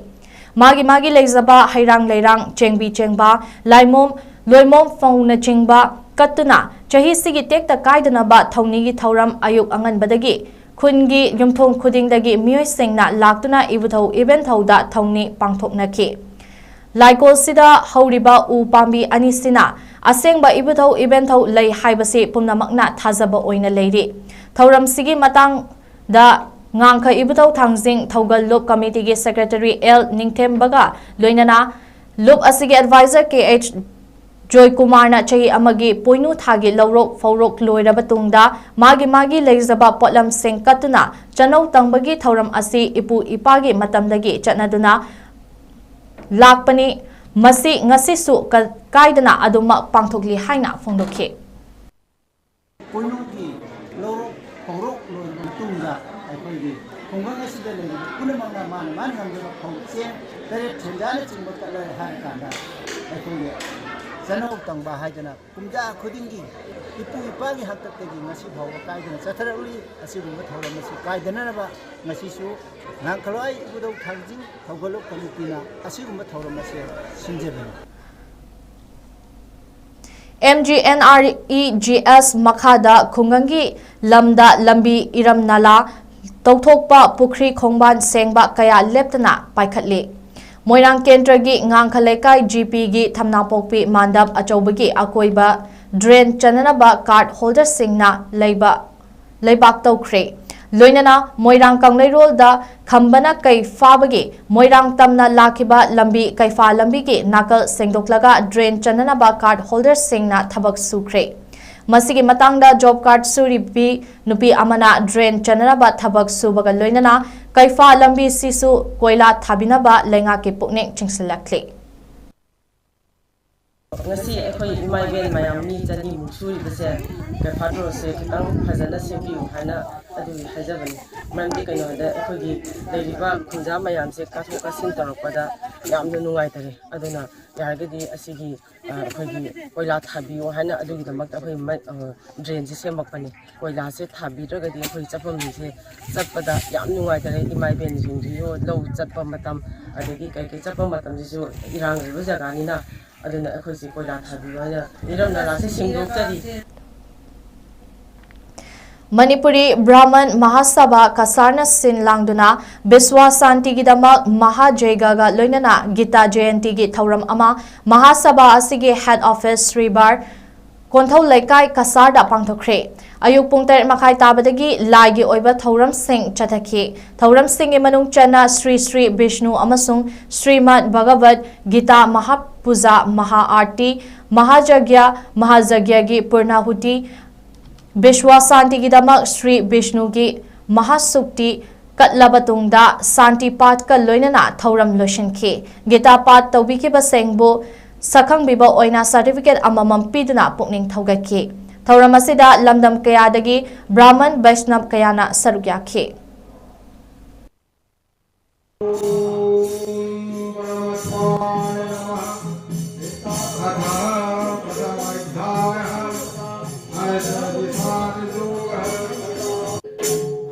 ꯃꯥꯒꯤ ꯃꯥꯒꯤ ꯂꯩꯖꯕ ꯍꯩꯔꯥꯡ ꯂꯩꯔꯥꯡ, ꯆꯦꯡꯕꯤ ꯆꯦꯡꯕꯥ, ꯂꯥꯏꯃꯣꯝ, ꯂꯣꯏꯃꯣꯝ ꯐꯧꯅꯆꯤꯡꯕ ꯀꯠꯇꯨꯅ ꯆꯍꯤꯁꯤꯒꯤ ꯇꯦꯛꯇ ꯀꯥꯏꯗꯅꯕ ꯊꯧꯅꯤꯒꯤ ꯊꯧꯔꯝ ꯑꯌꯨꯛ ꯑꯉꯟꯕꯗꯒꯤ ꯈꯨꯟꯒꯤ ꯌꯨꯝꯊꯣꯡ ꯈꯨꯗꯤꯡꯗꯒꯤ ꯃꯤꯑꯣꯏꯁꯤꯡꯅ ꯂꯥꯛꯇꯨꯅ ꯏꯕꯨꯙꯧ ꯏꯕꯦꯟꯊꯧꯗ ꯊꯧꯅꯤ ꯄꯥꯡꯊꯣꯛꯅꯈꯤ꯫ ꯂꯥꯏꯀꯣꯜꯁꯤꯗ ꯍꯧꯔꯤꯕ ꯎ ꯄꯥꯝꯕꯤ ꯑꯅꯤꯁꯤꯅ ꯑꯁꯦꯡꯕ ꯏꯕꯨꯙꯧ ꯏꯕꯦꯟꯊꯧ ꯂꯩ ꯍꯥꯏꯕꯁꯤ ꯄꯨꯝꯅꯃꯛꯅ ꯊꯥꯖꯕ ꯑꯣꯏꯅ ꯂꯩꯔꯤ꯫ ꯊꯧꯔꯝꯁꯤꯒꯤ ꯃꯇꯥꯡꯗ ꯉꯥꯡꯈ ꯏꯕꯨꯙꯧ ꯊꯥꯡꯖꯤꯡ ꯊꯧꯒꯜ ꯂꯨꯞ ꯀꯃꯤꯇꯤꯒꯤ ꯁꯦꯀ꯭ꯔꯦꯇꯔꯤ ꯑꯦꯜ ꯅꯤꯡꯊꯦꯝꯕꯒ ꯂꯣꯏꯅꯅ ꯂꯨꯞ ꯑꯁꯤꯒꯤ ꯑꯦꯗꯚꯥꯏꯖꯔ ꯀꯦ ꯑꯩꯆ ꯖꯣꯏꯀꯨꯃꯥꯔꯅ ꯆꯍꯤ ꯑꯃꯒꯤ ꯄꯣꯏꯅꯨ ꯊꯥꯒꯤ ꯂꯧꯔꯣꯛ ꯐꯧꯔꯣꯛ ꯂꯣꯏꯔꯕ ꯇꯨꯡꯗ ꯃꯥꯒꯤ ꯃꯥꯒꯤ ꯂꯩꯖꯕ ꯄꯣꯠꯂꯝꯁꯤꯡ ꯀꯠꯇꯨꯅ ꯆꯅꯧ ꯇꯪꯕꯒꯤ ꯊꯧꯔꯝ ꯑꯁꯤ ꯏꯄꯨ ꯏꯄꯥꯒꯤ ꯃꯇꯝꯗꯒꯤ ꯆꯠꯅꯗꯨꯅ ꯂꯥꯛꯄꯅꯤ꯫ ꯃꯁꯤ ꯉꯁꯤꯁꯨ ꯀ-, ꯀꯥꯏꯗꯅ ꯑꯗꯨꯃꯛ ꯄꯥꯡꯊꯣꯛꯂꯤ ꯍꯥꯏꯅ ꯐꯣꯡꯗꯣꯛꯈꯤ꯫ ꯄꯣꯏꯅꯨꯒꯤ ꯂꯧꯔꯣꯛ ꯐꯧꯔꯣꯛ ꯂꯣꯏꯔꯕ ꯃꯇꯨꯡꯗ ꯑꯩꯈꯣꯏꯒꯤ ꯈꯨꯡꯒꯪ ꯑꯁꯤꯗ ꯂꯩꯔꯤꯕ ꯄꯨꯝꯅꯃꯛꯅ ꯃꯥꯅ ꯃꯥꯅ ꯉꯝꯖꯕ ꯐꯧ ꯆꯦꯡ ꯇꯔꯦꯠ ꯁꯦꯟꯖꯥꯅꯆꯤꯡꯕ ꯀꯠꯂꯦ ꯍꯥꯏꯔ ꯀꯥꯟꯗ ꯑꯩꯈꯣꯏꯒꯤ ꯆꯅꯧ ꯇꯪꯕ ꯍꯥꯏꯗꯅ ꯀꯨꯝꯖꯥ ꯈꯨꯗꯤꯡꯒꯤ ꯏꯄꯨ ꯏꯄꯥꯒꯤ ꯍꯥꯛꯇꯛꯇꯒꯤ ꯉꯁꯤ ꯐꯥꯎꯕ ꯀꯥꯏꯗꯅ ꯆꯠꯊꯔꯛꯂꯤ꯫ ꯑꯁꯤꯒꯨꯝꯕ ꯊꯧꯔꯝ ꯑꯁꯤ ꯀꯥꯏꯗꯅꯅꯕ ꯉꯁꯤꯁꯨ ꯉꯥꯡꯈꯂꯣꯏ ꯏꯕꯨꯙꯧ ꯊꯥꯡꯖꯤꯡ ꯊꯧꯒꯠꯂꯨ ꯀꯃꯤꯇꯤꯅ ꯑꯁꯤꯒꯨꯝꯕ ꯊꯧꯔꯝ ꯑꯁꯤ ꯁꯤꯟꯖꯕꯅꯤ꯫ M G N R E G S ꯃꯈꯥꯗ ꯈꯨꯡꯒꯪꯒꯤ ꯂꯝꯗ ꯂꯝꯕꯤ, ꯏꯔꯝ ꯅꯂꯥ ꯇꯧꯊꯣꯛꯄ, ꯄꯨꯈ꯭ꯔꯤ ꯈꯣꯡꯕꯥꯟ ꯁꯦꯡꯕ ꯀꯌꯥ ꯂꯦꯞꯇꯅ ꯄꯥꯏꯈꯠꯂꯤ꯫ ꯃꯣꯏꯔꯥꯡ ꯀꯦꯟꯗ꯭ꯔꯒꯤ ꯉꯥꯡꯈ ꯂꯩꯀꯥꯏ ꯖꯤ ꯄꯤꯒꯤ ꯊꯝꯅꯥꯄꯣꯛꯄꯤ ꯃꯥꯟꯗꯞ ꯑꯆꯧꯕꯒꯤ ꯑꯀꯣꯏꯕ ꯗ꯭ꯔꯦꯟ ꯆꯟꯅꯅꯕ ꯀꯥꯔꯗ ꯍꯣꯜꯗꯔꯁꯤꯡꯅ ꯂꯩꯕ ꯂꯩꯕꯥꯛ ꯇꯧꯈ꯭ꯔꯦ꯫ ꯂꯣꯏꯅꯅ ꯃꯣꯏꯔꯥꯡ ꯀꯪꯂꯩꯔꯣꯜꯗ ꯈꯝꯕꯅ ꯀꯩ ꯐꯥꯕꯒꯤ ꯃꯣꯏꯔꯥꯡ ꯇꯝꯅ ꯂꯥꯛꯈꯤꯕ ꯂꯝꯕꯤ ꯀꯩꯐꯥ ꯂꯝꯕꯤꯒꯤ ꯅꯥꯀꯜ ꯁꯦꯡꯗꯣꯛꯂꯒ ꯗ꯭ꯔꯦꯟ ꯆꯟꯅꯅꯕ ꯀꯥꯔꯗ ꯍꯣꯜꯗꯔꯁꯤꯡꯅ ꯊꯕꯛ ꯁꯨꯈ꯭ꯔꯦ꯫ ꯃꯁꯤꯒꯤ ꯃꯇꯥꯡꯗ ꯖꯣꯕ ꯀꯥꯔꯗ ꯁꯨꯔꯤꯕꯤ ꯅꯨꯄꯤ ꯑꯃꯅ ꯗ꯭ꯔꯦꯟ ꯆꯟꯅꯅꯕ ꯊꯕꯛ ꯁꯨꯕꯒ ꯂꯣꯏꯅꯅ ꯀꯩꯐꯥ ꯂꯝꯕꯤꯁꯤꯁꯨ ꯀꯣꯏꯂꯥ ꯊꯥꯕꯤꯅꯕ ꯂꯩꯉꯥꯛꯀꯤ ꯄꯨꯛꯅꯤꯡ ꯆꯤꯡꯁꯤꯜꯂꯛꯂꯤ꯫ ꯉꯁꯤ ꯑꯩꯈꯣꯏ ꯏꯃꯥ ꯏꯕꯦꯟ ꯃꯌꯥꯝ ꯃꯤ ꯆꯅꯤꯃꯨꯛ ꯁꯨꯔꯤꯕꯁꯦ ꯀꯩꯐꯥꯠ ꯔꯣꯗꯁꯦ ꯈꯤꯇꯪ ꯐꯖꯅ ꯁꯦꯝꯕꯤꯌꯨ ꯍꯥꯏꯅ ꯑꯗꯨꯒꯤ ꯍꯥꯏꯖꯕꯅꯤ꯫ ꯃꯔꯝꯗꯤ ꯀꯩꯅꯣ ꯍꯥꯏꯗ ꯑꯩꯈꯣꯏꯒꯤ ꯂꯩꯔꯤꯕ ꯈꯨꯟꯖꯥ ꯃꯌꯥꯝꯁꯦ ꯀꯥꯊꯣꯛ ꯀꯥꯁꯤꯟ ꯇꯧꯔꯛꯄꯗ ꯌꯥꯝꯅ ꯅꯨꯡꯉꯥꯏꯇꯔꯦ꯫ ꯑꯗꯨꯅ ꯌꯥꯔꯒꯗꯤ ꯑꯁꯤꯒꯤ ꯑꯩꯈꯣꯏꯒꯤ ꯀꯣꯏꯂꯥ ꯊꯥꯕꯤꯌꯨ ꯍꯥꯏꯅ ꯑꯗꯨꯒꯤꯗꯃꯛꯇ ꯑꯩꯈꯣꯏ ꯗ꯭ꯔꯦꯟꯁꯦ ꯁꯦꯝꯃꯛꯄꯅꯤ꯫ ꯀꯣꯏꯂꯥꯁꯦ ꯊꯥꯕꯤꯗ꯭ꯔꯒꯗꯤ ꯑꯩꯈꯣꯏ ꯆꯠꯐꯝꯁꯦ ꯆꯠꯄꯗ ꯌꯥꯝ ꯅꯨꯡꯉꯥꯏꯇꯔꯦ꯫ ꯏꯃꯥ ꯏꯕꯦꯟꯁꯤꯡꯁꯤꯁꯨ ꯂꯧ ꯆꯠꯄ ꯃꯇꯝ ꯑꯗꯒꯤ ꯀꯩꯀꯩ ꯆꯠꯄ ꯃꯇꯝꯁꯤꯁꯨ ꯏꯔꯥꯡ ꯂꯩꯕ ꯖꯒꯥꯅꯤꯅ ꯑꯗꯨꯅ ꯑꯩꯈꯣꯏꯁꯦ ꯀꯣꯏꯂꯥ ꯊꯥꯕꯤꯌꯨ ꯍꯥꯏꯅ ꯏꯔꯝ ꯅꯂꯥꯁꯦ ꯁꯦꯡꯗꯣꯛꯆꯔꯤ꯫ ꯃꯅꯤꯄꯨꯔꯤ ꯕ꯭ꯔꯥꯍꯃꯟ ꯃꯍꯥꯁꯚꯥ ꯀꯁꯥꯔꯅ ꯁꯤꯟ ꯂꯥꯡꯗꯨꯅ ꯕꯤꯁ꯭ꯋ ꯁꯥꯟꯇꯤꯒꯤꯗꯃꯛ ꯃꯍꯥꯖꯩꯒꯒ ꯂꯣꯏꯅꯅ ꯒꯤꯇꯥ ꯖꯌꯟꯇꯤꯒꯤ ꯊꯧꯔꯝ ꯑꯃ ꯃꯍꯥꯁꯚꯥ ꯑꯁꯤꯒꯤ ꯍꯦꯗ ꯑꯣꯐꯤꯁ ꯁ꯭ꯔꯤ ꯕꯥꯔ ꯀꯣꯟꯊꯧ ꯂꯩꯀꯥꯏ ꯀꯁꯥꯔꯗ ꯄꯥꯡꯊꯣꯛꯈ꯭ꯔꯦ꯫ ꯑꯌꯨꯛ ꯄꯨꯡ ꯇꯔꯦꯠ ꯃꯈꯥꯏ ꯇꯥꯕꯗꯒꯤ ꯂꯥꯏꯒꯤ ꯑꯣꯏꯕ ꯊꯧꯔꯝꯁꯤꯡ ꯆꯠꯊꯈꯤ꯫ ꯊꯧꯔꯝꯁꯤꯡꯒꯤ ꯃꯅꯨꯡ ꯆꯟꯅ ꯁ꯭ꯔꯤ ꯁ꯭ꯔꯤ ꯕꯤꯁ꯭ꯅꯨ ꯑꯃꯁꯨꯡ ꯁ꯭ꯔꯤꯃꯗ ꯚꯒꯕꯠ ꯒꯤꯇꯥ ꯃꯍꯥꯄꯨꯖꯥ, ꯃꯍꯥ ꯑꯥꯔꯇꯤ, ꯃꯍꯥꯖꯒ꯭ꯌ, ꯃꯍꯥꯖꯒ꯭ꯌꯒꯤ ꯄꯨꯔꯅꯥꯍꯨꯇꯤ, ꯕꯤꯁ꯭ꯋ ꯁꯥꯟꯇꯤꯒꯤꯗꯃꯛ ꯁ꯭ꯔꯤ ꯕꯤꯁ꯭ꯅꯨꯒꯤ ꯃꯍꯥꯁꯨꯛꯇꯤ ꯀꯠꯂꯕ ꯇꯨꯡꯗ ꯁꯥꯟꯇꯤ ꯄꯥꯊꯀ ꯂꯣꯏꯅꯅ ꯊꯧꯔꯝ ꯂꯣꯏꯁꯤꯟꯈꯤ꯫ ꯒꯤꯇꯥ ꯄꯥꯊ ꯇꯧꯕꯤꯈꯤꯕꯁꯤꯡꯕꯨ ꯁꯛꯈꯪꯕꯤꯕ ꯑꯣꯏꯅ ꯁꯥꯔꯇꯤꯐꯤꯀꯦꯠ ꯑꯃꯃꯝ ꯄꯤꯗꯨꯅ ꯄꯨꯛꯅꯤꯡ ꯊꯧꯒꯠꯈꯤ꯫ ꯊꯧꯔꯝ ꯑꯁꯤꯗ ꯂꯝꯗꯝ ꯀꯌꯥꯗꯒꯤ ꯕ꯭ꯔꯥꯍꯃꯟ ꯕꯩꯁꯅꯕ ꯀꯌꯥꯅ ꯁꯔꯨꯛ ꯌꯥꯈꯤ꯫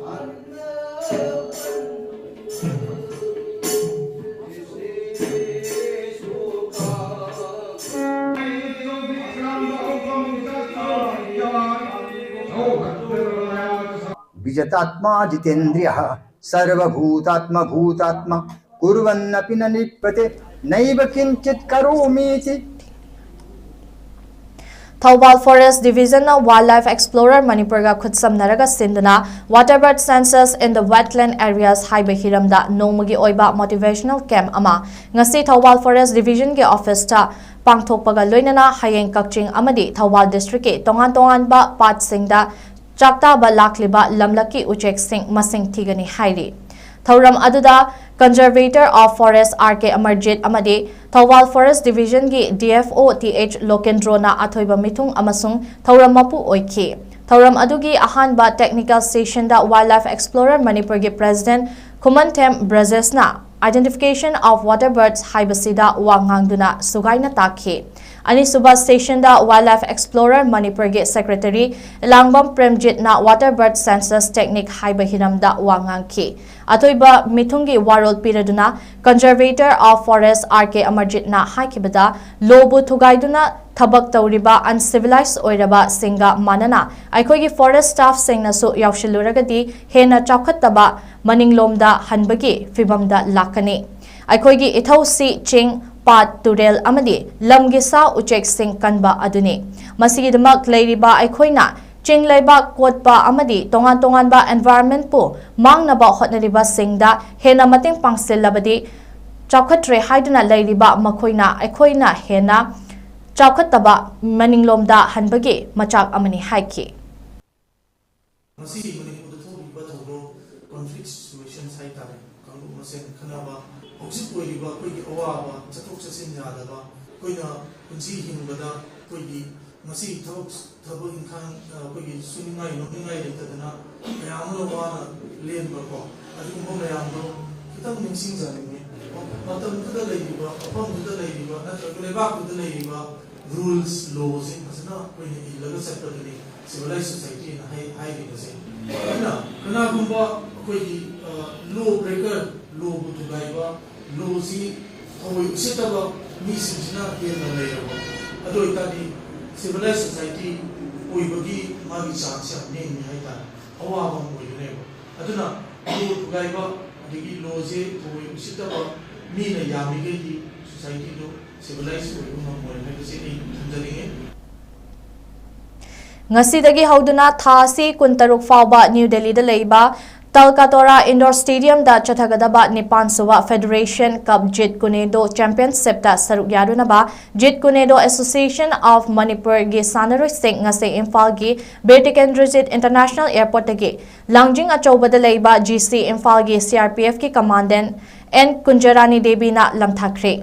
विजतात्मा जितेन्द्रियः सर्वभूतात्म भूतात्मा कुर्वन्नपि न लिप्यते नैव किञ्चित् करोमीति। ꯊꯧꯕꯥꯜ ꯐꯣꯔꯦꯁ ꯗꯤꯚꯤꯖꯟꯅ ꯋꯥꯏꯜꯗ ꯂꯥꯏꯐ ꯑꯦꯛꯁꯄ꯭ꯂꯣꯔꯔ ꯃꯅꯤꯄꯨꯔꯒ ꯈꯨꯠꯁꯝꯅꯔꯒ ꯁꯤꯟꯗꯨꯅ Water Bird Census in the Wetland Areas ꯍꯥꯏꯕ ꯍꯤꯔꯝꯗ ꯅꯣꯡꯃꯒꯤ ꯑꯣꯏꯕ ꯃꯣꯇꯤꯚꯦꯁꯅꯦꯜ ꯀꯦꯝꯞ ꯑꯃ ꯉꯁꯤ ꯊꯧꯕꯥꯜ ꯐꯣꯔꯦꯁ ꯗꯤꯚꯤꯖꯟꯒꯤ ꯑꯣꯐꯤꯁꯇ ꯄꯥꯡꯊꯣꯛꯄꯒ ꯂꯣꯏꯅꯅ ꯍꯌꯦꯡ ꯀꯛꯆꯤꯡ ꯑꯃꯗꯤ ꯊꯧꯕꯥꯜ ꯗꯤꯁꯇ꯭ꯔꯤꯛꯀꯤ ꯇꯣꯉꯥꯟ ꯇꯣꯉꯥꯟꯕ ꯄꯥꯠꯁꯤꯡꯗ ꯆꯥꯛꯇꯥꯕ ꯂꯥꯛꯂꯤꯕ ꯂꯝꯂꯛꯀꯤ ꯎꯆꯦꯛꯁꯤꯡ ꯃꯁꯤꯡ ꯊꯤꯒꯅꯤ ꯍꯥꯏꯔꯤ꯫ ꯊꯧꯔꯝ ꯑꯗꯨꯗ Conservator of Forest R K Amarjit ꯑꯃꯗꯤ ꯊꯧꯕꯥꯜ ꯐꯣꯔꯦꯁ ꯗꯤꯚꯤꯖꯟꯒꯤ D F O T H ꯂꯣꯀꯦꯟꯗ꯭ꯔꯣꯅ ꯑꯊꯣꯏꯕ ꯃꯤꯊꯨꯡ ꯑꯃꯁꯨꯡ ꯊꯧꯔꯝ ꯃꯄꯨ ꯑꯣꯏꯈꯤ꯫ ꯊꯧꯔꯝ ꯑꯗꯨꯒꯤ ꯑꯍꯥꯟꯕ ꯇꯦꯛꯅꯤꯀꯦꯜ ꯁꯦꯁꯟꯗ ꯋꯥꯏꯜꯗ ꯂꯥꯏꯐ ꯑꯦꯛꯁꯄ꯭ꯂꯣꯔꯔ ꯃꯅꯤꯄꯨꯔꯒꯤ ꯄ꯭ꯔꯦꯁꯤꯗꯦꯟꯠ ꯈꯨꯃꯟꯊꯦꯝ ꯕ꯭ꯔꯖꯦꯁꯅ Identification of Water Birds ꯍꯥꯏꯕꯁꯤꯗ ꯋꯥ ꯉꯥꯡꯗꯨꯅ ꯁꯨꯒꯥꯏꯅ ꯇꯥꯛꯈꯤ꯫ ꯑꯅꯤꯁꯨꯕ ꯁꯦꯁꯟꯗ ꯋꯥꯏꯜꯗ ꯂꯥꯏꯐ ꯑꯦꯛꯁꯄ꯭ꯂꯣꯔꯔ ꯃꯅꯤꯄꯨꯔꯒꯤ secretary ꯏꯂꯥꯡꯕꯝ ꯄ꯭ꯔꯦꯝꯖꯤꯠꯅ Water Bird Census Technique ꯍꯥꯏꯕ ꯍꯤꯔꯝꯗ ꯋꯥ ꯉꯥꯡꯈꯤ꯫ ꯑꯊꯣꯏꯕ ꯃꯤꯊꯨꯡꯒꯤ ꯋꯥꯔꯣꯜ ꯄꯤꯔꯗꯨꯅ Conservator of Forest R K Amarjitꯅ ꯍꯥꯏꯈꯤꯕꯗ, ꯂꯣꯕꯨ ꯊꯨꯒꯥꯏꯗꯨꯅ ꯊꯕꯛ ꯇꯧꯔꯤꯕ ꯑꯟꯁꯤꯚꯤꯂꯥꯏꯖ ꯑꯣꯏꯔꯕꯁꯤꯡꯒ ꯃꯥꯟꯅꯅ ꯑꯩꯈꯣꯏꯒꯤ ꯐꯣꯔꯦꯁ ꯁ꯭ꯇꯥꯐꯁꯤꯡꯅꯁꯨ ꯌꯥꯎꯁꯤꯜꯂꯨꯔꯒꯗꯤ ꯍꯦꯟꯅ ꯆꯥꯎꯈꯠꯇꯕ, ꯃꯅꯤꯡꯂꯣꯝꯗ ꯍꯟꯕꯒꯤ ꯐꯤꯕꯝꯗ ꯂꯥꯛꯀꯅꯤ꯫ ꯑꯩꯈꯣꯏꯒꯤ ꯏꯊꯧꯁꯤ ꯆꯤꯡ, ꯄꯥꯠ, ꯇꯨꯔꯦꯜ ꯑꯃꯗꯤ ꯂꯝꯒꯤ ꯁꯥ ꯎꯆꯦꯛꯁꯤꯡ ꯀꯟꯕ ꯑꯗꯨꯅꯤ꯫ ꯃꯁꯤꯒꯤꯗꯃꯛ ꯂꯩꯔꯤꯕ ꯑꯩꯈꯣꯏꯅ ꯆꯤꯡ ꯂꯩꯕꯥꯛ ꯀꯣꯠꯄ ꯑꯃꯗꯤ ꯇꯣꯉꯥꯟ ꯇꯣꯉꯥꯟꯕ environment ꯄꯨ ꯃꯥꯡꯅꯕ ꯍꯣꯠꯅꯔꯤꯕꯁꯤꯡꯗ ꯍꯦꯟꯅ ꯃꯇꯦꯡ ꯄꯥꯡꯁꯤꯜꯂꯕꯗꯤ ꯆꯥꯎꯈꯠꯇ꯭ꯔꯦ ꯍꯥꯏꯗꯨꯅ ꯂꯩꯔꯤꯕ ꯃꯈꯣꯏꯅ ꯑꯩꯈꯣꯏꯅ ꯍꯦꯟꯅ ꯆꯥꯎꯈꯠꯇꯕ, ꯃꯅꯤꯡꯂꯣꯝꯗ ꯍꯟꯕꯒꯤ ꯃꯆꯥꯛ ꯑꯃꯅꯤ ꯍꯥꯏꯈꯤ꯫ ꯉꯁꯤ ꯃꯅꯤꯄꯨꯔꯗ ꯊꯣꯛꯂꯤꯕ ꯊꯧꯗꯣꯛ, conflict situations ꯍꯥꯏꯇꯥꯔꯦ, ꯀꯥꯡꯂꯨꯞ ꯃꯁꯦꯟ ꯈꯠꯅꯕ, ꯍꯧꯖꯤꯛ ꯑꯣꯏꯔꯤꯕ ꯑꯩꯈꯣꯏꯒꯤ ꯑꯋꯥꯕ, ꯆꯠꯊꯣꯛ ꯆꯠꯁꯤꯟ ꯌꯥꯗꯕ, ꯑꯩꯈꯣꯏꯅ ꯄꯨꯟꯁꯤ ꯍꯤꯡꯕꯗ ꯑꯩꯈꯣꯏꯒꯤ ꯉꯁꯤ ꯊꯕꯛ, ꯊꯕꯛ ꯏꯪꯈꯥꯡ, ꯑ, ꯑꯩꯈꯣꯏꯒꯤ ꯁꯨꯅꯤꯡꯉꯥꯏ ꯅꯣꯝꯅꯤꯡꯉꯥꯏ ꯂꯩꯇꯗꯅ ꯃꯌꯥꯝ ꯑꯃ ꯋꯥꯅ ꯂꯦꯟꯕꯀꯣ, ꯑꯗꯨꯒꯨꯝꯕ ꯃꯌꯥꯝꯗꯣ ꯈꯤꯇꯪ ꯅꯤꯡꯁꯤꯡꯖꯅꯤꯡꯉꯤ꯫ ꯃꯇꯝꯗꯨꯗ ꯂꯩꯔꯤꯕ, ꯃꯐꯝꯗꯨꯗ ꯂꯩꯔꯤꯕ ꯅꯠꯇ꯭ꯔꯒ ꯂꯩꯕꯥꯛꯇꯨꯗ ꯂꯩꯔꯤꯕ rules, law ꯁꯦ ꯐꯖꯅ ꯑꯩꯈꯣꯏꯅ ꯏꯜꯂꯒ ꯆꯠꯄꯗꯨꯅꯤ civilized society ꯅ ꯍꯥꯏ-, ꯍꯥꯏꯔꯤꯕꯁꯦ꯫ ꯑꯗꯨꯅ ꯀꯅꯥꯒꯨꯝꯕ ꯑꯩꯈꯣꯏꯒꯤ, ꯑ, law breaker, law ꯕꯨ ꯊꯨꯒꯥꯏꯕ, law ꯁꯤ ꯊꯑꯣꯏ ꯎꯁꯤꯠꯇꯕ ꯃꯤꯁꯤꯡꯁꯤꯅ ꯍꯦꯟꯅ ꯂꯩꯔꯕ, ꯑꯗꯨ ꯑꯣꯏꯇꯥꯔꯗꯤ civilized society ꯑꯣꯏꯕꯒꯤ ꯃꯥꯒꯤ chance ꯁꯦ ꯌꯥꯝ ꯅꯦꯝꯃꯤ ꯍꯥꯏꯇꯥꯔꯦ, ꯑꯋꯥꯕ ꯑꯃ ꯑꯣꯏꯒꯅꯦꯕ꯫ ꯑꯗꯨꯅ law ꯊꯨꯒꯥꯏꯕ ꯑꯗꯒꯤ law ꯁꯦ ꯊꯑꯣꯏ ꯎꯁꯤꯠꯇꯕ ꯃꯤꯅ ꯌꯥꯝꯃꯤꯈꯩꯗꯤ society ꯗꯨ civilized ꯑꯣꯏꯕ ꯉꯝꯃꯣꯏ ꯍꯥꯏꯕꯁꯤ ꯑꯩ ꯊꯝꯖꯅꯤꯡꯉꯤ꯫ ꯉꯁꯤꯗꯒꯤ ꯍꯧꯗꯨꯅ ꯊꯥ ꯑꯁꯤ ꯀꯨꯟꯇꯔꯨꯛ ꯐꯥꯎꯕ ꯅ꯭ꯌꯨ ꯗꯦꯜꯂꯤꯗ ꯂꯩꯕ ꯇꯜꯀꯥꯇꯣꯔꯥ ꯏꯟꯗꯣꯔ ꯁ꯭ꯇꯦꯗꯤꯌꯝꯗ ꯆꯠꯊꯒꯗꯕ ꯅꯤꯄꯥꯟꯁꯨꯕ Federation Cup Jeet Kune Do Championship ꯇ ꯁꯔꯨꯛ ꯌꯥꯔꯨꯅꯕ Jeet Kune Do Association of Manipur ꯒꯤ ꯁꯥꯟꯅꯔꯣꯏꯁꯤꯡ ꯉꯁꯤ ꯏꯝꯐꯥꯜꯒꯤ ꯕꯤꯔ ꯇꯤꯀꯦꯟꯗ꯭ꯔꯖꯤꯠ ꯏꯟꯇꯔꯅꯦꯁꯅꯦꯜ ꯑꯦꯌꯔꯄꯣꯔꯠꯇꯒꯤ ꯂꯥꯡꯖꯤꯡ ꯑꯆꯧꯕꯗ ꯂꯩꯕ ꯖꯤ ꯁꯤ ꯏꯝꯐꯥꯜꯒꯤ ꯁꯤ ꯑꯥꯔ ꯄꯤ ꯑꯦꯐ ꯀꯤ ꯀꯃꯥꯟꯗꯦꯟ ꯑꯦꯟ ꯀꯨꯟꯖꯔꯥꯅꯤ ꯗꯦꯕꯤꯅ ꯂꯝꯊꯥꯈ꯭ꯔꯦ꯫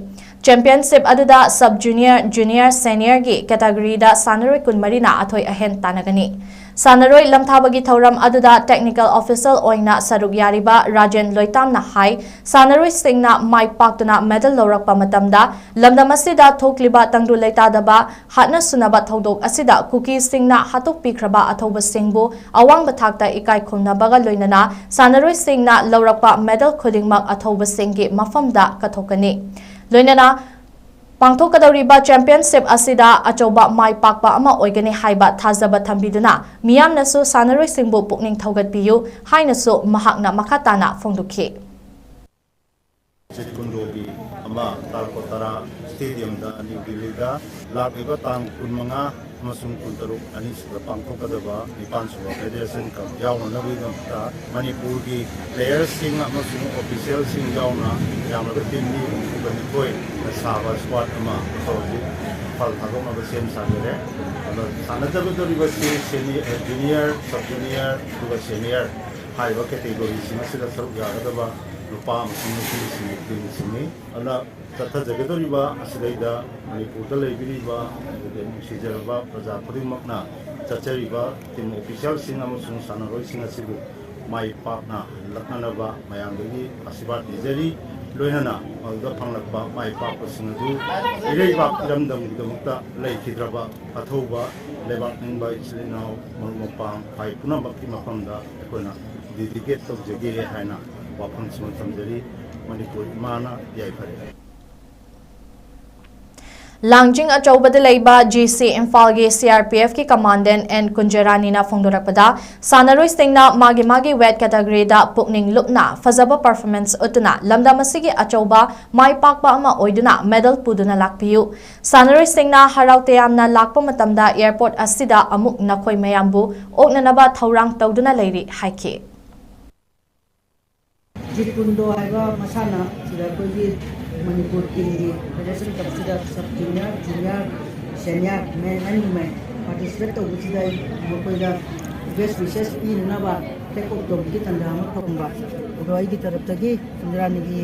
ꯆꯦꯝꯄꯤꯌꯟꯁꯤꯞ ꯑꯗꯨꯗ sub junior, junior, senior ꯒꯤ category ꯗ ꯁꯥꯟꯅꯔꯣꯏ ꯀꯨꯟꯃꯔꯤꯅ ꯑꯊꯣꯏ ꯑꯍꯦꯟ ꯇꯥꯟꯅꯒꯅꯤ꯫ ꯁꯥꯟꯅꯔꯣꯏ ꯂꯝꯊꯥꯕꯒꯤ ꯊꯧꯔꯝ ꯑꯗꯨꯗ technical officer ꯑꯣꯏꯅ ꯁꯔꯨꯛ ꯌꯥꯔꯤꯕ ꯔꯥꯖꯦꯟ ꯂꯣꯏꯇꯥꯝꯅ ꯍꯥꯏ, ꯁꯥꯟꯅꯔꯣꯏꯁꯤꯡꯅ ꯃꯥꯏ ꯄꯥꯛꯇꯨꯅ medal ꯂꯧꯔꯛꯄ ꯃꯇꯝꯗ ꯂꯝꯗꯝ ꯑꯁꯤꯗ ꯊꯣꯛꯂꯤꯕ ꯇꯪꯗꯨ ꯂꯩꯇꯥꯗꯕ ꯍꯥꯠꯅ ꯁꯨꯅꯕ ꯊꯧꯗꯣꯛ ꯑꯁꯤꯗ ꯀꯨꯀꯤꯁꯤꯡꯅ ꯍꯥꯠꯇꯣꯛꯄꯤꯈ꯭ꯔꯕ ꯑꯊꯧꯕꯁꯤꯡꯕꯨ ꯑꯋꯥꯡꯕ ꯊꯥꯛꯇ ꯏꯀꯥꯏ ꯈꯨꯝꯅꯕꯒ ꯂꯣꯏꯅꯅ ꯁꯥꯟꯅꯔꯣꯏꯁꯤꯡꯅ ꯂꯧꯔꯛꯄ medal ꯈꯨꯗꯤꯡꯃꯛ ꯑꯊꯧꯕꯁꯤꯡꯒꯤ ꯃꯐꯝꯗ ꯀꯠꯊꯣꯛꯀꯅꯤ꯫ ꯂꯣꯏꯅꯅ ꯄꯥꯡꯊꯣꯛꯀꯗꯧꯔꯤꯕ ꯆꯦꯝꯄꯤꯌꯟꯁꯤꯞ ꯑꯁꯤꯗ ꯑꯆꯧꯕ ꯃꯥꯏ ꯄꯥꯛꯄ ꯑꯃ ꯑꯣꯏꯒꯅꯤ ꯍꯥꯏꯕ ꯊꯥꯖꯕ ꯊꯝꯕꯤꯗꯨꯅ ꯃꯤꯌꯥꯝꯅꯁꯨ ꯁꯥꯟꯅꯔꯣꯏꯁꯤꯡꯕꯨ ꯄꯨꯛꯅꯤꯡ ꯊꯧꯒꯠꯄꯤꯌꯨ ꯍꯥꯏꯅꯁꯨ ꯃꯍꯥꯛꯅ ꯃꯈꯥ ꯇꯥꯅ ꯐꯣꯡꯗꯣꯛꯈꯤ꯫ ꯖꯤꯠ ꯀꯨꯟꯗꯣꯒꯤ ꯑꯃ ꯇꯥꯜꯀꯣ ꯇꯔꯥ ꯁ꯭ꯇꯦꯗꯤꯌꯝꯗ ꯅ꯭ꯌꯨ ꯗꯤꯜꯂꯤꯗ ꯂꯥꯛꯂꯤꯕ ꯇꯥꯡ ꯀꯨꯟꯃꯉꯥ ꯑꯃꯁꯨꯡ ꯀꯨꯟꯇꯔꯨꯛ ꯑꯅꯤꯁꯨꯕ ꯄꯥꯡꯊꯣꯛꯀꯗꯕ ꯅꯤꯄꯥꯟꯁꯨꯕ ꯐꯦꯗꯔꯦꯁꯟ ꯀꯞ ꯌꯥꯎꯅꯅꯕꯒꯤꯗꯃꯛꯇ ꯃꯅꯤꯄꯨꯔꯒꯤ ꯄ꯭ꯂꯦꯌꯔꯁꯤꯡ ꯑꯃꯁꯨꯡ ꯑꯣꯐꯤꯁꯤꯌꯦꯜꯁꯤꯡ ꯌꯥꯎꯅ ꯌꯥꯝꯂꯕ ꯇꯤꯝ ꯃꯤ ꯍꯨꯝꯐꯨꯒ ꯅꯤꯊꯣꯏꯅ ꯁꯥꯕ ꯁ꯭ꯀ꯭ꯋꯥꯗ ꯑꯃ ꯍꯧꯖꯤꯛ ꯐꯜ ꯊꯥꯗꯣꯛꯅꯕ ꯁꯦꯝ ꯁꯥꯖꯔꯦ꯫ ꯑꯗꯣ ꯁꯥꯟꯅꯖꯒꯗꯧꯔꯤꯕꯁꯤ ꯁꯦꯅꯤ-, ꯖꯨꯅꯤꯌꯔ, ꯁꯕ ꯖꯨꯅꯤꯌꯔ, ꯑꯗꯨꯒ ꯁꯦꯅꯤꯌꯔ ꯍꯥꯏꯔꯤꯕ ꯀꯦꯇꯦꯒꯣꯔꯤꯁꯤꯡ ꯑꯁꯤꯗ ꯁꯔꯨꯛ ꯌꯥꯒꯗꯕ ꯅꯨꯄꯥ ꯑꯃꯁꯨꯡ ꯅꯨꯄꯤꯁꯤꯡꯒꯤ ꯇꯤꯝꯁꯤꯡꯅꯤ꯫ ꯑꯗꯨꯅ ꯆꯠꯊꯖꯒꯗꯧꯔꯤꯕ ꯑꯁꯤꯗꯩꯗ ꯃꯅꯤꯄꯨꯔꯗ ꯂꯩꯕꯤꯔꯤꯕ ꯑꯗꯨꯒ ꯅꯨꯡꯁꯤꯖꯔꯕ ꯄ꯭ꯔꯖꯥ ꯈꯨꯗꯤꯡꯃꯛꯅ ꯆꯠꯆꯔꯤꯕ ꯇꯤꯝ ꯑꯣꯐꯤꯁꯤꯌꯦꯜꯁꯤꯡ ꯑꯃꯁꯨꯡ ꯁꯥꯟꯅꯔꯣꯏꯁꯤꯡ ꯑꯁꯤꯕꯨ ꯃꯥꯏ ꯄꯥꯛꯅ ꯍꯜꯂꯛꯅꯅꯕ ꯃꯌꯥꯝꯗꯒꯤ ꯑꯥꯁꯤꯔꯕꯥꯗ ꯅꯤꯖꯔꯤ꯫ ꯂꯣꯏꯅꯅ ꯃꯗꯨꯗ ꯐꯪꯂꯛꯄ ꯃꯥꯏ ꯄꯥꯛꯄꯁꯤꯡ ꯑꯗꯨ ꯏꯔꯩꯕꯥꯛ ꯏꯔꯝꯗꯝꯒꯤꯗꯃꯛꯇ ꯂꯩꯈꯤꯗ꯭ꯔꯕ ꯑꯊꯧꯕ ꯂꯩꯕꯥꯛ ꯅꯤꯡꯕ ꯏꯆꯤꯜ ꯏꯅꯥꯎ ꯃꯔꯨꯞ ꯃꯄꯥꯡ ꯐꯥꯏ ꯄꯨꯝꯅꯃꯛꯀꯤ ꯃꯐꯝꯗ ꯑꯩꯈꯣꯏꯅ ꯗꯦꯗꯤꯀꯦꯠ ꯇꯧꯖꯒꯦ ꯍꯥꯏꯅ ꯋꯥꯐꯝꯁꯤꯃ ꯊꯝꯖꯔꯤ꯫ ꯃꯅꯤꯄꯨꯔ ꯏꯃꯥꯅ ꯌꯥꯏꯐꯔꯦ꯫ ꯂꯥꯡꯖꯤꯡ ꯑꯆꯧꯕꯗ ꯂꯩꯕ ꯖꯤ ꯁꯤ ꯏꯝꯐꯥꯜꯒꯤ ꯁꯤ ꯑꯥꯔ ꯄꯤ ꯑꯦꯐꯀꯤ ꯀꯃꯥꯟꯗꯦꯟ ꯑꯦꯟ ꯀꯨꯟꯖꯔꯥꯅꯤꯅ ꯐꯣꯡꯗꯣꯔꯛꯄꯗ, ꯁꯥꯟꯅꯔꯣꯏꯁꯤꯡꯅ ꯃꯥꯒꯤ ꯃꯥꯒꯤ ꯋꯦꯠ ꯀꯦꯇꯒꯔꯤꯗ ꯄꯨꯛꯅꯤꯡ ꯂꯨꯞꯅ ꯐꯖꯕ ꯄꯔꯐꯣꯔꯃꯦꯟꯁ ꯎꯠꯇꯨꯅ ꯂꯝꯗꯝ ꯑꯁꯤꯒꯤ ꯑꯆꯧꯕ ꯃꯥꯏ ꯄꯥꯛꯄ ꯑꯃ ꯑꯣꯏꯗꯨꯅ ꯃꯦꯗꯜ ꯄꯨꯗꯨꯅ ꯂꯥꯛꯄꯤꯌꯨ꯫ ꯁꯥꯟꯅꯔꯣꯏꯁꯤꯡꯅ ꯍꯔꯥꯎ ꯇꯌꯥꯝꯅ ꯂꯥꯛꯄ ꯃꯇꯝꯗ ꯑꯦꯌꯔꯄꯣꯔꯠ ꯑꯁꯤꯗ ꯑꯃꯨꯛ ꯅꯈꯣꯏ ꯃꯌꯥꯝꯕꯨ ꯑꯣꯛꯅꯅꯕ ꯊꯧꯔꯥꯡ ꯇꯧꯗꯨꯅ ꯂꯩꯔꯤ ꯍꯥꯏꯈꯤ꯫ ꯖꯤꯠ ꯀꯨꯟꯗꯣ ꯍꯥꯏꯕ ꯃꯁꯥꯟꯅ ꯁꯤꯗ ꯑꯩꯈꯣꯏꯒꯤ ꯃꯅꯤꯄꯨꯔ ꯇꯤꯝꯒꯤ ꯐꯦꯗꯔꯦꯁꯟ ꯀꯞꯁꯤꯗ sub junior, junior, senior, men and women participate ꯇꯧꯕꯁꯤꯗ ꯑꯩ ꯃꯈꯣꯏꯗ ꯕꯦꯁ ꯋꯤꯁꯦꯁ ꯄꯤꯅꯅꯕ ꯇꯦꯛ ꯑꯣꯐ ꯇꯧꯕꯒꯤ ꯇꯥꯟꯖꯥ ꯑꯃ ꯐꯪꯕ꯫ ꯑꯗꯣ ꯑꯩꯒꯤ ꯇꯔꯞꯇꯒꯤ ꯏꯟꯗ꯭ꯔꯥꯅꯤꯒꯤ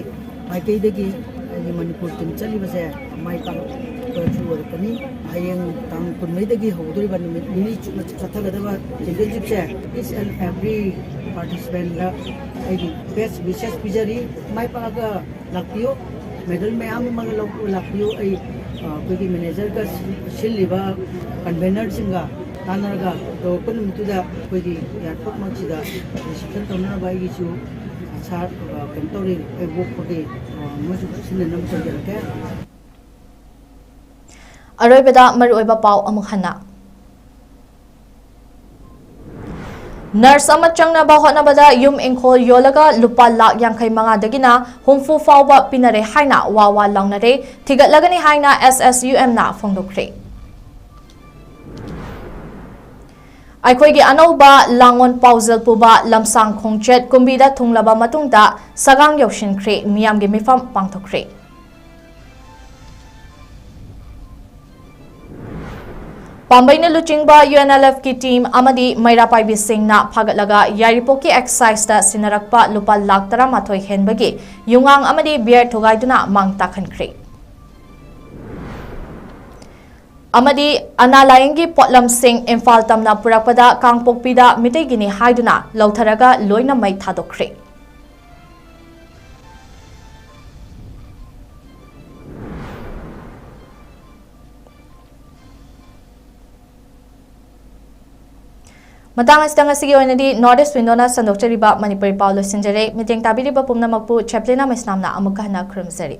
ꯃꯥꯏꯀꯩꯗꯒꯤ ꯑꯩꯒꯤ ꯃꯅꯤꯄꯨꯔ ꯇꯤꯝ ꯆꯠꯂꯤꯕꯁꯦ ꯃꯥꯏ ꯄꯥꯛꯄꯁꯨ ꯑꯣꯏꯔꯛꯀꯅꯤ꯫ ꯍꯌꯦꯡ ꯇꯥꯡ ꯀꯨꯟꯃꯔꯤꯗꯒꯤ ꯍꯧꯗꯣꯔꯤꯕ ꯅꯨꯃꯤꯠ ꯅꯤꯅꯤ ꯆꯨꯞꯅ ꯆꯠꯊꯒꯗꯕ ꯆꯦꯝꯄꯤꯌꯟꯁꯤꯞꯁꯦ each and every participantꯗ ꯑꯩꯒꯤ best wishes ꯄꯤꯖꯔꯤ꯫ ꯃꯥꯏ ꯄꯥꯛꯑꯒ ꯂꯥꯛꯄꯤꯌꯨ, ꯃꯦꯗꯜ ꯃꯌꯥꯝ ꯑꯃꯒ ꯂꯧ-, ꯂꯥꯛꯄꯤꯌꯨ꯫ ꯑꯩ, ꯑ, ꯑꯩꯈꯣꯏꯒꯤ ꯃꯦꯅꯦꯖꯔꯒ ꯁꯤ-, ꯁꯤꯜꯂꯤꯕ ꯀꯟꯚꯦꯅꯔꯁꯤꯡꯒ ꯇꯥꯟꯅꯔꯒ ꯇꯧꯔꯛꯄ ꯅꯨꯃꯤꯠꯇꯨꯗ ꯑꯩꯈꯣꯏꯒꯤ ꯑꯦꯌꯥꯔꯄꯣꯔꯠꯃꯛꯁꯤꯗ ꯔꯤꯁꯤꯞꯁꯟ ꯇꯧꯅꯅꯕ ꯑꯩꯒꯤꯁꯨ ꯑꯁꯥ, ꯑ, ꯀꯩꯅꯣ ꯇꯧꯔꯤ, ꯑꯩ ꯑꯣꯛꯄꯒꯤ, ꯑ, ꯑꯃꯁꯨ ꯁꯤꯟꯅꯅꯕ ꯇꯧꯖꯔꯛꯀꯦ꯫ ꯑꯔꯣꯏꯕꯗ ꯃꯔꯨꯑꯣꯏꯕ ꯄꯥꯎ ꯑꯃꯨꯛ ꯍꯟꯅ꯫ ꯅꯔꯁ ꯑꯃ ꯆꯪꯅꯕ ꯍꯣꯠꯅꯕꯗ ꯌꯨꯝ ꯏꯪꯈꯣꯜ ꯌꯣꯜꯂꯒ ꯂꯨꯄꯥ ꯂꯥꯈ ꯌꯥꯡꯈꯩ ꯃꯉꯥꯗꯒꯤꯅ ꯍꯨꯝꯐꯨ ꯐꯥꯎꯕ ꯄꯤꯅꯔꯦ ꯍꯥꯏꯅ ꯋꯥ ꯋꯥ ꯂꯥꯎꯅꯔꯦ, ꯊꯤꯒꯠꯂꯒꯅꯤ ꯍꯥꯏꯅ ꯑꯦꯁ ꯑꯦꯁ ꯌꯨ ꯑꯦꯝꯅ ꯐꯣꯡꯗꯣꯛꯈ꯭ꯔꯦ꯫ ꯑꯩꯈꯣꯏꯒꯤ ꯑꯅꯧꯕ ꯂꯥꯡꯑꯣꯟ ꯄꯥꯎꯖꯦꯜ ꯄꯨꯕ ꯂꯝꯁꯥꯡ ꯈꯣꯡꯆꯠ ꯀꯨꯝꯕꯤꯗ ꯊꯨꯡꯂꯕ ꯃꯇꯨꯡꯗ ꯁꯒꯥꯡ ꯌꯧꯁꯤꯟꯈ꯭ꯔꯦ, ꯃꯤꯌꯥꯝꯒꯤ ꯃꯤꯐꯝ ꯄꯥꯡꯊꯣꯛꯈ꯭ꯔꯦ꯫ ꯄꯥꯝꯕꯩꯅ ꯂꯨꯆꯤꯡꯕ ꯌꯨ ꯑꯦꯟ ꯑꯦꯜ ꯑꯦꯐꯀꯤ ꯇꯤꯝ ꯑꯃꯗꯤ ꯃꯩꯔꯥ ꯄꯥꯏꯕꯤꯁꯤꯡꯅ ꯐꯥꯒꯠꯂꯒ ꯌꯥꯏꯔꯤꯄꯣꯛꯀꯤ ꯑꯦꯛꯁꯥꯏꯖꯇ ꯁꯤꯟꯅꯔꯛꯄ ꯂꯨꯄꯥ ꯂꯥꯈ ꯇꯔꯥꯃꯥꯊꯣꯏ ꯍꯦꯟꯕꯒꯤ ꯌꯨꯉꯥꯡ ꯑꯃꯗꯤ ꯕꯤꯌꯔ ꯊꯨꯒꯥꯏꯗꯨꯅ ꯃꯥꯡ ꯇꯥꯛꯍꯟꯈ꯭ꯔꯦ꯫ ꯑꯃꯗꯤ ꯑꯅꯥ ꯂꯥꯌꯦꯡꯒꯤ ꯄꯣꯠꯂꯝꯁꯤꯡ ꯏꯝꯐꯥꯜ ꯇꯝꯅ ꯄꯨꯔꯛꯄꯗ ꯀꯥꯡꯄꯣꯛꯄꯤꯗ ꯃꯤꯇꯩꯒꯤꯅꯤ ꯍꯥꯏꯗꯨꯅ ꯂꯧꯊꯔꯒ ꯂꯣꯏꯅ ꯃꯩ ꯊꯥꯗꯣꯛꯈ꯭ꯔꯦ꯫ ꯃꯇꯥꯡ ꯑꯁꯤꯗ ꯉꯁꯤꯒꯤ ꯑꯣꯏꯅꯗꯤ ꯅꯣꯔꯠ ꯏꯁ ꯋꯤꯟꯗꯣꯅ ꯁꯟꯗꯣꯛꯆꯔꯤꯕ ꯃꯅꯤꯄꯨꯔꯤ ꯄꯥꯎ ꯂꯣꯏꯁꯤꯟꯖꯔꯦ꯫ ꯃꯤꯠꯌꯦꯡ ꯇꯥꯕꯤꯔꯤꯕ ꯄꯨꯝꯅꯃꯛꯄꯨ ꯆꯦꯄ꯭ꯂꯤꯅꯥ ꯃꯩꯁꯅꯥꯝꯅ ꯑꯃꯨꯛꯀ ꯍꯟꯅ ꯈꯨꯔꯨꯝꯖꯔꯤ꯫